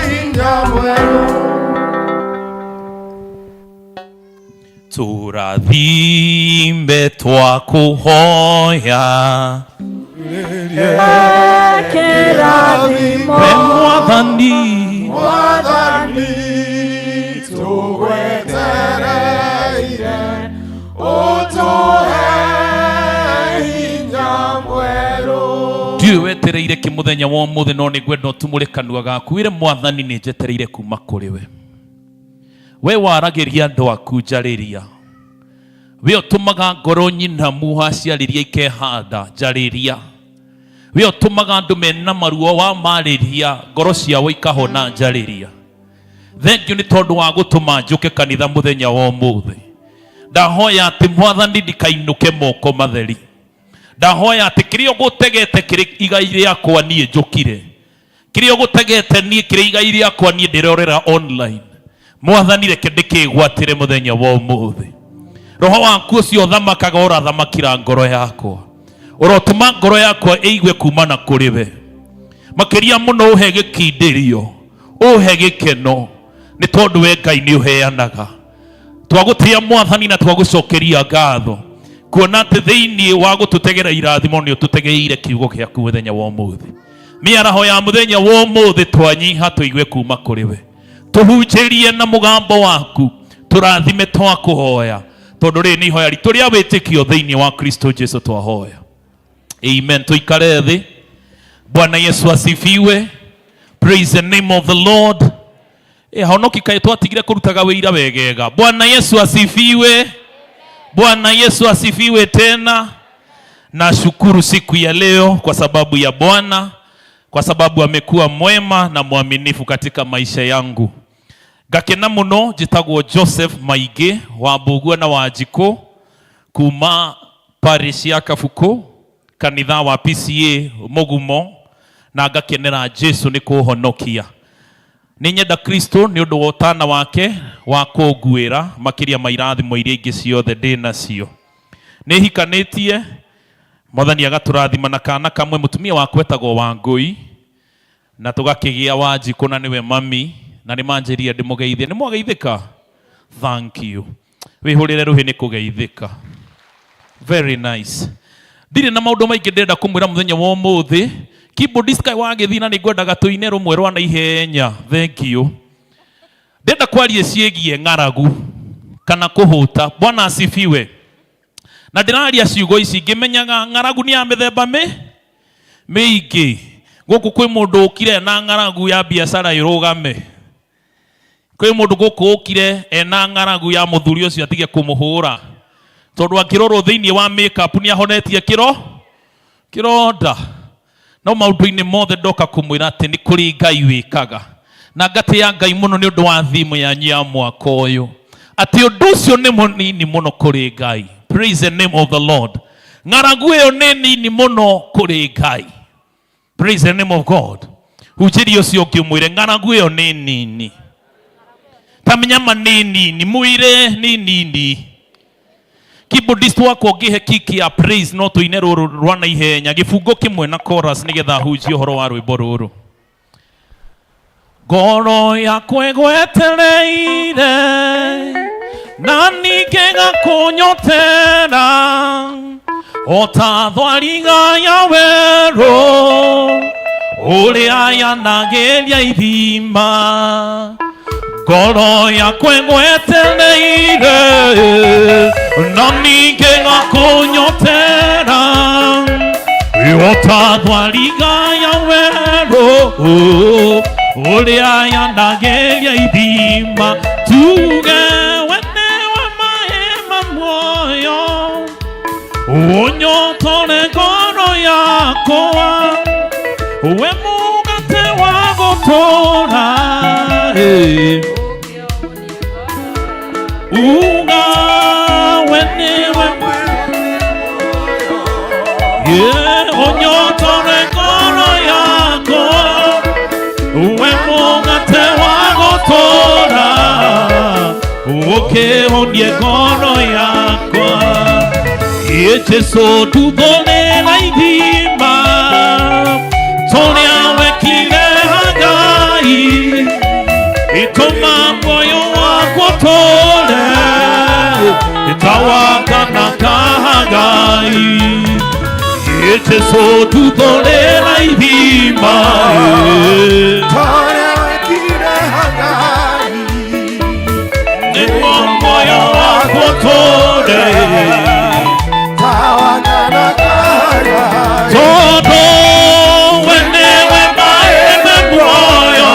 hinya mwerũ. Tũrathime twakũhoya Kĩrathimo we mwathani mwathani tũgwetereire ũtũhe hinya mwerũ. Ndiũĩ wetereire kĩ mũthenya wa ũmũthĩ no nĩ ngwenda ũtumũre kanua gaku wĩre mwathani nĩ njetereire kuma kũrĩ we. We waragĩria andũ aku njarĩria, we ũtũmaga ngoro nyinamu waciarĩria ikehanda njarĩria, we ũtũmaga andũ mena maruo wamarĩria ngoro ciao ikahona njarĩria. Thengiũ nĩ tondũ wa gũtũma njũke kanitha mũthenya wa ũmũthĩ. Ndahoya atĩ mwathani ndikainũke moko matheri. Ndahoya atĩ kĩrĩa ũgũtegete kĩrĩ igai rĩakwa niĩ njũkire, kĩrĩa ũgũtegete niĩ kĩrĩ igai rĩakwa niĩ ndĩrorera online, mwathani reke ndĩkĩgwatĩre mũthenya wa ũmũthĩ. Roho waku ũcio ũthamakaga ũrathamakĩra ngoro yakwa, ũrotũma ngoro yakwa ĩigue kumana kũrĩ we. Makĩria mũno ũhe gĩkindĩrio, ũhe gĩkeno, nĩ tondũ we Ngai nĩ ũheanaga. Twagũtĩa mwathani na twagũcokeria ngatho kuona atĩ thĩinĩ wa gũtũtegera irathimo nĩ ũtũtegeire kiugo gĩaku mũthenya wa ũmũthĩ. Mĩaraho ya mũthenya wa ũmũthĩ twanyiha tũigue kuma kũrĩ we, tũhunjĩrie na mũgambo waku, tũrathime twakũhoya, tondũ rĩrĩ nĩ ihoya ritũ rĩa wĩtĩkio thĩinĩ wa Kristo Jesu twahoya. Amen. Tuikare thĩ. Bwana Yesu asifiwe. Praise the name of the Lord. Honoki kaĩ twatigire kũrutaga wĩira wegega. Bwana Yesu asifiwe. Bwana Yesu asifiwe tena. Nashukuru siku ya leo kwa sababu ya Bwana, kwa sababu amekuwa mwema na mwaminifu katika maisha yangu. Ngakena muno njĩtagwo Joseph Maingĩ wa Mbũgua na Wanjikũ kuma parish ya Kabuku kanitha wa PCA Mũgumo, na ngakenera Jesu nĩ kũhonokia. Nĩ nyenda Kristo nĩ ũndũ wa ũtana wake wa kũnguĩra makĩria ma irathimo iria ingĩ ciothe ndĩ nacio. Nĩ hikanĩtie, mwathani agatũrathima na kana kamwe, mũtumia wakwa etagwo Wangũi, na tũgakĩgĩa Wanjikũ na nĩwe mami, na nĩ manjĩrire ndĩmũgeithie. Nĩ mwageithĩka? Thank you. Wĩhũrĩre rũhĩ nĩ kũgeithĩka. Very nice. Ndirĩ na maũndũ maingĩ ndĩrenda kũmwĩra mũthenya wa ũmũthĩ. Keyboardist kaĩ wagĩthiĩ na nĩ ngwendaga tũine rũmwe rwa naihenya. Thank you. Ndĩrenda kwaria ciĩgiĩ ng'aragu kana kũhũta. Bwana asifiwe. Na ndĩraria ciugo ici ngĩmenyaga ng'aragu nĩ ya mĩthemba mĩingĩ. Gũkũ kwĩ mũndũ ũkire na ng'aragu ya biacara ĩrũgame. Kwĩ mũndũ gũkũ ũkire ena ng'aragu ya mũthuri ũcio atige kũmũhũra. Tondũ akĩrorwo thĩinĩ wa makeup nĩ ahonetie kĩronda. No maũndũ-inĩ mothe ndoka kũmwĩra atĩ nĩ kũrĩ Ngai wĩkaga. Na ngatĩĩa Ngai mũno nĩ ũndũ wa thimũ yanyu ya mwaka ũyũ. Atĩ ũndũ ũcio nĩ mũnini mũno kũrĩ Ngai. Praise the name of the Lord. Ng'aragu ĩyo nĩ nini mũno kũrĩ Ngai. Praise the name of God. Hunjĩria ũcio ũngĩ ũmwĩre ng'aragu ĩyo nĩ nini. Ta mĩnyama nĩ nini, mwĩre nĩ nini. Keyboardist wakwa ũngĩhe kiki ya praise no tũine rũrũ rwa naihenya gĩbungo kĩmwe na chorus nĩgetha hunjie ũhoro wa rwĩmbo rũrũ. Ngoro yakwa ĩgwetereire na ningĩ gakũnyotera o ta thwariga ya werũ ũrĩa yanagĩria ithima. Ngoro yakwa ĩgwetereire na ningĩ gakũnyotera o ta thwariga ya werũ ũrĩa yanagĩria ithima. Tuge we nĩwe maĩ ma muoyo ũnyotore ngoro yakwa we mũgate wa gũtũũra. Uga we nĩwe ũnyotore ngoro yakwa we mũgate wa gũtũũra ũkĩhonie ngoro yakwa. Ĩ Jesũ nduthũrĩra ithima tũrĩa wekire Hagai itũma muoyo wakwa ũtũũre ĩtawakana ka Hagai. Ĩ Jesũ nduthũrĩra ithima Tũrĩa wekire Hagai nĩguo muoyo wakwa ũtũũre tawakana ka Hagai. Tondũ we nĩwe maĩ me muoyo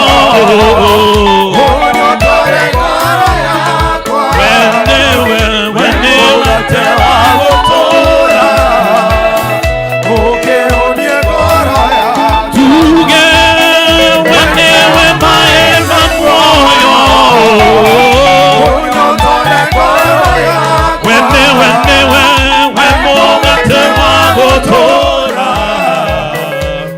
Ũnyotore ngoro yakwa we nĩwe we nĩwe mũgate wa gũtũũra ũkĩhonie ngoro yakwa. Tuge we nĩwe maĩ ma muoyo Ũnyotore ngoro yakwa we nĩwe nĩwe we mũgate wa gũtũũra.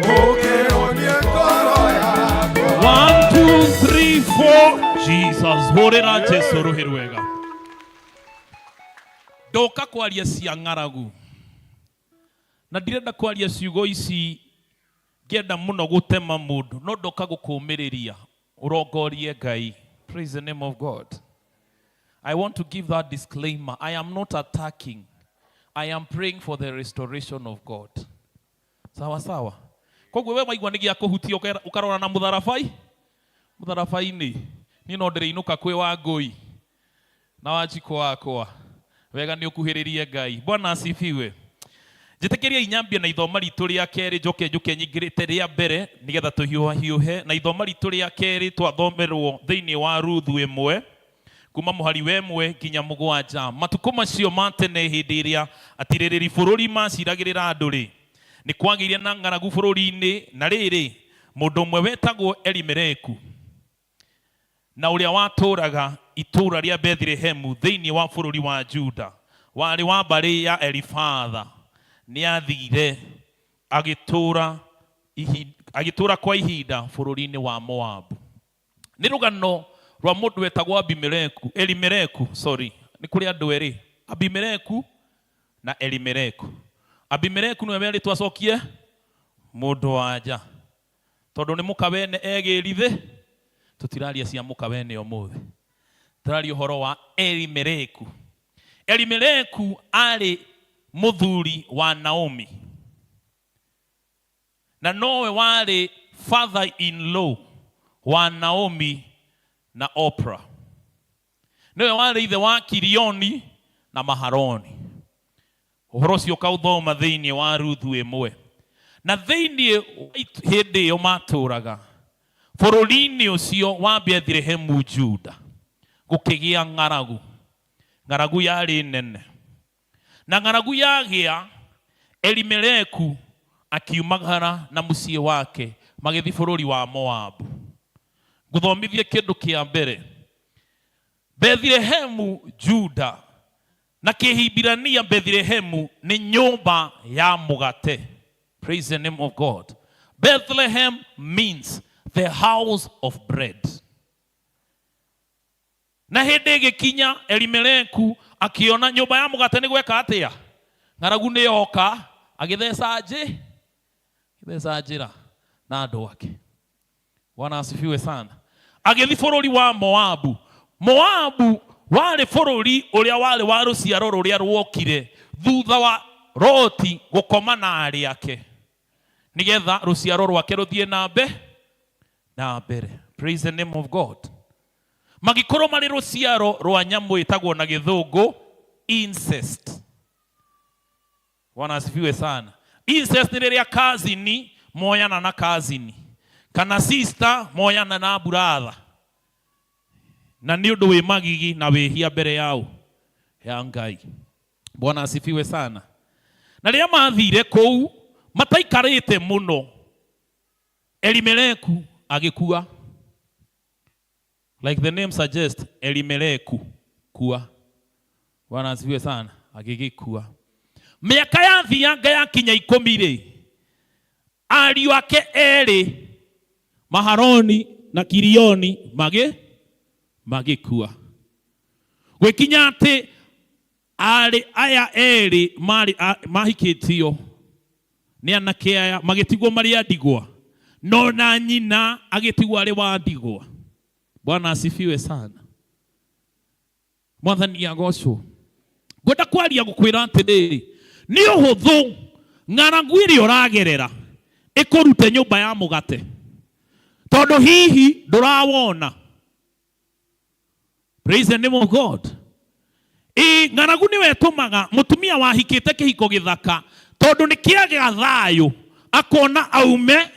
Ũkĩhonie ngoro yakwa. 1 2 3 4 Jesus hũrĩra Jesu rũhĩ rwega. Ndoka kwaria cia ng'aragu na ndirenda kwaria ciugo ici ngĩenda mũno gũtema mũndũ no ndoka gũkũmĩrĩria ũrongorie Ngai. Praise the name of God. I want to give that disclaimer. I am not attacking. I am praying for the restoration of God. Sawa sawa. Koguo we waigua nĩ gĩa kũhutia ũkarora na mũtharabai mũtharabai-inĩ niĩ no ndĩrĩinũka kwĩ Wangũi na Wanjikũ wakwa wega nĩ ũkuhĩrĩrie Ngai. Bwana asifiwe. Njĩtĩkĩria inyambie na ithoma ritũ rĩa kerĩ njoke njũke nyingĩrĩte rĩa mbere nĩgetha tũhiũhahiũhe na ithoma ritũ rĩa kerĩ twathomerwo thĩinĩ wa Ruthu 1 kuma mũhari wa 1 nginya 7. Matukũ macio ma tene hĩndĩ ĩrĩa atirĩrĩri bũrũri maciragĩrĩra andũ rĩ nĩ kwagĩire na ng'aragu bũrũri-inĩ na rĩrĩ mũndũ ũmwe wetagwo Elimeleku na ũrĩa watũũraga itũũra rĩa Bethlehemu thĩinĩ wa bũrũri wa Juda warĩ wa mbarĩ ya Elifatha nĩathire agĩtũũra kwa ihinda bũrũri-inĩ wa Moabu. Nĩ rũgano rwa mũndũ wetagwo Abimeleku, Elimeleku, sorry, nĩ kũrĩ andũ erĩ, Abimeleku na Elimeleku. Abimeleku nĩwe werĩtwo acokie mũndũ wa nja tondũ nĩ mũka wene egĩrithĩ. Tũtiraria cia mũka wene ũmũthĩ, tũraria ũhoro wa Elimeleku. Elimeleku arĩ mũthuri wa Naomi. Na nowe warĩ father in law wa Naomi na Oprah. Nĩwe warĩ ithe wa Kirioni na Maharoni. Ũhoro ũcio ũkaũthoma thĩinĩ wa Ruthu ĩmwe. Na thĩinĩ wa hĩndĩ ĩyo matũraga bũrũri-inĩ ũcio wa Bethlehemu Juda gũkĩgĩa ng'aragu. Ng'aragu yarĩ nene. Na ng'aragu yagĩa, Elimeleku akiumagara na mũciĩ wake magĩthiĩ bũrũri wa Moabu. Ngũthomithie kĩndũ kĩa mbere. Bethlehemu Juda na Kĩhibirania Bethlehemu nĩ nyũmba ya mũgate. Praise the name of God. Bethlehem means the house of bread. Na hĩndĩ ĩgĩkinya Elimeleku akĩona nyũmba ya mũgate nĩ gweka atĩa? Ng'aragu nĩ yoka, agĩtheca njĩ, agĩtheca njĩra na andũ ake. Bwana asifiwe sana. Agĩthiĩ bũrũri wa Moabu. Moabu warĩ bũrũri ũrĩa warĩ wa rũciaro rũrĩa ruokire thutha wa Loti gũkoma na arĩ ake nĩgetha rũciaro rwake rũthiĩ na mbe na mbere. Praise the name of God. Magĩkorwo marĩ rũciaro rwa nyamũ ĩtagwo na gĩthũngũ incest. Bwana asifiwe sana. Incest nĩ rĩrĩa cousin moyana na cousin kana sister moyana na brother, na nĩ ũndũ wĩ magigi na wĩhia mbere yao ya Ngai. Bwana asifiwe sana. Na rĩrĩa mathire kũu mataikarĩte mũno, Elimeleku agĩkua. Like the name suggests, Elimeleku kua. Bwana asifiwe sana. Agĩgĩkua. Mĩaka yathianga yakinya ikũmi rĩ, ariũ ake erĩ Maharoni na Kirioni magĩkua. Gwĩkinya atĩ arĩ aya erĩ marĩ mahikĩtio nĩ anake aya magĩtigwo marĩ a ndigwa, no na nyina agĩtigwo arĩ wa ndigwa. Bwana asifiwe sana. Mwathani agocwo. Ngwenda kwaria gũkwĩra atĩrĩrĩ, nĩ ũhũthũ ng'aragu ĩrĩa ũragerera ĩkũrute nyũmba ya mũgate, tondũ hihi ndũrawona. Praise the name of God. Ĩ ng'aragu nĩwe ĩtũmaga mũtumia wahikĩte kĩhiko gĩthaka, tondũ nĩ kĩagĩa thayũ, akona aume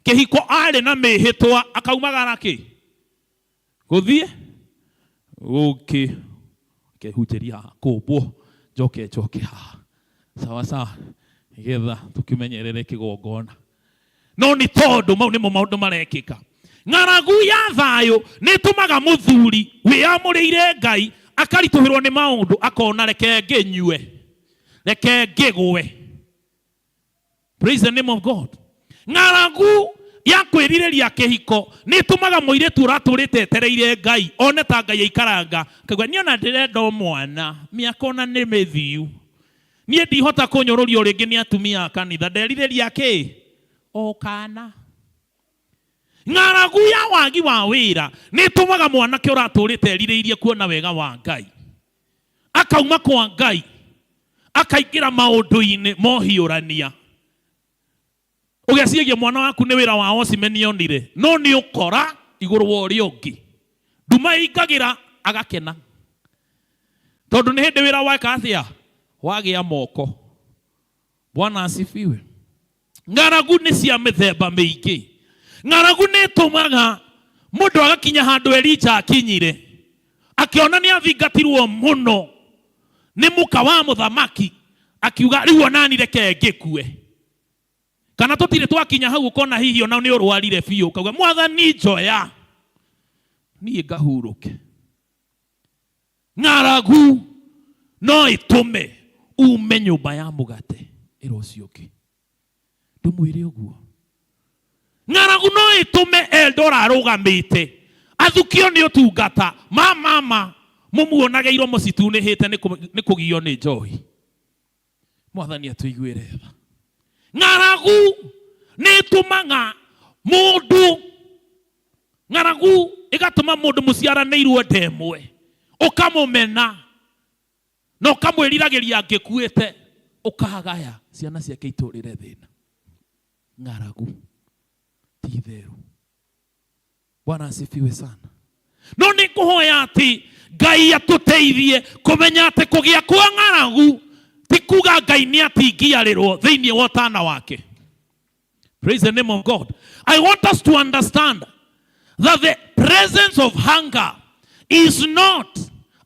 kĩhiko arĩ na mĩhĩtwa, akaumagara kĩ gũthiĩ gũkĩ kehunjĩria haha kũmbwo njoke njoke haha sawa sawa, nĩgetha tũkĩmenyerere kĩgongona. No nĩ tondũ mau nĩmo maũndũ marekĩka. Ng'aragu ya thayũ nĩ ĩtũmaga mũthuri wĩyamũrĩire Ngai akaritũhĩrwo nĩ maũndũ, akona reke ngĩnyue, reke ngĩgwe. Praise the name of God. Ng'aragu ya kwĩrirĩria kĩhiko nĩ ĩtũmaga mũirĩtu ũratũrĩte etereire Ngai one ta Ngai aikaranga, akauga niĩ ona ndĩrenda o mwana, mĩaka ona nĩ mĩthiu, niĩ ndihota kũnyũrũrio rĩngĩ nĩ atumia a kanitha, nderirĩria kĩ? O kana. Ng'aragu ya wagi wa wĩra nĩ ĩtũmaga mwanake ũratũrĩte erirĩirie kuona wega wa Ngai akauma kwa Ngai akaingĩra maũndũ-inĩ mohiũrania. Ũgeciria mwana waku nĩ wĩra wa ocimeni onire, no nĩ ũkora igũrũ wa ũrĩa ũngĩ. Nduma ĩingagĩra agakena, tondũ nĩ hĩndĩ wĩra weka atĩa? Wagĩa moko. Bwana asifiwe. Ng'aragu nĩ cia mĩthemba mĩingĩ. Ng'aragu nĩ ĩtũmaga mũndũ agakinya handũ Elija akinyire, akĩona nĩ athingatirwo mũno nĩ mũka wa mũthamaki, akiuga rĩu onani reke ngĩkue. Kana tũtirĩ twakinya hau ũkona hihi ona nĩ ũrwarire biũ, ũkauga mwathani njoya niĩ ngahurũke. Ng'aragu no ĩtũme ume nyũmba ya mũgate ĩra ũcio ũngĩ. Ndũmwĩre ũguo. Ng'aragu no ĩtũme Eldora arũgamĩte athukio nĩ ũtungata, ma mama mũmuonage iromo citunĩhĩte nĩ kũgio nĩ njohi. Mwathani atũiguĩre tha. Ng'aragu nĩ ĩtũmaga mũndũ, ng'aragu ĩgatũma mũndũ mũciaranĩirwo nda ĩmwe ũkamũmena na ũkamwĩriragĩria angĩkuĩte, ũkagaya ciana ciake itũrĩre thĩna. Ng'aragu ti itherũ. Bwana asifiwe sana. No nĩ ngũhoya atĩ Ngai atũteithie kũmenya atĩ kũgĩa kwa ng'aragu ti kuga Ngai nĩ atingiarĩrwo thĩinĩ wa ũtana wake. Praise the name of God. I want us to understand that the presence of hunger is not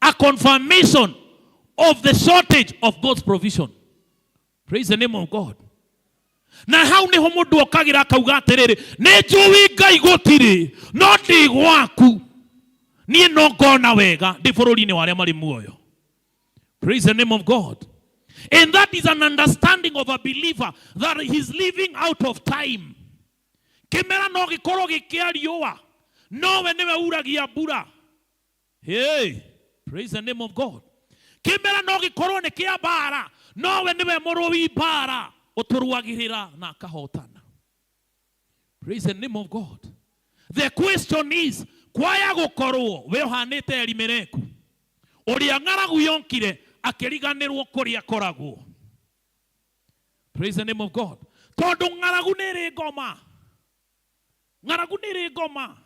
a confirmation of the shortage of God's provision. Praise the name of God. Na hau niho mundu okagira akauga atiriri, ni njui Ngai gutiri, no ndi gwaku nie no ngona wega ndi bururi-ini wa aria mari muoyo. Praise the name of God. And that is an understanding of a believer that he's living out of time. Kimera no gikorwo gikia riũa, nowe niwe uragia mbura. Hey, praise the name of God. Kimera no gikorwo ni kia mbara, nowe niwe mũrũi mbara ũtũrũagĩrĩra na akahotana. Praise the name of God. The question is, kwaya gũkorwo we ũhanĩte Elimeleki ũrĩa ng'aragu yokire akĩriganĩrwo kũrĩa akoragwo. Praise the name of God. Tondũ ng'aragu nĩ ĩrĩ ngoma, ng'aragu nĩ ĩrĩ ngoma,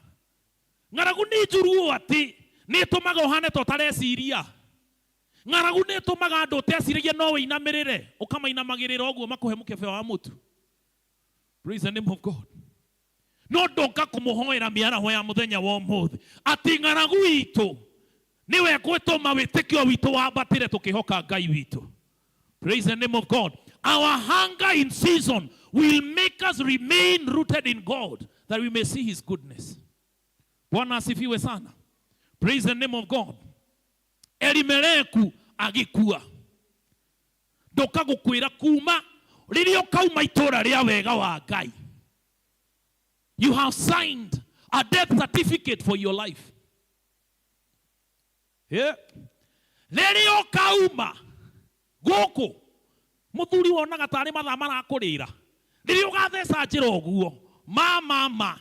ng'aragu nĩ njũru ũũ atĩ nĩ ĩtũmaga ũhane ta ũtareciria. Ng'aragu nĩ ĩtũmaga andũ ũteciragia no wĩinamĩrĩre, ũkamainamagĩrĩra ũguo makũhe mũkebe wa mũtu. Praise the name of God. No ndoka kũmũhoera mĩaraho ya mũthenya wa ũmũthĩ atĩ ng'aragu itũ nĩwe gwĩtũma wĩtĩkio witũ wambatĩre tũkĩhoka Ngai witũ. Praise the name of God. Our hunger in season will make us remain rooted in God that we may see his goodness. Bwana asifiwe sana. Praise the name of God. Elimeleku agĩkua. Ndoka gũkwĩra kuma rĩrĩa ũkauma itũũra rĩa wega wa Ngai. You have signed a death certificate for your life. Yeah. Rĩrĩa ũkauma gũkũ mũthuri wonaga tarĩ mathaa marakũrĩra, rĩrĩa ũgatheca njĩra ũguo ma mama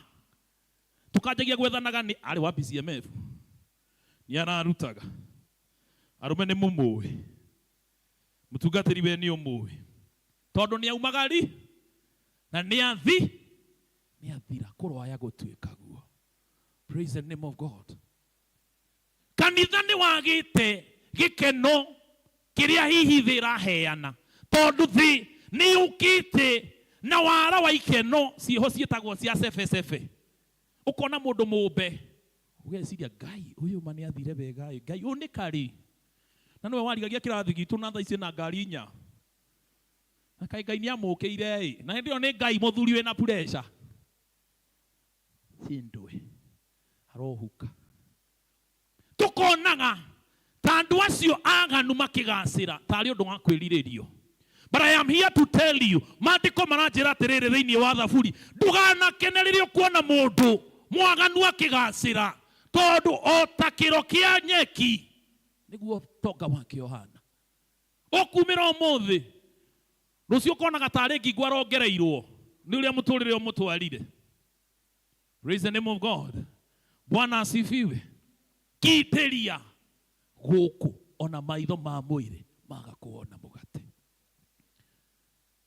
tũkanjagia gwethanaga nĩ arĩ wa BCMF nĩ ararutaga arũme nĩ mũmũĩ mũtungatĩri we nĩ ũmũĩ tondũ nĩ aumagari na nĩ athi nĩ athira kũrwaya gũtuĩka guo. Praise the name of God. Kanitha nĩ wagĩte gĩkeno kĩrĩa hihi thĩ ĩraheana tondũ thĩ nĩ yũkĩte na wara wa ikeno ciĩho ciĩtagwo cia cebecebe. Ũkona mũndũ mũmbe ũgeciria Ngai ũyũ ma nĩ athire wega ĩ, Ngai ũyũ nĩ karĩ na nĩwe warigagia kĩrathi gitũ na thaa ici na ngari inya na kaĩ Ngai nĩ amũkĩire ĩ, na hĩndĩ ĩyo nĩ Ngai mũthuri wĩna pressure cindwe arohuka. Tukonaga ta andũ acio aganu makĩgacĩra tarĩ ũndũ wa kwĩrirĩrio. But I am here to tell you, maandĩko maranjĩra atĩrĩrĩ thĩinĩ wa Thaburi, ndũganakene rĩrĩa ũkuona mũndũ mwaganu akĩgacĩra, tondũ o ta kĩro kĩa nyeki nĩguo tonga wake ũhana. Ũkumĩra ũmũthĩ, rũciũ ũkonaga tarĩ ngingo arongereirwo nĩ ũrĩa mũtũrĩre ũmũtwarire. Praise the name of God. Bwana asifiwe. Kitĩria gũkũ ona maitho ma mwĩrĩ maga kuona mũgate.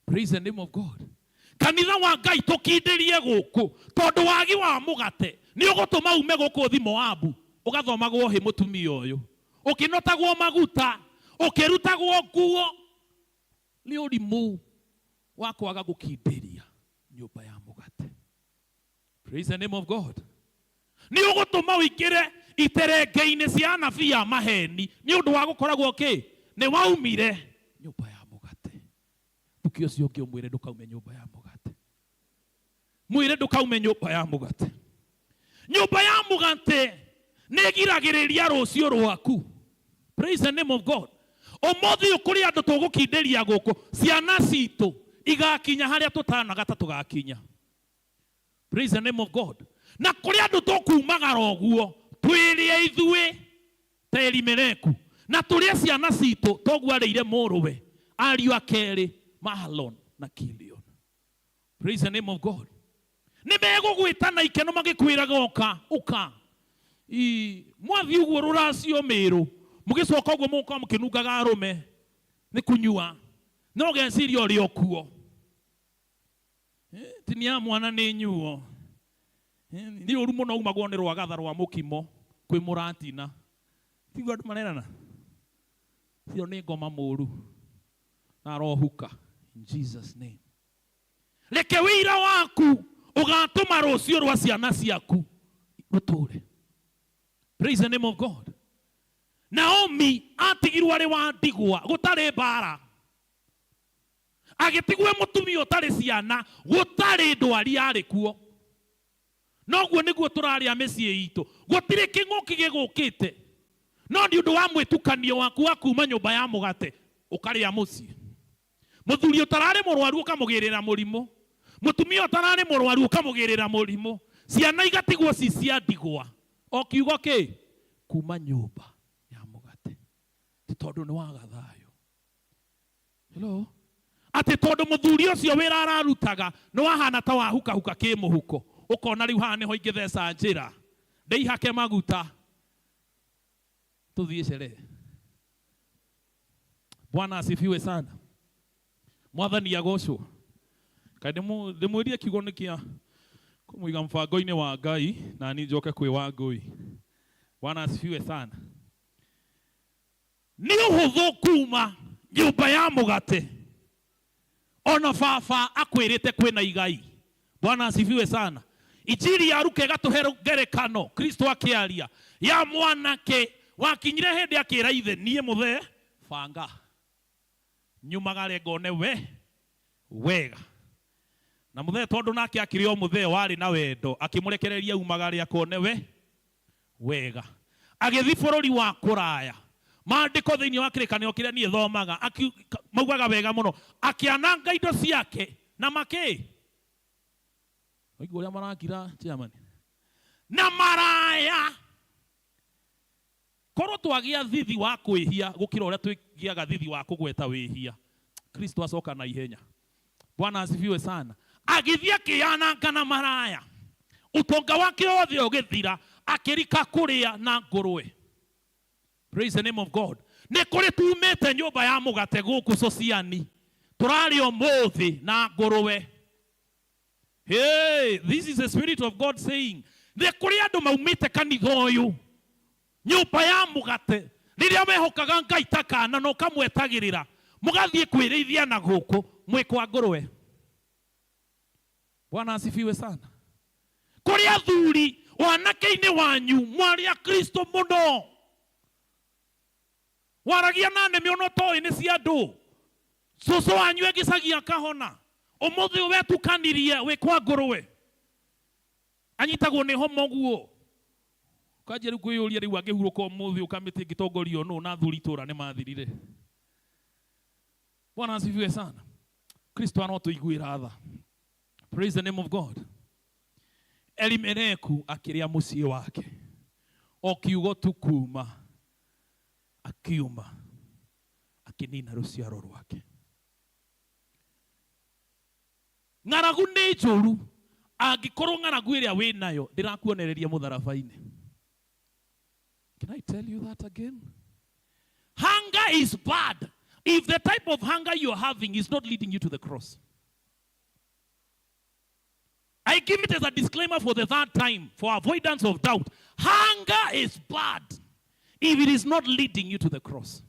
Praise the name of God. Kanitha wa Ngai tũkindĩrie gũkũ tondũ wagi wa mũgate nĩ ũgũtũma ume gũkũ ũthi Moabu ũgathomagwo hĩ mũtumia ũyũ, ũkĩnotagwo maguta, ũkĩrutagwo nguo. Nĩ ũrimũ wa kwaga gũkindĩria nyũmba ya mũgate. Praise the name of God. Nĩ ũgũtũma ũingĩre iterenge-inĩ cia anabii a maheni nĩ ũndũ wa gũkoragwo kĩ nĩ waumire nyũmba ya mũgate. Thuki ũcio ũngĩ ũmwĩre ndũkaume nyũmba ya mũgate. Mwĩre ndũkaume nyũmba ya mũgate. Nyũmba ya mũgate nĩ ĩgiragĩrĩria rũciũ rwaku. Praise the name of God. Ũmũthĩ ũyũ kũrĩ andũ tũgũkindĩria gũkũ, ciana citũ igakinya harĩa tũtanaga ta tũgakinya. Praise the name of God. Na kũrĩ andũ tũkumagara ũguo twĩrĩe ithuĩ ta Elimeleku na tũrĩe ciana citũ toguo arĩire mũrũwe ariũ akerĩ Mahlon na Kilion. Praise the name of God. Nĩ megũgwĩta na ikeno magĩkwĩraga ũka ũka. Mwathiĩ ũguo rũracio Mĩrũ mũgĩcoka ũguo mũgũkorwo mũkĩnungaga arũme nĩ kũnyua no ũgeciria ũrĩ o kuo. Tinia mwana nĩ nyuo. Nĩ ũru mũno umagwo nĩ rwagatha rwa mũkimo kwĩ mũratina. Tiguo andũ marerana? Cio nĩ ngoma mũru na arohuka in Jesus name. Reke wĩira waku ũgatũma rũciũ rwa ciana ciaku rũtũre. Praise the name of God. Naomi atigirwo arĩ wa ndigwa gũtarĩ mbara, agĩtigwo e mũtumia ũtarĩ ciana, gũtarĩ ndwari yarĩ kuo. Noguo nĩguo tũrarĩa mĩciĩ itũ, gũtirĩ kĩng'ũki gĩgũkĩte, no nĩ ũndũ wa mwĩtukanio waku wa kuma nyũmba ya mũgate ũkarĩa mũciĩ. Mũthuri ũtararĩ mũrwaru ũkamũgĩrĩra mũrimũ, mũtumia ũtararĩ mũrwaru ũkamũgĩrĩra mũrimũ, ciana igatigwo ci cia ndigwa. O kiugo kĩ kuma nyũmba ya mũgate, ti tondũ nĩ waga thayũ. Hello? Atĩ tondũ mũthuri ũcio wĩra ararutaga nĩ wahana ta wahukahuka kĩmũhuko, ũkona rĩu haha nĩho ingĩtheca njĩra ndĩihake maguta tũthiĩ sherehe. Bwana asifiwe sana. Mwathani agocwo. Kaĩ ndĩmwĩrie kiugo nĩ kĩa kũmũiga mũbango-inĩ wa Ngai na niĩ njoke kwĩ wa ngũi. Bwana asifiwe sana. Nĩ ũhũthũ kuma nyũmba ya mũgate ona baba akwĩrĩte kwĩna igai. Bwana asifiwe sana. Injiri ya Luka ĩgatũhe ngerekano Kristo akĩaria ya mwanake wakinyire hĩndĩ akĩra ithe, niĩ mũthee banga nyumagare ngone we wega. Na mũthee tondũ nake akĩrĩ o mũthee warĩ na wendo, akĩmũrekereria umagare akone we wega. Agĩthiĩ bũrũri wa kũraya. Maandĩko thĩinĩ wa kĩrĩkanĩro kĩrĩa niĩ thomaga maugaga wega mũno, akĩananga indo ciake na makĩ waigua ũrĩa marakira chairman na maraya. Korwo twagĩa thithi wa kwĩhia gũkĩra ũrĩa twĩgĩaga thithi wa kũgweta wĩhia, Kristo acoka na ihenya. Bwana asifiwe sana. Agĩthiĩ akĩananga na maraya, ũtonga wake wothe ũgĩthira, akĩrika kũrĩa na ngũrwe. Praise the name of God. Nĩ kũrĩ tumĩte nyũmba ya mũgate gũkũ Sociani, tũrarĩa ũmũthĩ na ngũrwe. Hey, this is the spirit of God saying, nĩ kũrĩ andũ maumĩte kanitha ũyũ nyũmba ya mũgate rĩrĩa mehokaga Ngai ta kana na ũkamwetagĩrĩra, mũgathiĩ kwĩrĩithia na gũkũ mwĩ kwa ngũrwe. Bwana asifiwe sana. Kũrĩ athuri wanake-inĩ wanyu mwarĩ a Kristo mũno, waragia na nĩmĩ ona ũtoĩ nĩ cia andũ. Cũcũ wanyu egĩcagia akahona, ũmũthĩ ũyũ wetukanirie wĩ kwa ngũrwe, anyitagwo nĩ homa ũguo. Ũkanjia rĩu kwĩyũria rĩu angĩhurũka ũmũthĩ ũkamĩtĩ ĩngĩtongorio nũ, na athuri itũra nĩ mathirire. Bwana asifiwe sana. Kristo arotũiguĩra tha. Praise the name of God. Elimeleku akĩrĩa mũciĩ wake, o kiugo tu kuma akiuma akĩnina rũciaro rwake. Ng'aragu nĩ njũru, angĩkorwo ng'aragu ĩrĩa wĩ nayo ndĩrakuonereria mũtharaba-inĩ. Can I tell you that again? Hunger is bad if the type of hunger you're having is not leading you to the cross. I give it as a disclaimer for the third time, for avoidance of doubt. Hunger is bad if it is not leading you to the cross.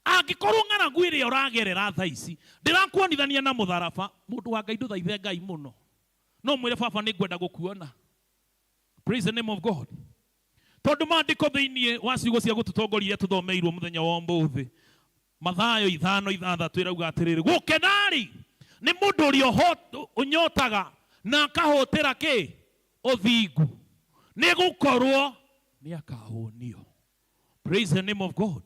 Angĩkorwo ng'aragu ĩrĩa ũragerera thaa ici ndĩrakuonithania na mũtharaba, mũndũ wa Ngai ndũthaithe Ngai mũno, no mwĩre baba nĩ ngwenda gũkuona. Praise the name of God. Tondũ maandĩko thĩinĩ wa ciugo cia gũtũtongoria iria tũthomeirwo mũthenya wa ũmũthĩ, Mathayo 5:6 ĩrauga atĩrĩrĩ, gũkena-rĩ nĩ mũndũ ũrĩa ũnyotaga na akahũtĩra kĩ? Ũthingu, nĩ gũkorwo nĩ akahũnio. Praise the name of God.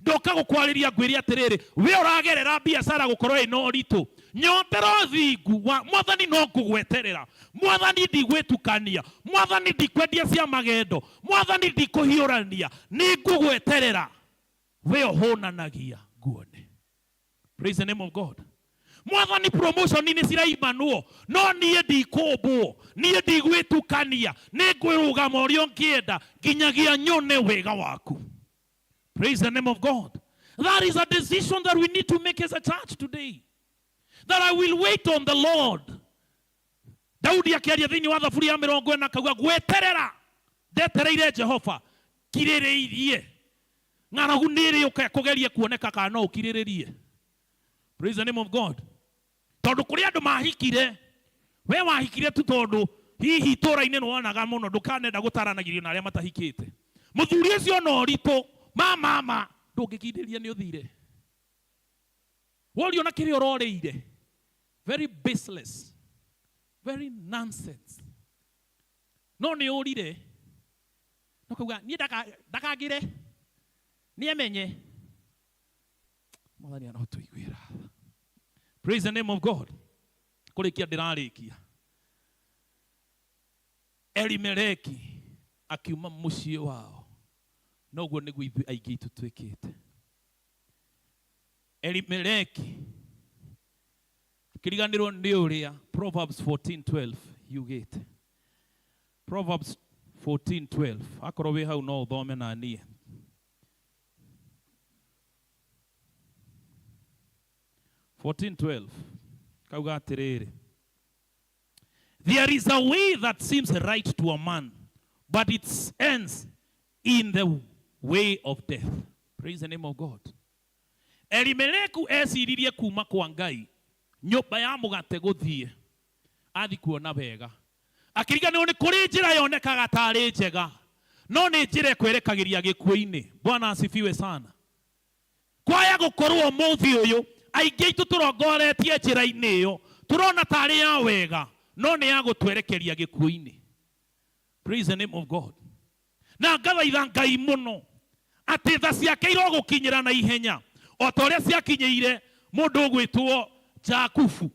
Ndoka gũkwarĩria ngwĩre atĩrĩrĩ, we ũragerera biacara gũkorwo ĩna ũritũ, nyotera ũthingu wa mwathani, no ngũgweterera mwathani, ndigwĩtukania mwathani, ndikwendia cia magendo mwathani, ndikũhiũrania, nĩ ngũgweterera we ũhũnanagia nguone. Praise the name of God. Mwathani, promotion nĩ ciraimanwo, no niĩ ndikũmbwo, niĩ ndigwĩtukania, nĩ ngwĩrũgama ũrĩa ũngĩenda nginyagia nyone wega waku. Praise the name of God. That is a decision that we need to make as a church today, that I will wait on the Lord. Daudi akĩaria thĩinĩ wa thaburi ya 40 akauga gweterera ndetereire Jehova kirĩrĩirie. Ng'aragu nĩ ĩrĩũka ĩkũgerie kuoneka kana no ũkirĩrĩrie. Praise the name of God. Tondũ kũrĩ andũ mahikire, we wahikire tu tondũ hihi itũũra-inĩ nĩwonaga mũno ndũkanenda gũtaranagĩrio na arĩa matahikĩte. Mũthuri ũcio ona ũritũ ma mama ndũngĩkindĩria nĩ ũthire. Worio na kĩrĩa ũrorĩire. Very baseless. Very nonsense. No nĩ ũrire. No kauga niĩ ndakangĩre. Nĩemenye. Mwathani arotũiguĩra tha. Praise the name of God. Kũrĩkia ndĩrarĩkia. Elimeleki akiuma mũciĩ wao. Noguo nĩguo ithuĩ aingĩ itũ twĩkĩte. Elimeleki akĩriganĩrwo nĩ ũrĩa Proverbs 14:12 yugĩte. Proverbs 14:12 akorwo wĩ hau no ũthome na niĩ. 14:12 kauga atĩrĩrĩ, there is a way that seems right to a man, but it ends in the way of death. Praise the name of God. Elimeleku eciririe kuma kwa Ngai nyũmba ya mũgate gũthiĩ athi kuona wega, akĩriganĩrwo nĩ kũrĩ njĩra yonekaga tarĩ njega no nĩ njĩra ĩkwerekagĩria gĩkuũ-inĩ. Bwana asifiwe sana. Kwaya gũkorwo ũmũthĩ ũyũ aingĩ aitũ tũrongoretie njĩra-inĩ ĩyo, tũrona tarĩ ya wega no nĩ ya gũtwerekeria gĩkuũ-inĩ. Praise the name of God. Na ngathaitha Ngai mũno atĩ tha ciake irogũkinyĩra na ihenya o ta ũrĩa ciakinyĩire mũndũ ũgwĩtwo Jakubu.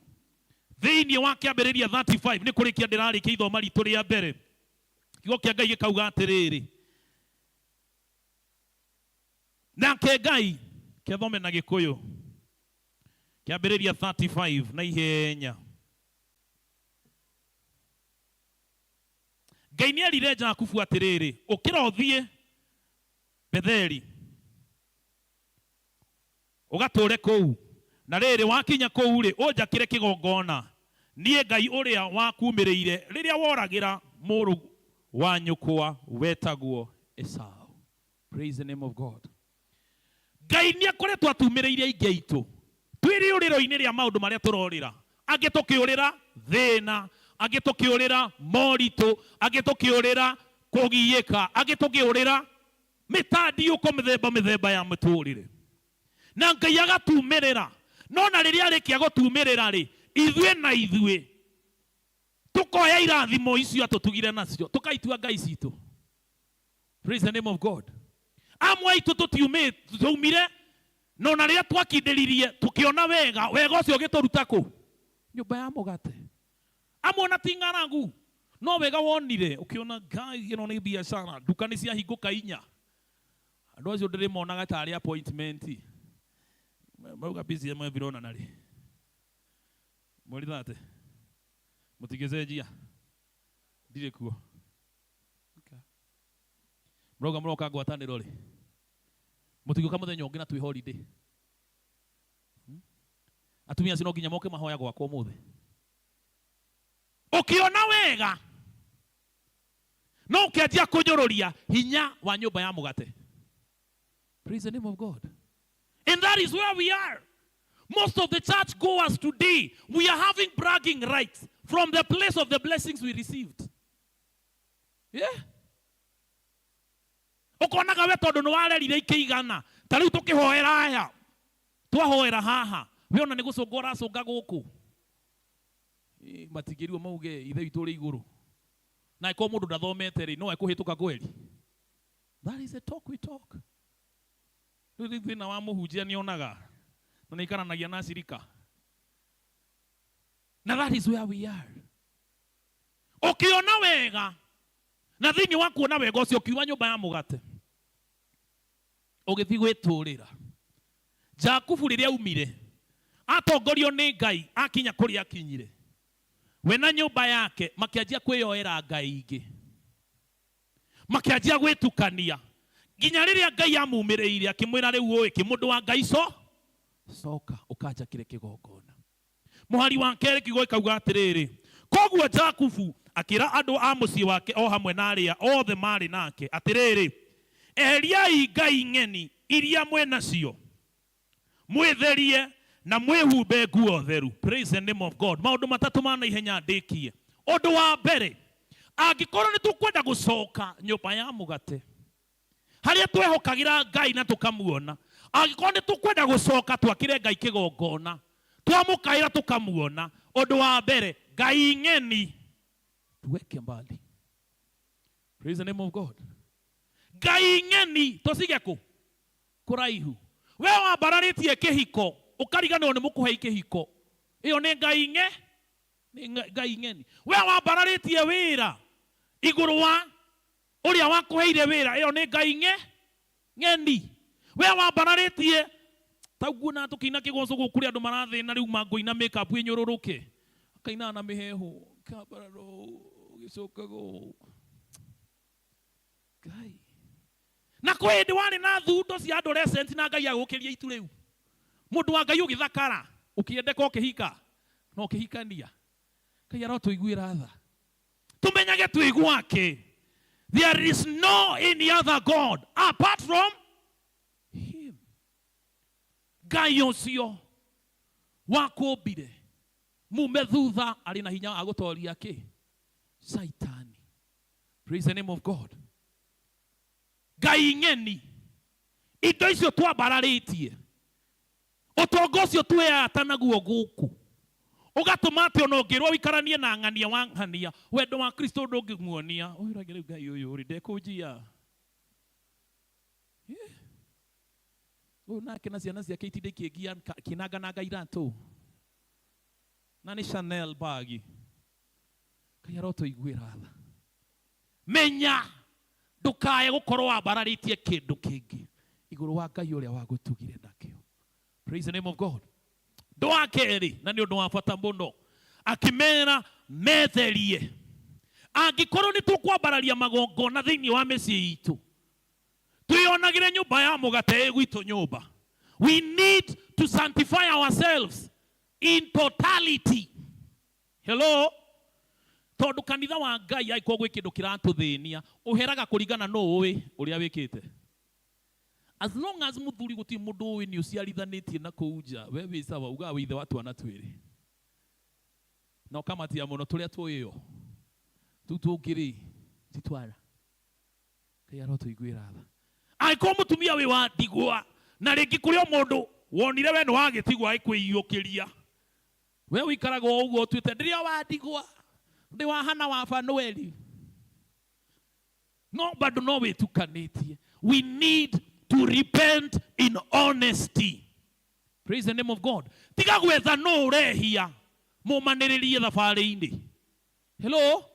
Thĩinĩ wa kĩambĩrĩria 35 nĩ kũrĩkia ndĩrarĩkia ithoma ritũ rĩa mbere. Kiugo kĩa Ngai gĩkauga atĩrĩrĩ, nake Ngai kĩathome na Gĩkũyũ kĩambĩrĩria 35 na ihenya. Ngai nĩ erire Jakubu atĩrĩrĩ, ũkĩra ũthiĩ Betheli ũgatũre kũu, na rĩrĩ wakinya kũu rĩ, ũnjakĩre kĩgongona niĩ Ngai ũrĩa wakumĩrĩire rĩrĩa woragĩra mũrũ wa nyũkwa wetagwo Esau. Praise the name of God. Ngai nĩ akoretwo atumĩrĩire aingĩ aitũ twĩ rĩũrĩro-inĩ rĩa maũndũ marĩa tũrorĩra, angĩ tũkĩũrĩra thĩna, angĩ tũkĩũrĩra moritũ, angĩ tũkĩũrĩra kũgiĩka, angĩ tũkĩũrĩra mĩtandiũko mĩthemba mĩthemba ya mĩtũrĩre. Na Ngai agatumĩrĩra. No na rĩrĩa arĩkia gũtumĩrĩra rĩ, ithuĩ na ithuĩ tũkoya irathimo icio atũtugire nacio tũkaitua Ngai citũ. Praise the name of God. Amwe aitũ tũtiumire no na rĩrĩa twakindĩririe tũkĩona wega, wega ũcio ũgĩtũruta kũ? Nyũmba ya mũgate. Amwe ona ti ng'aragu, no wega wonire ũkĩona Ngai ĩno nĩ biacara, nduka nĩ ciahingũka inya. Andũ acio ndĩrĩmonaga tarĩ appointment. Mauga PCM everyone na rĩ. Mweri 30. Mũtingĩcenjia. Ndirĩ kuo. Okay. Mũrauga mũroka ngwatanĩro rĩ. Mũtigũka mũthenya ũngĩ na twĩ holiday. Atumia acio no nginya moke mahoya gwakwa ũmũthĩ. Ũkĩona wega no ũkĩanjia kũnyũrũria hinya wa nyũmba ya mũgate. Praise the name of God. And that is where we are. Most of the church goers today, we are having bragging rights from the place of the blessings we received. Yeah. Ũkonaga we tondũ nĩ warerire ikĩigana, ta rĩu tũkĩhoera aya, twahoera haha, we ona nĩ gũcũnga ũracũnga gũkũ. Matingĩrwo mauge ithe witũ ũrĩ igũrũ. Na angĩkorwo mũndũ ndathomete rĩ, no ekũhĩtũka kweri. That is a talk we talk. Rĩu thĩna wa mũhunjia nĩonaga na nĩaikaranagia na acirika. Na that is where we are. Ũkĩona wega na thĩinĩ wa kuona wega ũcio ũkiuma nyũmba ya mũgate ũgĩthiĩ gwĩtũrĩra. Jakubu rĩrĩa aumire atongorio nĩ Ngai akinya kũrĩa akinyire, we na nyũmba yake makĩanjia kwĩyoera ngai ingĩ, makĩanjia gwĩtukania nginya rĩrĩa Ngai amumĩrĩire akĩmwĩra rĩu ũĩ kĩ mũndũ wa Ngai co coka ũkanjakĩre kĩgongona. Mũhari wa kerĩ kiugo gĩkauga atĩrĩrĩ, Koguo Jakubu akĩra andũ a mũciĩ wake o hamwe na arĩa othe marĩ nake atĩrĩrĩ, eheriai ngai ng'eni iria mwĩ nacio, mwĩtherie na mwĩhumbe nguo theru. Praise the name of God. Maũndũ matatũ ma naihenya ndĩkie. Ũndũ wa mbere, angĩkorwo nĩ tũkwenda gũcoka nyũmba ya mũgate harĩa twehokagĩra Ngai na tũkamuona, angĩkorwo nĩ tũkwenda gũcoka twakĩre Ngai kĩgongona, twamũkaĩra tũkamuona, ũndũ wa mbere, ngai ng'eni tuweke mbali. Praise the name of God. Ngai ng'eni tũcige kũ? Kũraihu. We wambararĩtie kĩhiko ũkariganĩrwo nĩ mũkũhei kĩhiko, ĩyo nĩ ngai ng'e, nĩ ngai ng'eni. We wambararĩtie wĩra igũrũ wa ũrĩa wakũheire wĩra, ĩyo nĩ ngai ng'e ng'eni. We wambararĩtie tauguo na tũkĩina kĩgoco gũkũ kũrĩ andũ marathĩna rĩu mangũina makeup ĩnyũrũrũke, akainaga na mĩhehu kambararo ũgĩcokaga ũũ. Ngai na kwĩ hĩndĩ warĩ na thundo cia adolescent na Ngai agũkĩria itu rĩu, mũndũ wa Ngai ũgĩthakara ũkĩendeka ũkĩhika na ũkĩhikania. Ngai arotũiguĩra tha, tũmenyage twĩ gwake. There is no any other God apart from him. Ngai ũcio wakũmbire mume thutha arĩ na hinya wa gũtoria kĩ? Saitani. Praise the name of God. Ngai ng'eni, indo icio twambararĩtie, ũtonga ũcio twĩyata naguo gũkũ, ũgatũma atĩ ona ũngĩrwo ũikaranie na ng'ania wa ng'ania, wendo wa Kristo ndũngĩmuonia. Ũyũ rĩu Ngai ũyũ rĩ, ndekũnjia. Ũyũ nake na ciana ciake itinda ikĩngia ikĩnangananga iratũ na nĩ Chanel bag. Ngai arotũiguĩra tha. Menya ndũkae gũkorwo wambararĩtie kĩndũ kĩngĩ igũrũ wa Ngai ũrĩa wagũtugire nakĩo. Praise the name of God. Ũndũ wa kerĩ, na nĩ ũndũ wa bata mũno, akĩmera metherie. Angĩkorwo nĩ tũkwambararia magongona thĩinĩ wa mĩciĩ itũ, twĩonagĩre nyũmba ya mũgate ĩ gwitũ nyũmba. We need to sanctify ourselves in totality. Hello? Tondũ kanitha wa Ngai angĩkorwo gwĩ kĩndũ kĩratũthĩnia, ũheraga kũringana nũ ũĩ ũrĩa wĩkĩte. As long as mũthuri gũtirĩ mũndũ ũĩ nĩ ũciarithanĩtie na kũu nja, we wĩ sawa, ugaga wĩ ithe wa twana twĩrĩ. Na ũkamatia mũno tũrĩa tũĩyo. Tũu tũngĩ rĩ, ti twana. Ngai arotũiguĩra tha. Angĩkorwo mũtumia wĩ wa ndigwa, na rĩngĩ kũrĩ o mũndũ wonire we nĩ wagĩtigwo agĩkwĩiyũkĩria, we ũikaraga o ũguo ũtuĩte ndĩrĩ o wa ndigwa, ndĩ wa Hana wa Fanueli, no bado no wĩtukanĩtie. We need to repent in honesty. Praise the name of God. Tiga gwetha nũ ũrehia mũmanĩrĩrie thabarĩ-inĩ. Hello?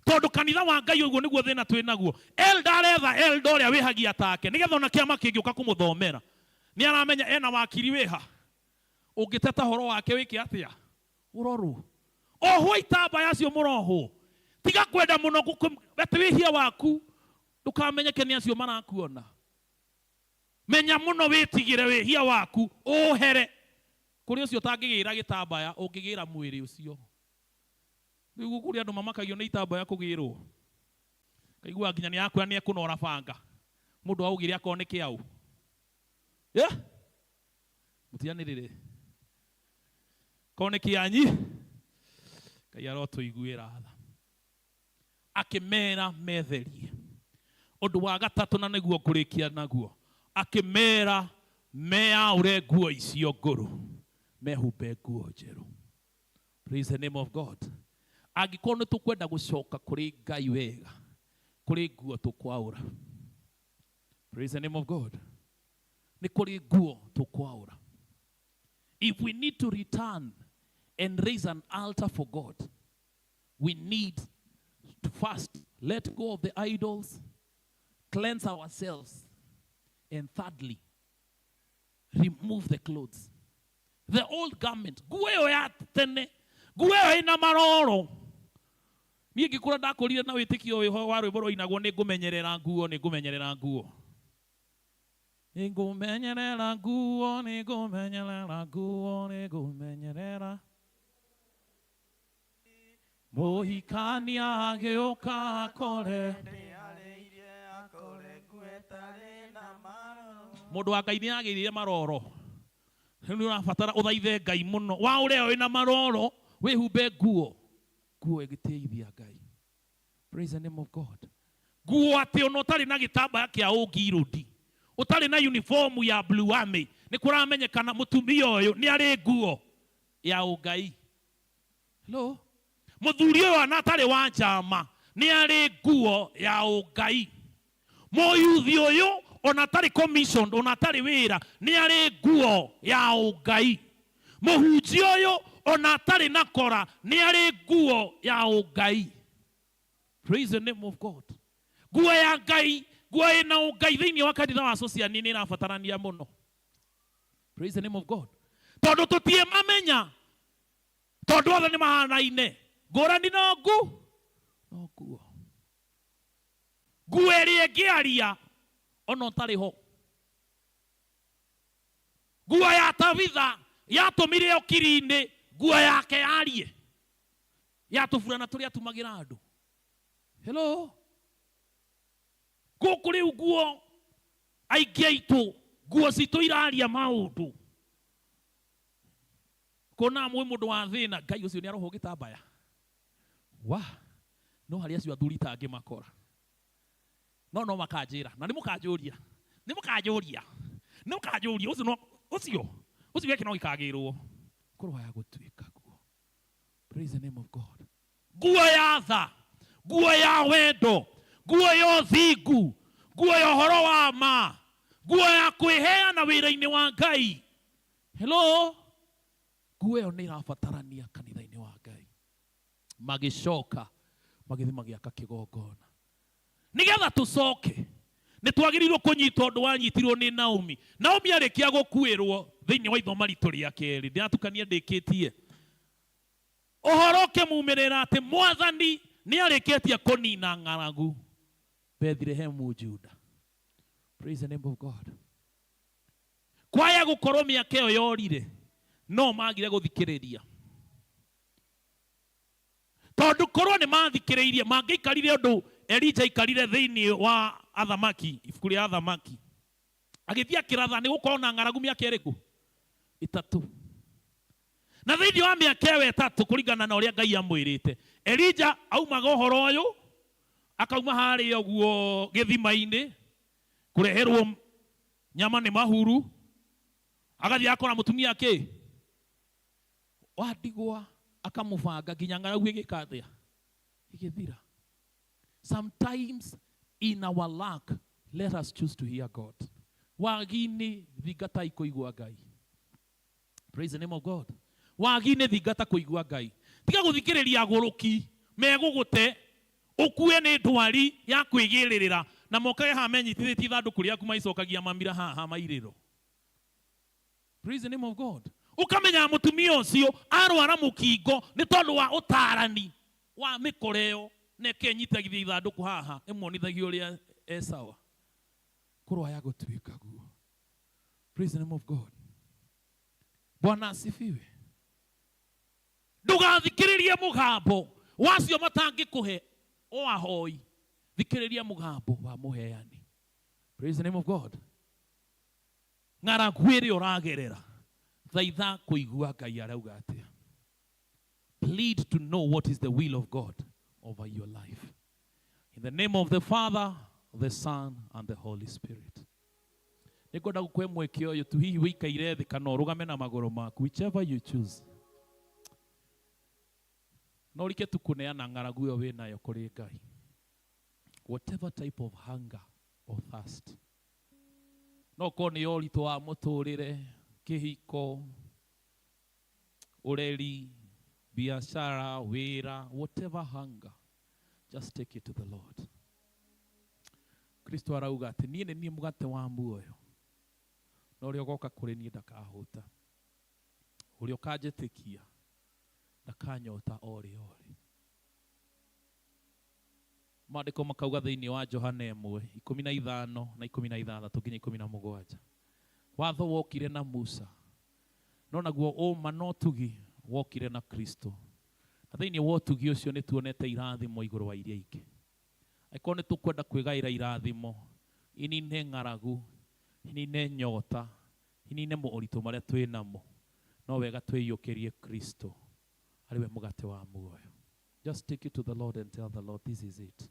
Tondũ kanitha wa Ngai ũguo nĩguo thĩna twĩ naguo. Elder aretha elder ũrĩa wĩhagia take nĩgetha ona kĩama kĩngĩũka kũmũthomera nĩ aramenya ena wakiri wĩha, ũngĩteta horo wake wĩke atĩa? Ũrorwo. Ohwo itambaya acio mũrohwo. Tiga kwenda mũno atĩ wĩhia waku ndũkamenyeke nĩ acio marakuona. Menya mũno wĩtigĩre wĩhia waku ũhere kũrĩ ũcio ũtangĩgĩra gĩtambaya, ũngĩgĩra mwĩrĩ ũcio. Rĩu kũrĩ andũ mamakagio nĩ itambaya kũgĩrwo, kaigua nginya nĩ akwĩra nĩ ekũnora banga, mũndũ augire akorwo nĩ kĩaũ. Mũtianĩrĩre korwo nĩ kĩanyi. Ngai arotũiguĩra tha. Akĩmera metherie. Ũndũ wa gatatũ, na nĩguo ngũrĩkia naguo, akĩmera meyaũre nguo icio ngũrũ, mehumbe nguo njerũ. Praise the name of God. Angĩkorwo nĩ tũkwenda gũcoka kũrĩ Ngai wega, kũrĩ nguo tũkwaũra. Praise the name of God. Nĩ kũrĩ nguo tũkwaũra. If we need to return and raise an altar for God, we need to first let go of the idols, cleanse ourselves, and thirdly, remove the clothes. The old garment, nguo ĩyo ya tene, nguo ĩyo ĩna maroro. Niĩ ngĩkũra ndakũrire na wĩtĩkio wĩho wa rwĩmbo rwainagwo, nĩ ngũmenyerera nguo, nĩ ngũmenyerera nguo. Nĩ ngũmenyerera nguo, nĩ ngũmenyerera nguo, nĩ ngũmenyerera. Mũhikania agĩũka akore mũndũ wa Ngai nĩ agĩrire maroro. Rĩu nĩ ũrabatara ũthaithe Ngai mũno wa ũrĩa wĩna maroro wĩhumbe nguo nguo ĩgĩtĩithia Ngai. Praise the name of God. Nguo atĩ ona ũtarĩ na gĩtambaya kĩa ũngirũndi, ũtarĩ na uniform ya Blue Army, nĩ kũramenyekana mũtumia ũyũ nĩ arĩ nguo ya ũngai. Hello? Mũthuri ũyũ ona atarĩ wa njama nĩ arĩ nguo ya ũngai. Mũyuthi ũyũ ona atarĩ commissioned, ona atarĩ wĩra, nĩ arĩ nguo ya ũngai. Mũhunjia ũyũ ona atarĩ na kora nĩ arĩ nguo ya ũngai. Praise the name of God. Nguo ya Ngai, nguo ĩna ũngai thĩinĩ wa kanitha wa Sociani nĩ ĩrabatarania mũno. Praise the name of God. Tondũ tũtiĩ mamenya, tondũ othe nĩ mahanaine, ngũrani no ngu no nguo. Nguo ĩrĩa ĩngĩaria ona ũtarĩ ho. Nguo ya Tabitha yatũmire ũkiri-inĩ, nguo yake yarie yatũburana tũrĩa tumagĩra andũ. Hello? Gũkũ rĩu nguo aingĩ aitũ nguo citũ iraria maũndũ. Kona mwĩ mũndũ wa thĩna, Ngai ũcio nĩ arohwo gĩtambaya. Wa, no harĩ acio athuri tangĩmakora. No no makanjĩra, na nĩ mũkanjũria. Nĩ mũkanjũria. Nĩ mũkanjũria ũcio no ũcio ũcio gĩkĩ no gĩkagĩrwo. Korwo ya gũtuĩka guo. Praise the name of God. Nguo ya tha, nguo ya wendo, nguo ya ũthingu, nguo ya ũhoro wa ma, nguo ya kwĩheana wĩra-inĩ wa Ngai. Hello? Nguo ĩyo nĩ ĩrabatarania kanitha-inĩ wa Ngai. Magĩcoka magĩthiĩ magĩaka kĩgongona. Nĩgetha tũcoke nĩ twagĩrĩirwo kũnyita ũndũ wanyitirwo nĩ Naomi. Naomi arĩkia gũkuĩrwo thĩinĩ wa ithoma ritũ rĩa kerĩ, ndĩratukania ndĩkĩtie. Ũhoro ũkĩmumĩrĩra atĩ Mwathani nĩ arĩkĩtie kũnina ng'aragu Bethilehemu Juda. Praise the name of God. Kwaya gũkorwo mĩaka ĩyo yorire no magire gũthikĩrĩria. Tondũ korwo nĩ mathikĩrĩirie mangĩikarire ũndũ Elija aikarire thĩinĩ wa athamaki, ibuku rĩa athamaki. Agĩthiĩ akĩratha nĩ gũkorwo na ng'aragu mĩaka ĩrĩkũ? Ĩtatũ. Na thĩinĩ wa mĩaka ĩyo ĩtatũ kũringana na ũrĩa Ngai amwĩrĩte, Elija aumaga ũhoro ũyũ, akauma harĩa ũguo gĩthima-inĩ, kũreherwo nyama nĩ mahuru, agathiĩ akora mũtumia kĩ? Wa ndigwa, akamũbanga nginya ng'aragu ĩgĩka atĩa? Ĩgĩthira. Sometimes in our lack, let us choose to hear God. Wagi-inĩ thingatai kũigua Ngai. Praise the name of God. Wagi-inĩ thingata kũigua Ngai. Tiga gũthikĩrĩria agũrũki megũgũte ũkue nĩ ndwari ya kwĩgĩrĩrĩra na mokage haha menyitithĩtie ithandũkũ rĩaku maicokagia mamira haha mairĩro. Praise the name of God. Ũkamenya mũtumia ũcio arwara mũkingo nĩ tondũ wa ũtarani wa mĩkora ĩyo na ĩkenyitagithia ithandũkũ haha ĩmuonithagia ũrĩa e sawa. Korwo ya gũtuĩka guo. Praise the name of God. Bwana asifiwe. Ndũgathikĩrĩrie mũgambo wacio matangĩkũhe o ahoi, thikĩrĩria mũgambo wa mũheani. Praise the name of God. Ng'aragu ĩrĩa ũragerera, thaitha kũigua Ngai arauga atĩa. Plead to know what is the will of God over your life. In the name of the Father, the Son, and the Holy Spirit. Nĩngwenda gũkũhe mweke ũyũ tu, hihi wĩikaire thĩ kana ũrũgame na magũrũ maku, whichever you choose. No ũrike tu kũneana ng'aragu ĩyo wĩnayo kũrĩ Ngai. Whatever type of hunger or thirst. No ũkorwo nĩ ũritũ wa mũtũrĩre, kĩhiko, ũreri, biashara, wĩra, whatever hunger, just take it to the Lord. Kristo arauga atĩ niĩ nĩ niĩ mũgate wa muoyo, na ũrĩa ũgoka kũrĩ niĩ ndakahũta, ũrĩa ũkanjĩtĩkia ndakanyota o rĩ o rĩ. Maandĩko makauga thĩinĩ wa Johana 1:15 na 16 nginya 17. Watho wokire na Musa, no naguo ũma na ũtugi wokire na Kristo. Na thĩinĩ wa ũtugi ũcio nĩ tuonete irathimo igũrũ wa iria ingĩ. Angĩkorwo nĩ tũkwenda kwĩgaĩra irathimo, inine ng'aragu, inine nyota, inine moritũ marĩa twĩ namo, no wega twĩiyũkĩrie Kristo arĩ we mũgate wa muoyo. Just take it to the Lord and tell the Lord, this is it.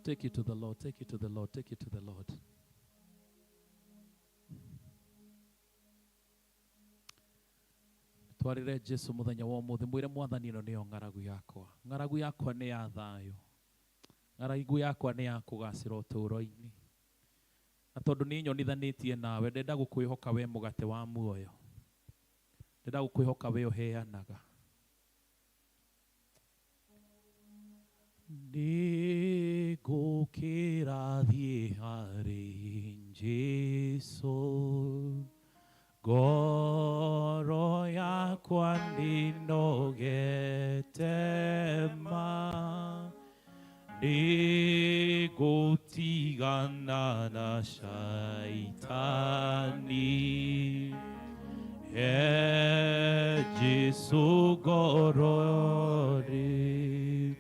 Take it to the Lord, take it to the Lord, take it to the Lord. Twarĩre Jesu mũthenya wa ũmũthĩ, mwĩre mwathani ĩno nĩyo ng'aragu yakwa. Ng'aragu yakwa nĩ ya thayũ. Ng'aragu yakwa nĩ ya kũgacĩra ũtũũro-inĩ. Na tondũ nĩ nyonithanĩtie nawe, ndenda gũkwĩhoka we mũgate wa muoyo. Ndenda gũkwĩhoka we ũheanaga. Nĩngũkĩra thiĩ harĩ Jesũ. Ngoro yakwa nĩnogete ma. Nĩngũtigana na Shaitani. He Jesũ ngoro rĩ.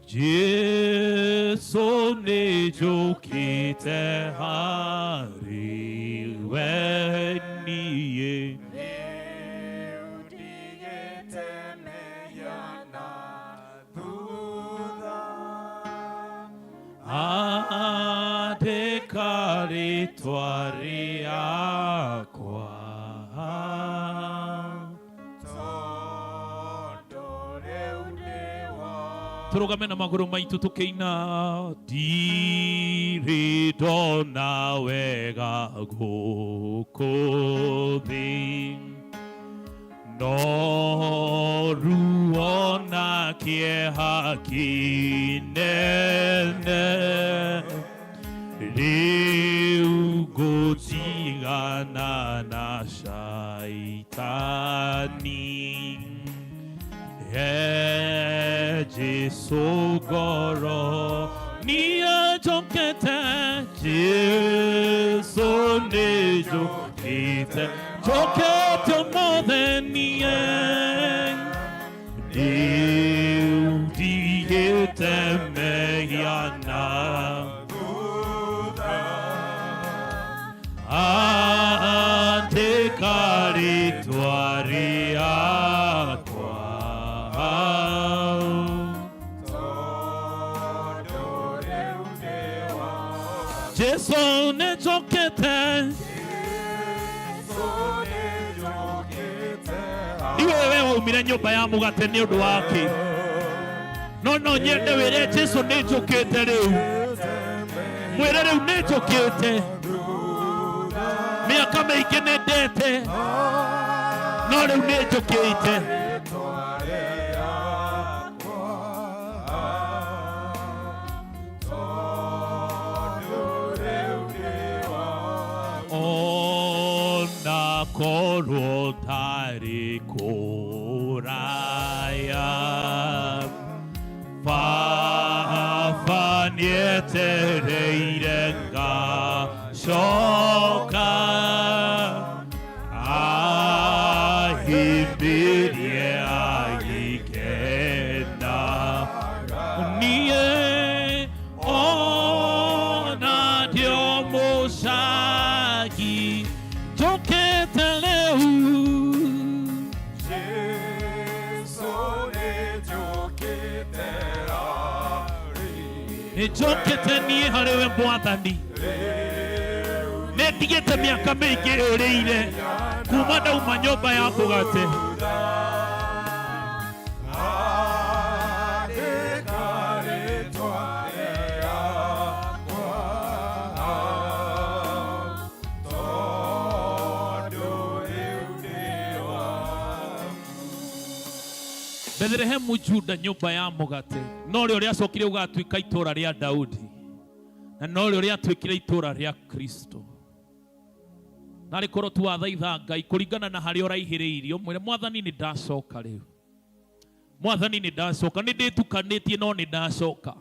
Jesũ nĩnjũkĩte harĩ we niĩ. Andĩka rĩtwa rĩakwa. Tũrũgame na magũrũ maitũ tũkĩina ndirĩ ndona wega gũkũ thĩ no ruo na kĩeha kĩnene rĩu ngũtigana na Shaitani. He Jesũ ngoro niĩ njũkĩte, Jesũ nĩnjũkĩte, njũkĩte ũmũthĩ niĩ. Rĩu ndigĩte mehia na andĩka rĩtwa rĩakwa. Jesũ nĩnjũkĩte, iwe we waumire nyũmba ya mũgate nĩ ũndũ wake, no no nyende wĩre Jesũ nĩnjũkĩte rĩu, mwĩre rĩu nĩnjũkĩte. Mĩaka mĩingĩ nĩndete, no rĩu nĩnjũkĩte. Ona korwo ndarĩ kũraya, Baba nĩetereire ngacoka, ahĩmbĩrie agĩkena. Niĩ ona ndio mũcagi njũkĩte rĩu. Nĩnjũkĩte niĩ harĩ we mwathani, nĩndigĩte mĩaka mĩingĩ ĩrĩire kuma ndauma nyũmba ya mũgate. Bethlehemu Juda nyũmba ya mũgate norĩo rĩacokire gũgatuĩka itũũra rĩa Daudi, na norĩo rĩatuĩkire itũũra rĩa Kristo. Narĩ korwo twathaitha Ngai kũringana na harĩa ũraihĩrĩirio, mwĩre mwathani nĩ ndacoka rĩu, mwathani nĩ ndacoka, nĩ ndĩtukanĩtie no nĩ ndacoka,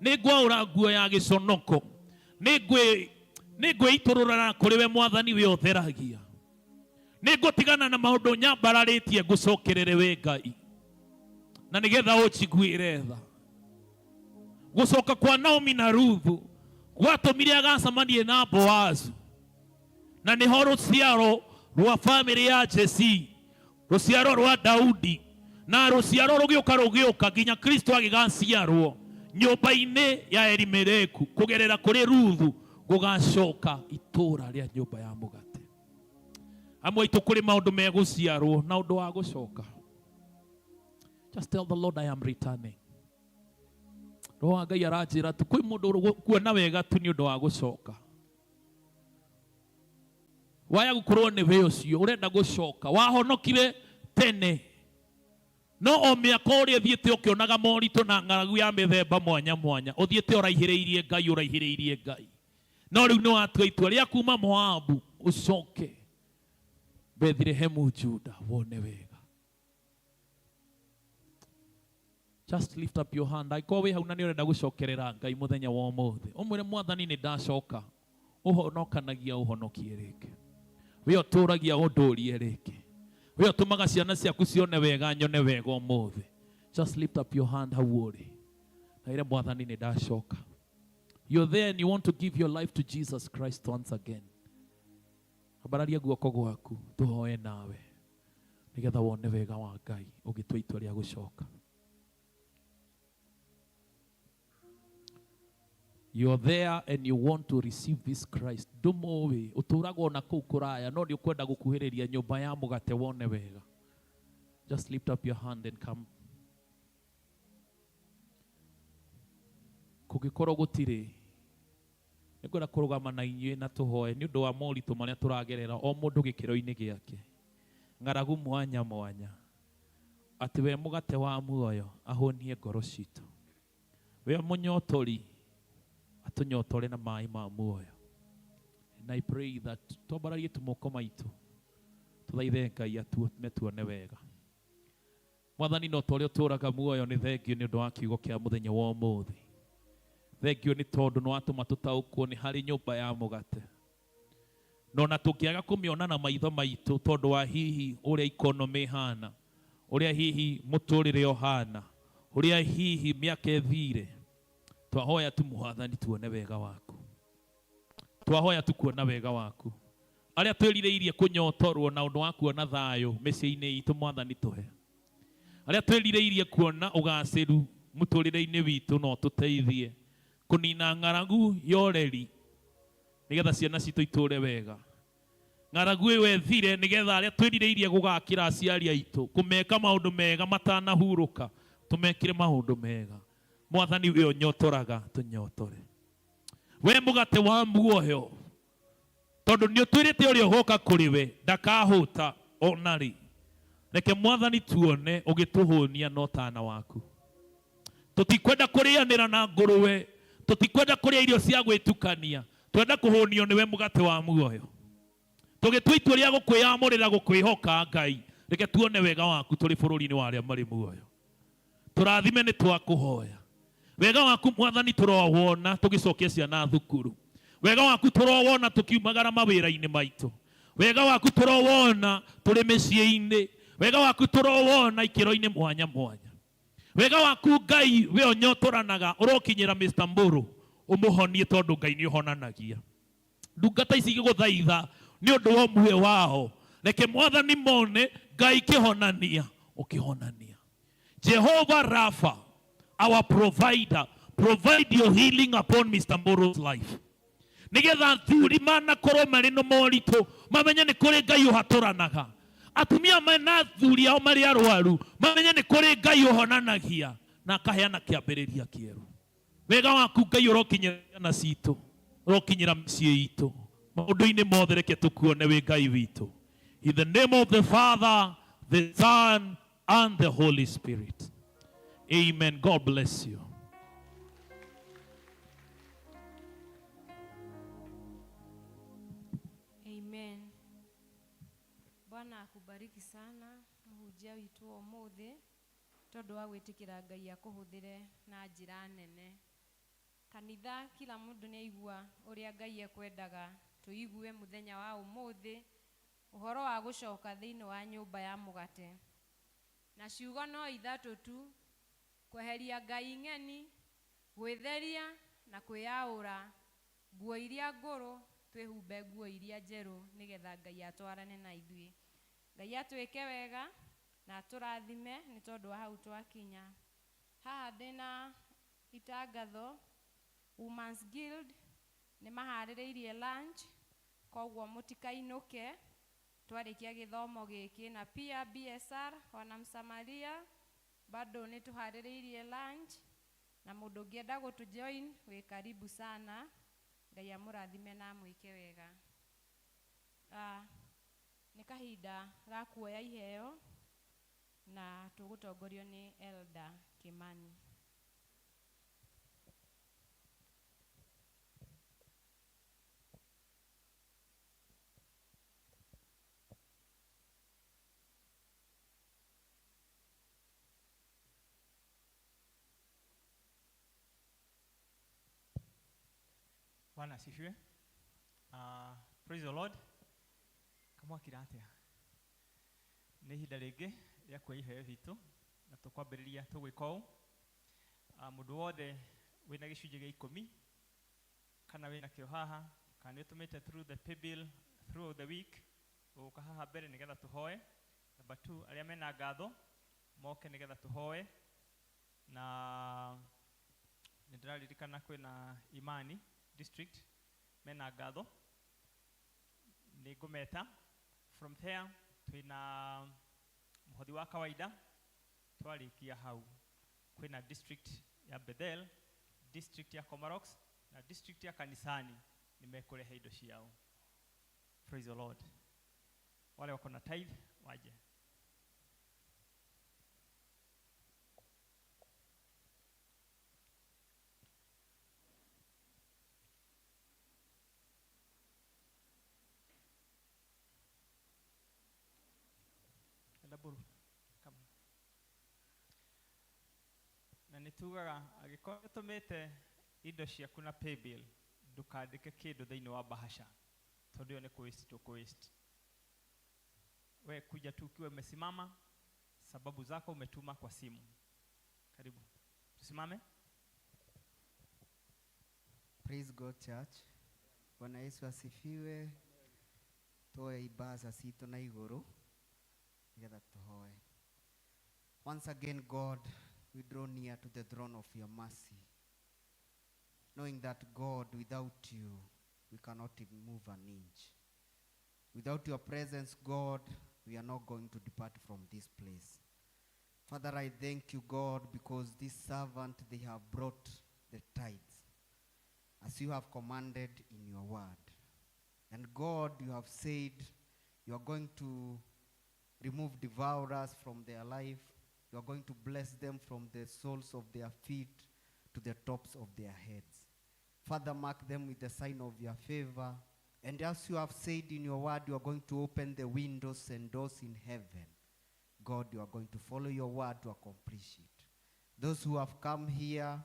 nĩ ngwaũra nguo ya gĩconoko, nĩ ngwĩitũrũra kũrĩ we mwathani we ũtheragia, Nĩ ngũtigana na maũndũ nyambararĩtie ngũcokerere we Ngai, na nĩgetha ũnjiguĩre tha. Gũcoka kwa Naomi na Ruthu gwatũmire agacemanie na Boazu, na nĩho rũciaro rwa bamĩrĩ ya Jesi, rũciaro rwa Daudi, na rũciaro rũgĩũka rũgĩũka nginya Kristo agĩgaciarwo nyũmba-inĩ ya Elimeleku kũgerera kũrĩ Ruthu, gũgacoka itũũra rĩa nyũmba ya mũgate. Amwe aitũ kũrĩ maũndũ megũciarwo na ũndũ wa gũcoka. Just tell the Lord, I am returning. Roho wa Ngai aranjĩra tu kwĩ mũndũ kuona wega tu nĩ ũndũ wa gũcoka. Waya gũkorwo nĩ we ũcio ũrenda gũcoka, wahonokire tene, no o mĩaka ũrĩa ũthiĩte ũkĩonaga moritũ na ng'aragu ya mĩthemba mwanya mwanya, ũthiĩte ũraihĩrĩirie Ngai, ũraihĩrĩirie Ngai, no rĩu nĩ watua itua rĩa kuma Moabu ũcoke Bethlehemu Juda wone wega. Just lift up your hand. Angĩkorwo wĩ hau na nĩ ũrenda gũcokerera Ngai mũthenya wa ũmũthĩ, ũmwĩre Mwathani nĩ ndacoka, ũhonokanagia ũhonokie rĩngĩ, we ũtũragia ũndũrie rĩngĩ, we ũtũmaga ciana ciaku cione wega, nyone wega ũmũthĩ. Just lift up your hand hau ũrĩ na ĩre Mwathani nĩ ndacoka. You're there and you want to give your life to Jesus Christ once again. Ambararia guoko gwaku tũhoe nawe nĩgetha wone wega wa Ngai ũgĩtua itua rĩa gũcoka. You're there and you want to receive this Christ. Ndũmũĩ, ũtũraga ona kũu kũraya, no nĩ ũkwenda gũkuhĩrĩria nyũmba ya mũgate wone wega. Just lift up your hand and come. Kũngĩkorwo gũtirĩ, nĩngwenda kũrũgama na inyuĩ na tũhoe nĩ ũndũ wa moritũ marĩa tũragerera o mũndũ gĩkĩro-inĩ gĩake. Ng'aragu mwanya mwanya, atĩ we mũgate wa muoyo ahũnie ngoro citũ, we mũnyotori atũnyotore na maĩ ma muoyo. And I pray that twambararie tumoko maitũ tũthaithe Ngai atume tuone wega. Mwathani, no ta ũrĩa ũtũraga muoyo, nĩ thengio nĩ ũndũ wa kiugo kĩa mũthenya wa ũmũthĩ. Thengio nĩ tondũ nĩ watũma tũtaũkwo nĩ harĩ nyũmba ya mũgate, no na tũngĩaga kũmĩona na maitho maitũ tondũ wa hihi ũrĩa economy ĩhana, ũrĩa hihi mũtũrĩre ũhana, ũrĩa hihi mĩaka ĩthire, twahoya tu Mwathani tuone wega waku, twahoya tu kuona wega waku. Arĩa twĩrirĩirie kũnyotorwo na ũndũ wa kuona thayũ mĩciĩ-inĩ itũ, Mwathani tũhe. Arĩa twĩrirĩirie kuona ũgacĩru mũtũrĩre-inĩ witũ, no tũteithie kũnina ng'aragu ya ũreri nĩgetha ciana citũ itũre wega. Ng'aragu ĩyo ĩthire nĩgetha arĩa twĩrirĩirie gũgakĩra aciari aitũ kũmeka maũndũ mega matanahurũka, tũmekĩre maũndũ mega. Mwathani, we ũnyotoraga tũnyotore, we mũgate wa muoyo, tondũ nĩ ũtwĩrĩte ũrĩa ũgoka kũrĩ we ndakahũta ona rĩ. Reke Mwathani tuone ũgĩtũhũnia na ũtana waku. Tũtikwenda kũrĩanĩra na ngũrũwe, tũtikwenda kũrĩa irio cia gwĩtukania, twenda kũhũnio nĩwe mũgate wa muoyo. Tũgĩtua itua rĩa gũkwĩyamũrĩra gũkwĩhoka Ngai, reke tuone wega waku tũrĩ bũrũri-inĩ wa arĩa marĩ muoyo. Tũrathime, nĩ twakũhoya. Wega waku Mwathani tũrowona tũgĩcokia ciana thukuru, wega waku tũrowona tũkiumagara mawĩra-inĩ maitũ, wega waku tũrowona tũrĩ mĩciĩ-inĩ, wega waku tũrowona ikĩro-inĩ mwanya mwanya. Wega waku Ngai we ũnyotoranaga ũrokinyĩra Mr. Mburu ũmũhonie, tondũ Ngai nĩ ũhonanagia. Ndungata ici igĩgũthaitha nĩ ũndũ wa ũmwe wao, reke Mwathani mone Ngai kĩhonania ũkĩhonania. Jehovah Rapha, our provider, provide your healing upon Mr. Mburu's life, nigetha athuri manakorwo marĩ na moritũ mamenye nĩ kũrĩ Ngai ũhatũranaga, atumia mena athuri ao marĩ arwaru mamenye nĩ kũrĩ Ngai ũhonanagia na akaheana kĩambĩrĩria kĩerũ. Wega waku Ngai ũrokinyĩra ciana citũ, ũrokinyĩra mĩciĩ itũ maũndũ-inĩ mothe, reke tũkuone wĩ Ngai witũ. In the name of the Father, the Son and the Holy Spirit, amen. God bless you. Amen. Bwana akubariki sana mũhunjia witũ ũmũthĩ tondũ wa gwĩtĩkĩra Ngai akũhũthĩre na njĩra nene. Kanitha, kila mũndũ nĩ aigua ũrĩa Ngai ekwendaga tũigue mũthenya wa ũmũthĩ. Ũhoro wa gũcoka thĩinĩ wa nyũmba ya mũgate. Na ciugo no ithatũ tu, kweheria ngai ng'eni, gwĩtheria na kwĩyaũra nguo iria ngũrũ, twĩhumbe nguo iria njerũ nĩgetha Ngai atwarane na ithuĩ. Ngai atwĩke wega na atũrathime nĩ tondũ wa hau twakinya. Haha ndĩna itangatho, Women's Guild nĩ maharĩrĩirie lunch, koguo mũtikainũke twarĩkia gĩthomo gĩkĩ, na pia BSR wana Msamaria bado nĩ tũharĩrĩirie lunch, na mũndũ ũngĩenda gũtũjoin wĩ karibu sana. Ngai amũrathime na amwĩke wega. Nĩ kahinda ga kuoya iheo na tũgũtongorio nĩ Elder Kimani. Bwana asifiwe. Praise the Lord. Kamwakira atia? Nĩ ihinda rĩngĩ rĩa kuoya iheo bitũ na tũkwambĩrĩria tũgwĩka ũũ. Mũndũ wothe wĩna gĩcunjĩ gĩa ikũmi kana wĩna kĩo haha kana nĩ ũtũmĩte through the paybill through the week ũgũka haha mbere nĩgetha tũhoe. Number 2, arĩa mena ngatho moke nĩgetha tũhoe. Na nĩ ndĩraririkana kwĩna Imani district mena ngatho nĩ ngũmeta. From there twĩna mũhothi wa kawaida twarĩkia hau kwĩna district ya Bethel, district ya Komarock na district ya Kanisani nĩ mekũrehe indo ciao. Praise the Lord. Wale wako na tithe waje. Buru. Come. Na nĩ tugaga angĩkorwo ũtũmĩte indo ciaku na paybill ndũkandĩke kĩndũ thĩinĩ wa bahasha tondũ ĩyo nĩ kũ-waste to kũ-waste. We kuja tu ukiwa umesimama, sababu zako umetuma kwa simu. Karibu. Tusimame. Praise God Church. Bwana Yesu asifiwe. Toe ibaza citũ na igũrũ nĩgetha tũhoe. Once again, God, we draw near to the throne of your mercy, knowing that, God, without you, we cannot even move an inch. Without your presence, God, we are not going to depart from this place. Father, I thank you, God, because this servant, they have brought the tithes, as you have commanded in your word. And God, you have said you are going to remove devourers from their life. You are going to bless them from the soles of their feet to the tops of their heads. Father, mark them with the sign of your favor. And as you have said in your word, you are going to open the windows and doors in heaven. God, you are going to follow your word to accomplish it. Those who have come here,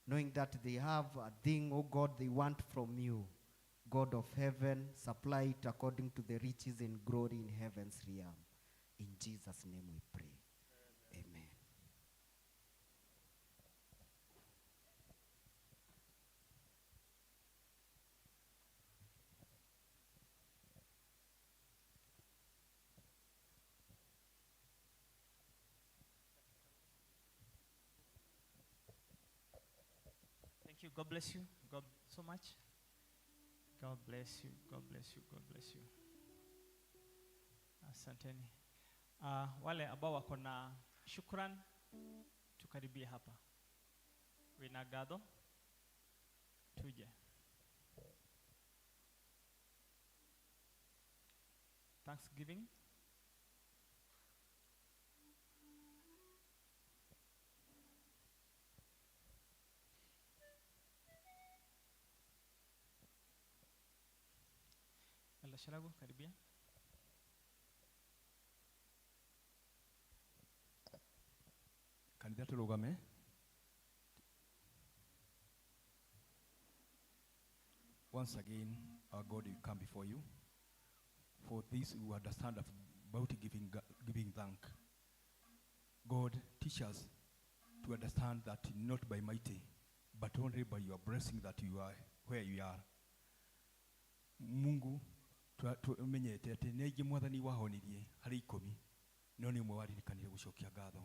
knowing that they have a thing, oh God, they want from you, God of heaven, supply it according to the riches and glory in heaven's realm. In Jesus' name we pray. Amen. Thank you. God bless you. God so much. God bless you. God bless you. God bless you. Asanteni. Wale ambao wako na shukran tukaribie hapa. Wina gado tuje. Thanksgiving. Elder Sharagu, karibia. Kanitha tũrũgame. Once again, our God will come before you. For this we understand about giving thank. God, teach us to understand that not by mighty, but only by your blessing that you are where you are. Mungu tumenyete atĩ nĩ aingĩ mwathani wahonirie harĩ 10 no nĩ ũmwe waririkanire gũcokia ngatho.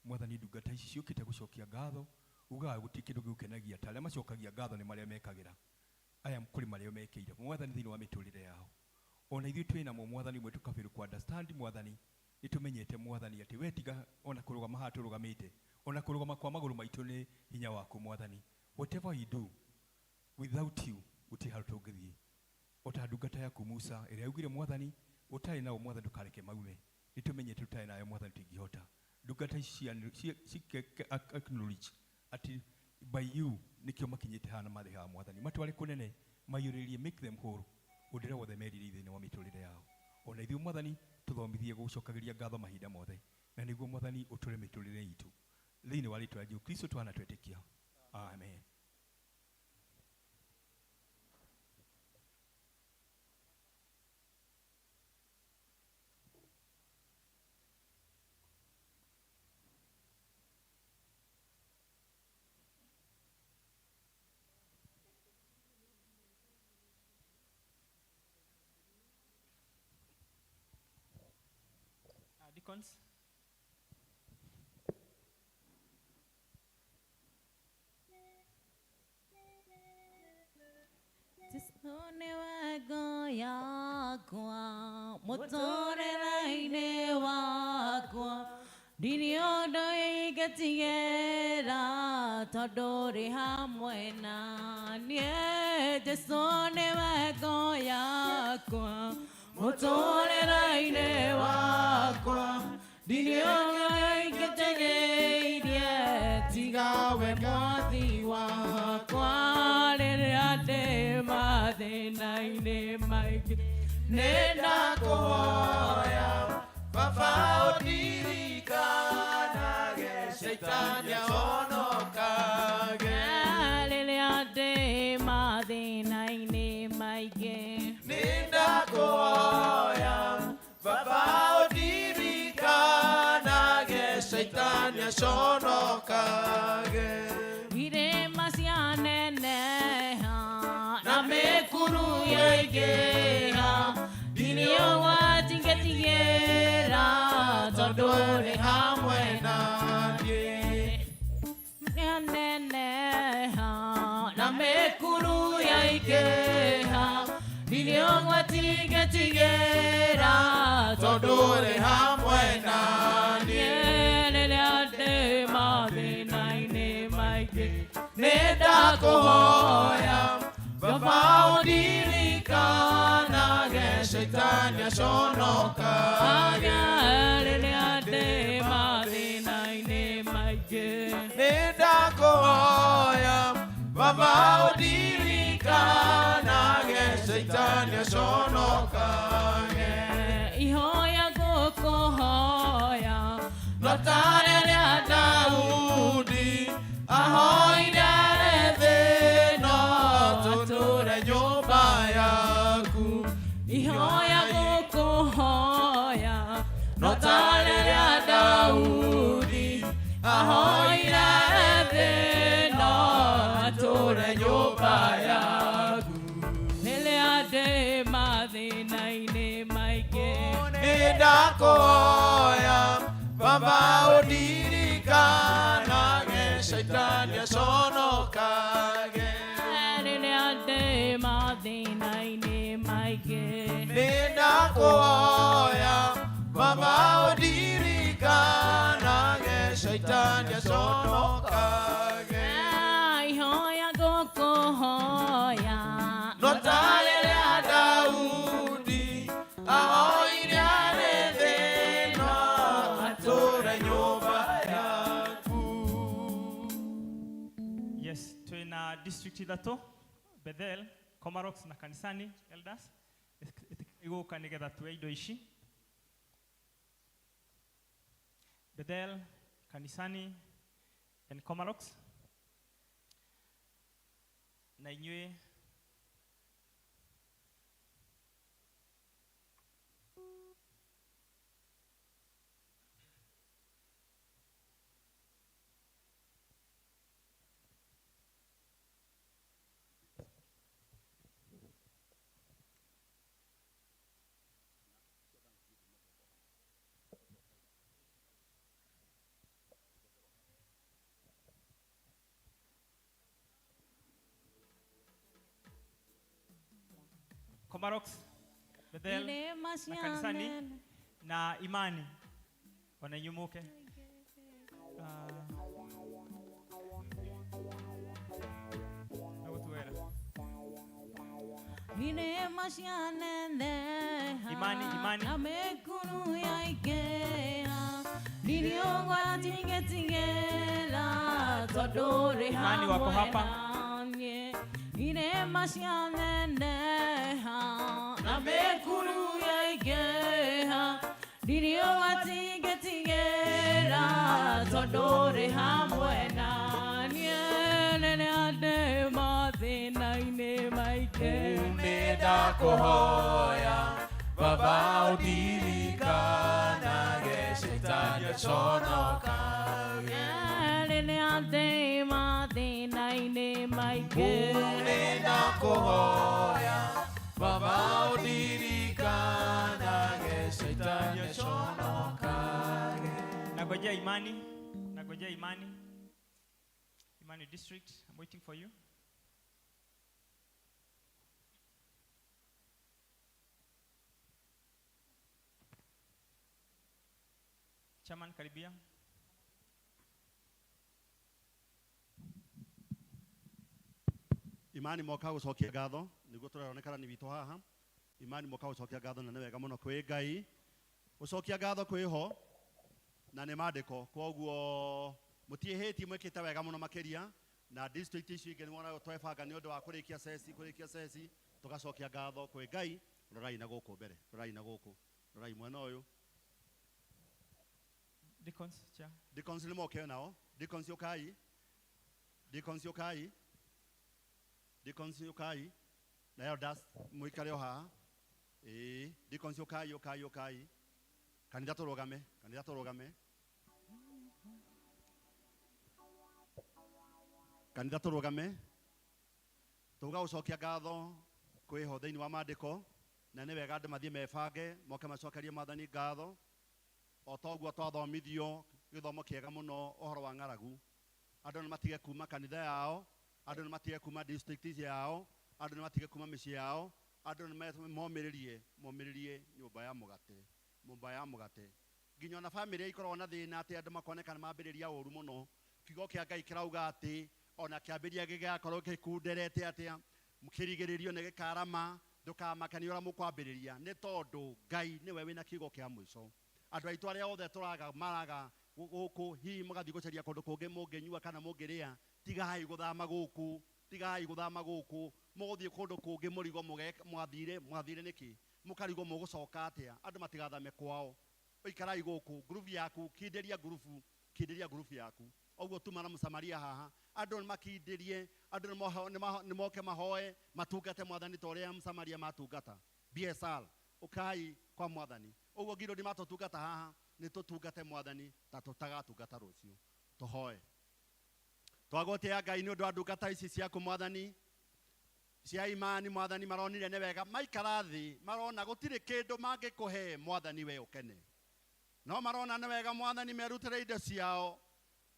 Mwathani ndungata ici ciũkĩte gũcokia ngatho, ugaga gũtirĩ kĩndũ gĩgũkenagia ta arĩa macokagia ngatho nĩ marĩa mekagĩra. Aya kũrĩ marĩa mekĩire mwathani thĩinĩ wa mĩtũrĩre yao. Ona ithuĩ twĩ namo mwathani mwe tũkabĩrũ ku understand mwathani, nĩtũmenyete mwathani atĩ we tiga ona kũrũgama haha tũrũgamĩte, ona kũrũgama kwa magũrũ maitũ nĩ hinya waku mwathani. Whatever you do without you gũtirĩ handũ tũngĩthiĩ. Ota ndungata yaku Musa ĩrĩa yaugire mwathani ũtarĩ nao mwathani ndũkareke maume, nĩtũmenyete tũtarĩ nayo mwathani tũtingĩhota. Ndungata ici acknowledge atĩ by you nĩkĩo makinyĩte haha na marĩ haha mwathani, matware kũnene, maiyũrĩrĩrie, make them whole ũndũ ũrĩa wothe merirĩirie thĩinĩ wa mĩtũrĩre yao. Ona ithuĩ mwathani tũthomithie gũcokagĩria ngatho mahinda mothe, na nĩguo mwathani ũtũre mĩtũrĩre itũ thĩinĩ wa rĩtwa rĩa Jesũ Kristo twana twetĩkia, amen. Deacons. Tisone wago yakwa mutoreraine wakwa ndiriondo igatigera tondu ri hamwe na nie. Jesũ wago yakwa mutoreraine wakwa ndiriondo igatigeirie tiga we mwathi wakwa rĩrĩa ndĩ mathĩna-inĩ maingĩ nĩndakũhoya Baba ũndirikanage shaitani ahonokage rĩrĩa ndĩ mathĩna-inĩ maingĩ nĩndakũhoya Baba ũndirikanage shaitani ahonokage irĩma cianeneha na mĩkuru yaingĩha ndirĩ ũgwati ngĩtigĩra tondũ ũrĩ hamwe na niĩ. Yaneneha na mĩkuru yaingĩha ndirĩ ũgwati ngĩtigĩra tondũ ũrĩ hamwe na niĩ. Rĩrĩa ndĩ mathĩna-inĩ maingĩ nĩndakũhoya Baba ũndirikanage shaitani aconokage rĩrĩa ndĩ mathĩna-inĩ maingĩ nĩndakũhoya Baba ũndirikanage shaitani aconokage ihoya ngũkũhoya no ta rĩrĩa Daudi ahoire thĩ no tũtũre nyũmba yaku ihoya ngũkũhoya no ta rĩrĩa Daudi ahoire thĩ no tũtũre nyũmba yaku rĩrĩa ndĩ mathĩna-inĩ maingĩ nĩndakũhoya Baba ũndirikanage shaitani aconokage rĩrĩa ndĩ mathĩna-inĩ maingĩ nĩndakũhoya Baba ũndirikanage shaitani aconokage ihoya ngũkũhoya no ta rĩrĩa Daudi ahoire arĩ thĩ no atũre nyũmba yaku. Yes, twina district ithatũ, Bethel, Komarock na Kanisani elders igũka nĩgetha tuoe indo ici. Bethel, Kanisani and Komarock. Na inyuĩ Komarox, Bethel na kanisani na Imani wanainyumuke. Imani, Imani. Imani wako hapa. Ndakuhoya Baba udirikanaage shetani aconokage. Ndakuhoya Baba udirikanaage shetani aconokage. Nagojea Imani, nagojea Imani. Imani District, I'm waiting for you. Chairman, karibia. Imani moka gucokia ngatho niguo turaronekana ni witũ haha. Imani moka gucokia ngatho na nĩ wega mũno kwĩ Ngai. Gucokia ngatho kwĩ ho na nĩ mandĩko, kwoguo mũtiĩhĩtie, mwĩkĩte wega mũno makĩria. Na district icio ingĩ nĩmwonaga twebanga nĩ ũndũ wa kũrĩkia ceci, kũrĩkia ceci tũgacokia ngatho kwĩ Ngai. Rorai na gũkũ mbere, rorai na gũkũ, rorai mwena ũyũ. Deacons, chair. Deacons nĩ moke nao. Deacons ũkai. Deacons ũkai. Deacons ũkai. Na elders mũikare o haha. Ĩĩ, deacons ũkai, ũkai, ũkai. Kanitha tũrũgame, kanitha tũrũgame. Kanitha tũrũgame. Tuga gũcokia ngatho kwĩho thĩinĩ wa mandĩko, na nĩ wega andũ mathiĩ mebange moke macokerie Mwathani ngatho. O toguo twathomithio gĩthomo kĩega mũno ũhoro wa ng'aragu. Andũ nĩ matige kuma kanitha yao, andũ nĩ matige kuma district yao, andũ nĩ matige kuma mĩciĩ yao, andũ nĩ momĩrĩrie, momĩrĩrie nyũmba ya mũgate, nyũmba ya mũgate. Nginya ona bamĩrĩ ikoragwo na thĩna atĩ andũ makoneka nĩ mambĩrĩria ũru mũno. Kiugo kĩa Ngai kĩrauga atĩ ona kĩambĩrĩria gĩgakorwo gĩkunderete atĩa, kĩrigĩrĩrio nĩ gĩkarama, ndũkamake nĩ ũrĩa mũkwambĩrĩria, nĩ tondũ Ngai nĩwe wĩna kiugo kĩa mũico. Andũ aitũ arĩa othe tũraga maraga gũkũ, hihi mũgathiĩ gũcaria kũndũ kũngĩ mũngĩnyua kana mũngĩrĩa, tigai gũthama gũkũ, tigai gũthama gũkũ, mũgũthiĩ kũndũ kũngĩ mũrigo mwathire, mwathire nĩkĩ? Mũkarigwo mũgũcoka atĩa? Andũ matigathame kwao. Ikarai gũkũ, ngurubu yaku, kindĩria ngurubu, kindĩria ngurubu yaku. Ũguo tuma na Mũsamaria haha, andũ nĩmakindĩrie, andũ nĩmoke mahoe, matungate Mwathani ta ũrĩa Mũsamaria matungata. BSR, ũkai kwa Mwathani. Ũguo ngiro nĩ matũtungata haha, nĩ tũtungate Mwathani ta tũtagatungata rũciũ. Tũhoe. Twagũtĩa Ngai nĩ ũndũ wa ndungata ici ciaku Mwathani, cia imani Mwathani, maronire nĩ wega maikara thĩ, marona gũtirĩ kĩndũ mangĩkũhe Mwathani we ũkene. No marona nĩ wega Mwathani merutĩre indo ciao,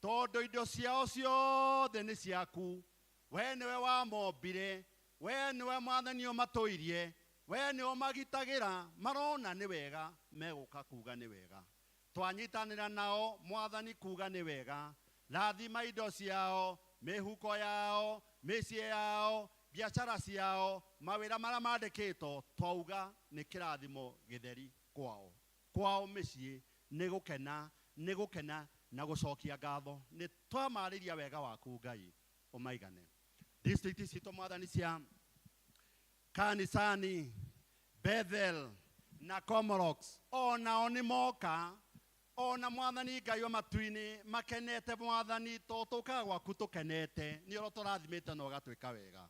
tondũ indo ciao ciothe nĩ ciaku. We nĩwe wamombire, we nĩwe Mwathani ũmatũirie, we nĩwe ũmagitagĩra. Marona nĩ wega megũka kuga nĩ wega. Twanyitanĩra nao Mwathani kuga nĩ wega. Rathima indo ciao, mĩhuko yao, mĩciĩ yao, biacara ciao, mawĩra marĩa mandĩkĩtwo, twauga nĩ kĩrathimo gĩtheri kwao. Kwao mĩciĩ nĩ gũkena, nĩ gũkena na gũcokia ngatho. Nĩ twamarĩria wega waku Ngai ũmaigane. District citũ Mwathani cia Kanisani, Bethel na Komorox, onao nĩ moka. Ona Mwathani Ngai wa matu-inĩ makenete Mwathani, to tũkaga gwaku tũkenete, nĩ ũrĩa tũrathimĩte na ũgatwĩka wega.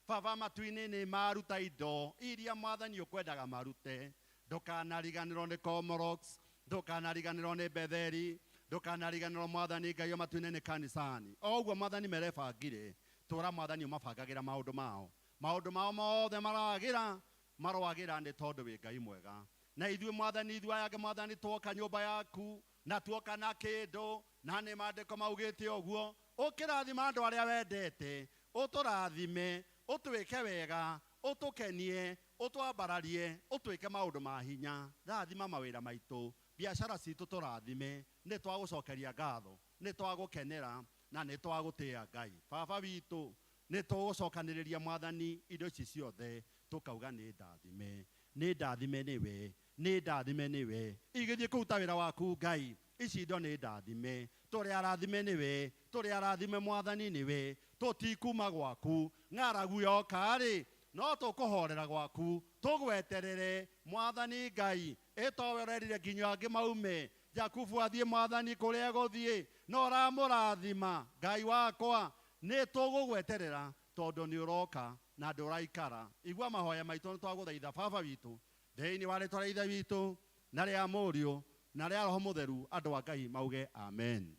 Baba matu-inĩ nĩ maruta indo iria Mwathani ũkwendaga marute. Ndũkanariganĩrwo nĩ Komorox, ndũkanariganĩrwo nĩ Betheli, ndũkanariganĩrwo Mwathani Ngai wa matu-inĩ nĩ Kanisani. O ũguo Mwathani merebangire, tũra Mwathani ũmabangagĩra maũndũ mao. Maũndũ mao mothe maragĩra, marwagĩra nĩ tondũ wĩ Ngai mwega. Na ithuĩ Mwathani, ithuĩ aya angĩ Mwathani, twoka nyũmba yaku, na tuoka na kĩndũ, na nĩ maandĩko maugĩte ũguo, ũkĩrathima andũ arĩa wendete, ũtũrathime, ũtwĩke wega, Ũtũkenie, ũtwambararie, ũtwĩke maũndũ ma hinya. Rathima mawĩra maitũ, biacara citũ tũrathime, nĩ twagũcokeria ngatho, nĩ twagũkenera na nĩ twagũtĩa Ngai. Baba witũ, nĩ tũgũcokanĩrĩria Mwathani indo ici ciothe, tũkauga nĩ ndathime, nĩ ndathime nĩwe, nĩ ndathime nĩwe. Igĩthiĩ kũruta wĩra waku Ngai, ici indo nĩ ndathime, tũrĩ arathime nĩwe, tũrĩ arathime Mwathani nĩwe, tũtikuma gwaku, ng'aragu yoka-rĩ, no tũkũhorera gwaku, tũgweterere Mwathani Ngai, ĩtowererire nginya angĩ maume, Jakubu athiĩ Mwathani kũrĩa egũthiĩ, no ũramũrathima Ngai wakwa, nĩ tũgũgweterera tondũ nĩ ũroka na ndũraikara. Igua mahoya maitũ nĩ twagũthaitha Baba witũ, thĩinĩ wa rĩtwa rĩa Ithe witũ na rĩa Mũriũ na rĩa Roho Mũtheru, andũ a Ngai mauge amen.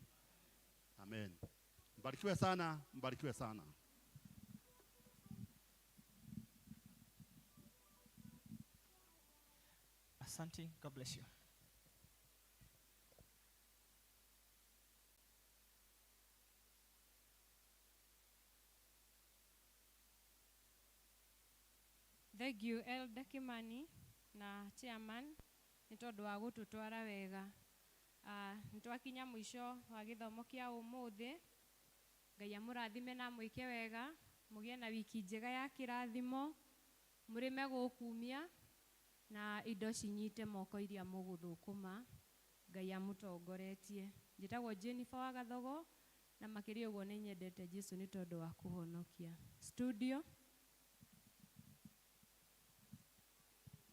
Amen. Mbarikiwe sana, mbarikiwe sana. Asante, God bless you. Thank you Elder Kimani na chairman nĩ tondũ wa gũtũtwara wega. Nĩ twakinya mũico wa gĩthomo kĩa ũmũthĩ. Ngai amũrathime na amwĩke wega, mũgĩe na wiki njega ya kĩrathimo, mũrĩme gũkumia na indo cinyite moko iria mũgũthũkũma. Ngai amũtongoretie. Njĩtagwo Jennifer wa Gathogo na makĩria ũguo nĩ nyendete Jesu nĩ tondũ wa kũhonokia. Studio.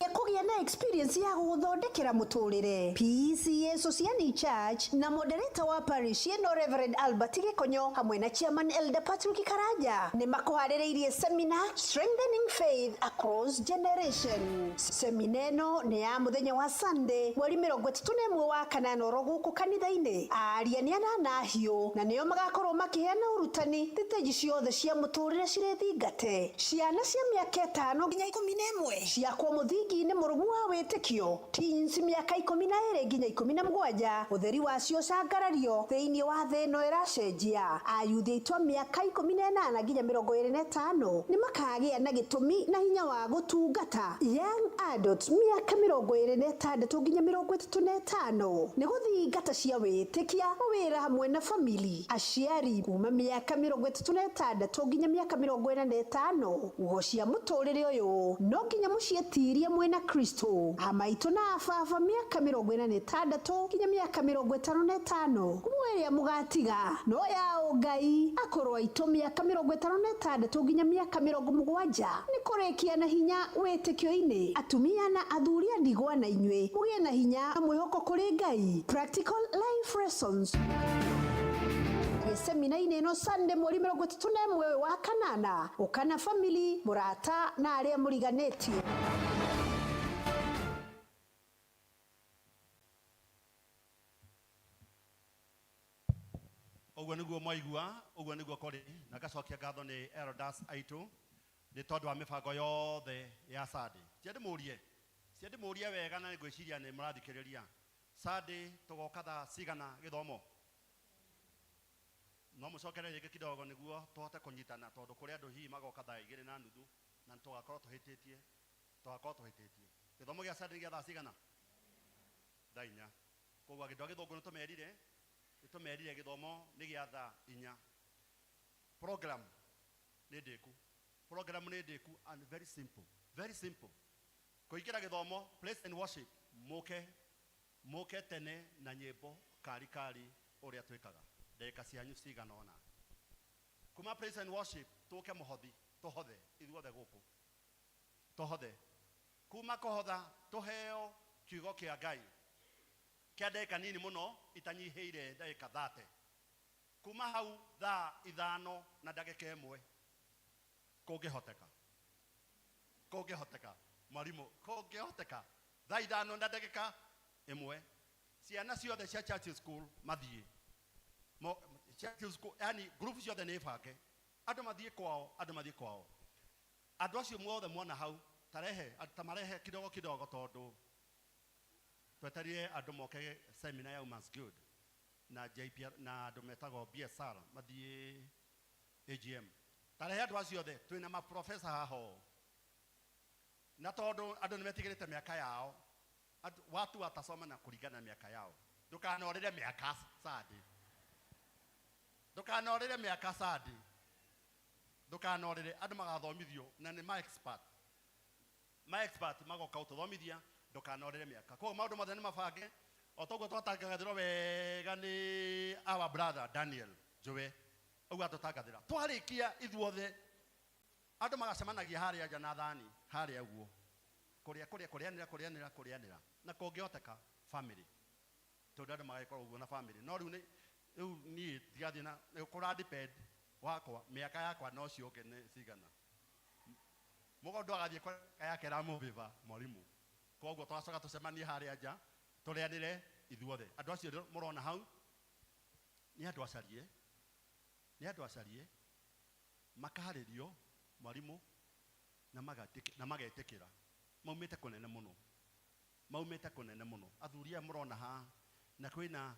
Kũgĩa na experience ya gũgũthondekera mũtũrĩre. PCA Sociani Church na moderator wa parish ĩno Reverend Albert Gĩkonyo hamwe na chairman Elder Patrick Karanja nĩ makũharĩrĩirie seminar Strengthening Faith Across Generation. Semina ĩno nĩ ya mũthenya wa Sunday mweri 31 wa kanana oro gũkũ kanitha-inĩ. Aria nĩ anana ahiũ na nĩo magakorwo makĩheana ũrutani thitĩji ciothe cia mũtũrĩre cirĩ thingate. Ciana cia mĩaka 5 nginya 11 ciakwo mũthingi-inĩ mũrũmu wa wĩtĩkio. Teens mĩaka 12 nginya 17 ũtheri wacio cangarario thĩinĩ wa thĩ ĩno ĩracenjia. Ayuthi aitũ a mĩaka 18 nginya 25 nĩ makagĩa na gĩtũmi na hinya wa gũtungata. Young adults mĩaka 26 nginya 35 nĩ gũthingata cia wĩtĩkia mawĩra hamwe na family. Aciari kuma mĩaka 36 nginya mĩaka 45 nguo cia mũtũrĩre ũyũ no nginya mũciĩtirie mwĩna Kristo. Amaitũ na ababa mĩaka 46 nginya mĩaka 55 nguo ĩrĩa mũgatiga no ya ũngai. Akũrũ aitũ mĩaka 56 nginya mĩaka 70 nĩ kũrĩkia na hinya wĩtĩkio-inĩ. Atumia na athuri a ndigwa na inyuĩ mũgĩe na hinya na mwĩhoko kũrĩ Ngai. Practical life lessons semina-inĩ ĩno Sunday mweri 31 wa kanana. Ũka na family, mũrata na arĩa mũriganĩtie. Ũguo nĩguo mwaigua, ũguo nĩguo kũrĩ, na ngacokia ngatho nĩ elders aitũ nĩ tondũ wa mĩbango yothe ya Sunday. Ciandĩmũrie wega na nĩngwĩciria nĩ mũrathikĩrĩria. Sunday tũgoka thaa cigana gĩthomo? No mũcokere rĩngĩ kidogo nĩguo tũhote kũnyitana tondũ kũrĩ andũ hihi magoka thaa 2:30 na tũgakorwo tũhĩtĩtie. Gĩthomo gĩa Sunday gĩa thaa cigana? Thaa 4. Koguo andũ a Gĩthũngũ nĩtũmerire gĩthomo nĩ gĩa thaa 4. Program nĩ ndĩku. Program nĩ ndĩku and very simple. Very simple. Kũingĩra gĩthomo, praise and worship, mũke tene na nyĩmbo kari kari ũrĩa twĩkaga. Ndagĩka cianyu cigana ũna. Kuma praise and worship tũke mũhothi, tũhothe ithuothe gũkũ. Tũhothe. Kuma kũhotha tũheo kiugo kĩa Ngai kĩa ndagĩka nini mũno itanyihĩire ndagĩka 30. Kuma hau thaa 5:01 kũngĩhoteka. Kũngĩhoteka mwarimũ, kũngĩhoteka thaa 5:01 ciana ciothe cia church school mathiĩ. Church school, yani group ciothe nĩ bange. Andũ mathiĩ kwao, andũ mathiĩ kwao. Andũ acio muothe mwana hau tarehe, tamarehe kidogo kidogo tondũ tweterire andũ moke seminar ya Women's Guild na JPR na andũ metagwo BSR mathiĩ AGM. Tarehe andũ acio othe twĩna maprofesa haha. Na tondu andu nimetigirite miaka yao, watu watasoma na kulingana na miaka yao. Ndukanorire miaka sadi, ndukanorire miaka sadi, ndukanorire. Andu magathomithio na ni ma expert, ma expert magoka ututhomithia. Ndukanorire miaka. Koguo maundu mothe ni mabange o toguo twatangathirwo wega ni our brother Daniel Njowe, uguo atutangathira. Twarikia ithuothe andu magacemanagia haria nja na thani haria uguo, kuria kuria kurianira kurianira kurianira, na kungihoteka family, tondu andu magagikorwo uguo na family. No riu ni riu nie ndigathie na kura depend wakwa, miaka yakwa no ciũke nĩ cigana. Mũndũ agathiĩ kwa yake ĩramũbĩba mwarimu. Koguo twacoka tũcemanie harĩa nja tũrĩanĩre ithuothe. Andũ acio mũrona hau nĩ andũ acarie, nĩ andũ acarie, makaharĩrio mwarimu na magetĩkĩra. Maumĩte kũnene mũno, maumĩte kũnene mũno. Athuri aya mũrona haha na kwĩna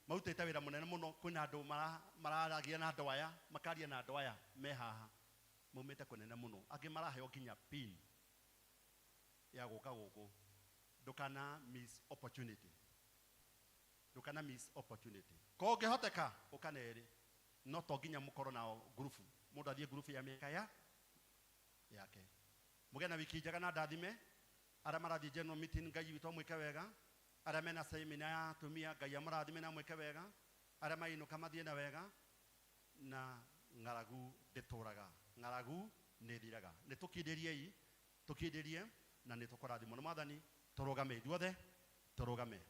marutĩte wĩra mũnene mũno. Kwĩna andũ mararagia na andũ aya, makaria na andũ aya me haha, maumĩte kũnene mũno. Angĩ maraheo nginya pin ya gũka gũkũ. Ndũkana miss opportunity, ndũkana miss opportunity. Kũngĩhoteka ũka na erĩ, no to nginya mũkorwo nao ngurubu. Mũndũ athiĩ ngurubu ya mĩaka ya yake. Mũgĩe na wiki njega na ndathime. Arĩa marathiĩ general meeting, Ngai witũ amwĩke wega. Arĩa mena seminar ya atumia, Ngai amũrathime na amwĩke wega. Arĩa mainũka mathiĩ na wega. Na ng'aragu ndĩtũraga, ng'aragu nĩthiraga. Nĩ tũkindĩriei, tũkindĩrie na nĩ tũkũrathimwo nĩ Mwathani. Tũrũgame ithuothe, tũrũgame.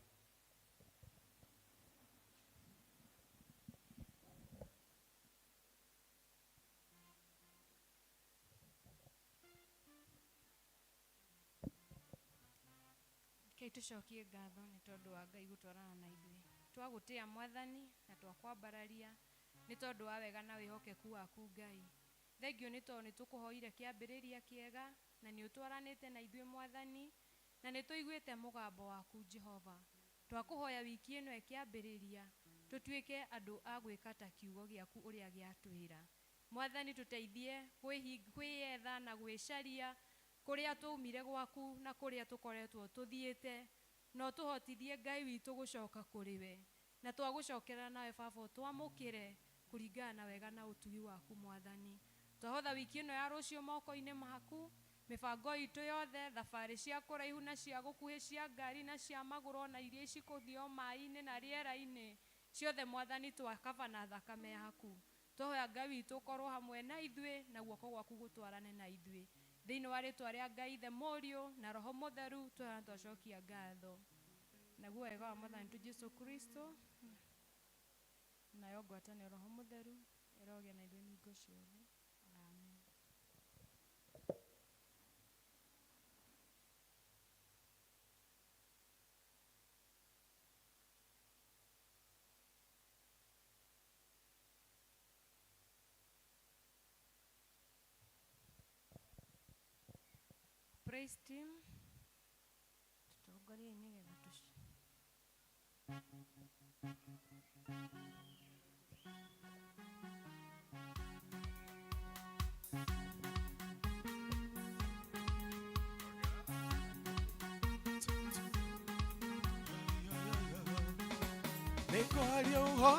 Rekei tũcokie ngatho nĩ tondũ wa Ngai gũtwarana na ithuĩ. Twagũtĩa Mwathani na twakwambararia nĩ tondũ wa wega na wĩhokeku waku Ngai. Thengiũ nĩ tondũ nĩ tũkũhoire kĩambĩrĩria kĩega na nĩ ũtwaranĩte na ithuĩ Mwathani, na nĩ tũiguĩte mũgambo waku Jehova. Twakũhoya wiki ĩno ĩkĩambĩrĩria tũtuĩke andũ a gwĩka ta kiugo gĩaku ũrĩa gĩatwĩra. Mwathani tũteithie kwĩyetha na gwĩcaria kũrĩa twaumire gwaku na kũrĩa tũkoretwo tũthiĩte, na ũtũhotithie Ngai witũ gũcoka kũrĩ we. Na twagũcokera nawe Baba ũtwamũkĩre kũringana na wega na ũtugi waku Mwathani. Twahotha wiki ĩno ya rũciũ moko-inĩ maku, mĩbango itũ yothe, thabarĩ cia kũraihu na cia gũkuhĩ, cia ngari na cia magũrũ, na iria cikũthio maĩ-inĩ na rĩera-inĩ, ciothe Mwathani twakaba na thakame yaku. Twahoya Ngai witũ ũkorwo hamwe na ithuĩ na guoko gwaku gũtwarane na ithuĩ. Thĩinĩ wa rĩtwa rĩa Ngai Ithe, Mũriũ na Roho Mũtheru, twahoya na twacokia ngatho. Naguo wega wa Mwathani witũ Jesũ Kristo nayo ngwatanĩro Roho Mũtheru ĩrogĩa na ithuĩ hingo ciothe. Amen. Praise team, tutongorie nĩgetha tũci. Nĩkwaria ũhoro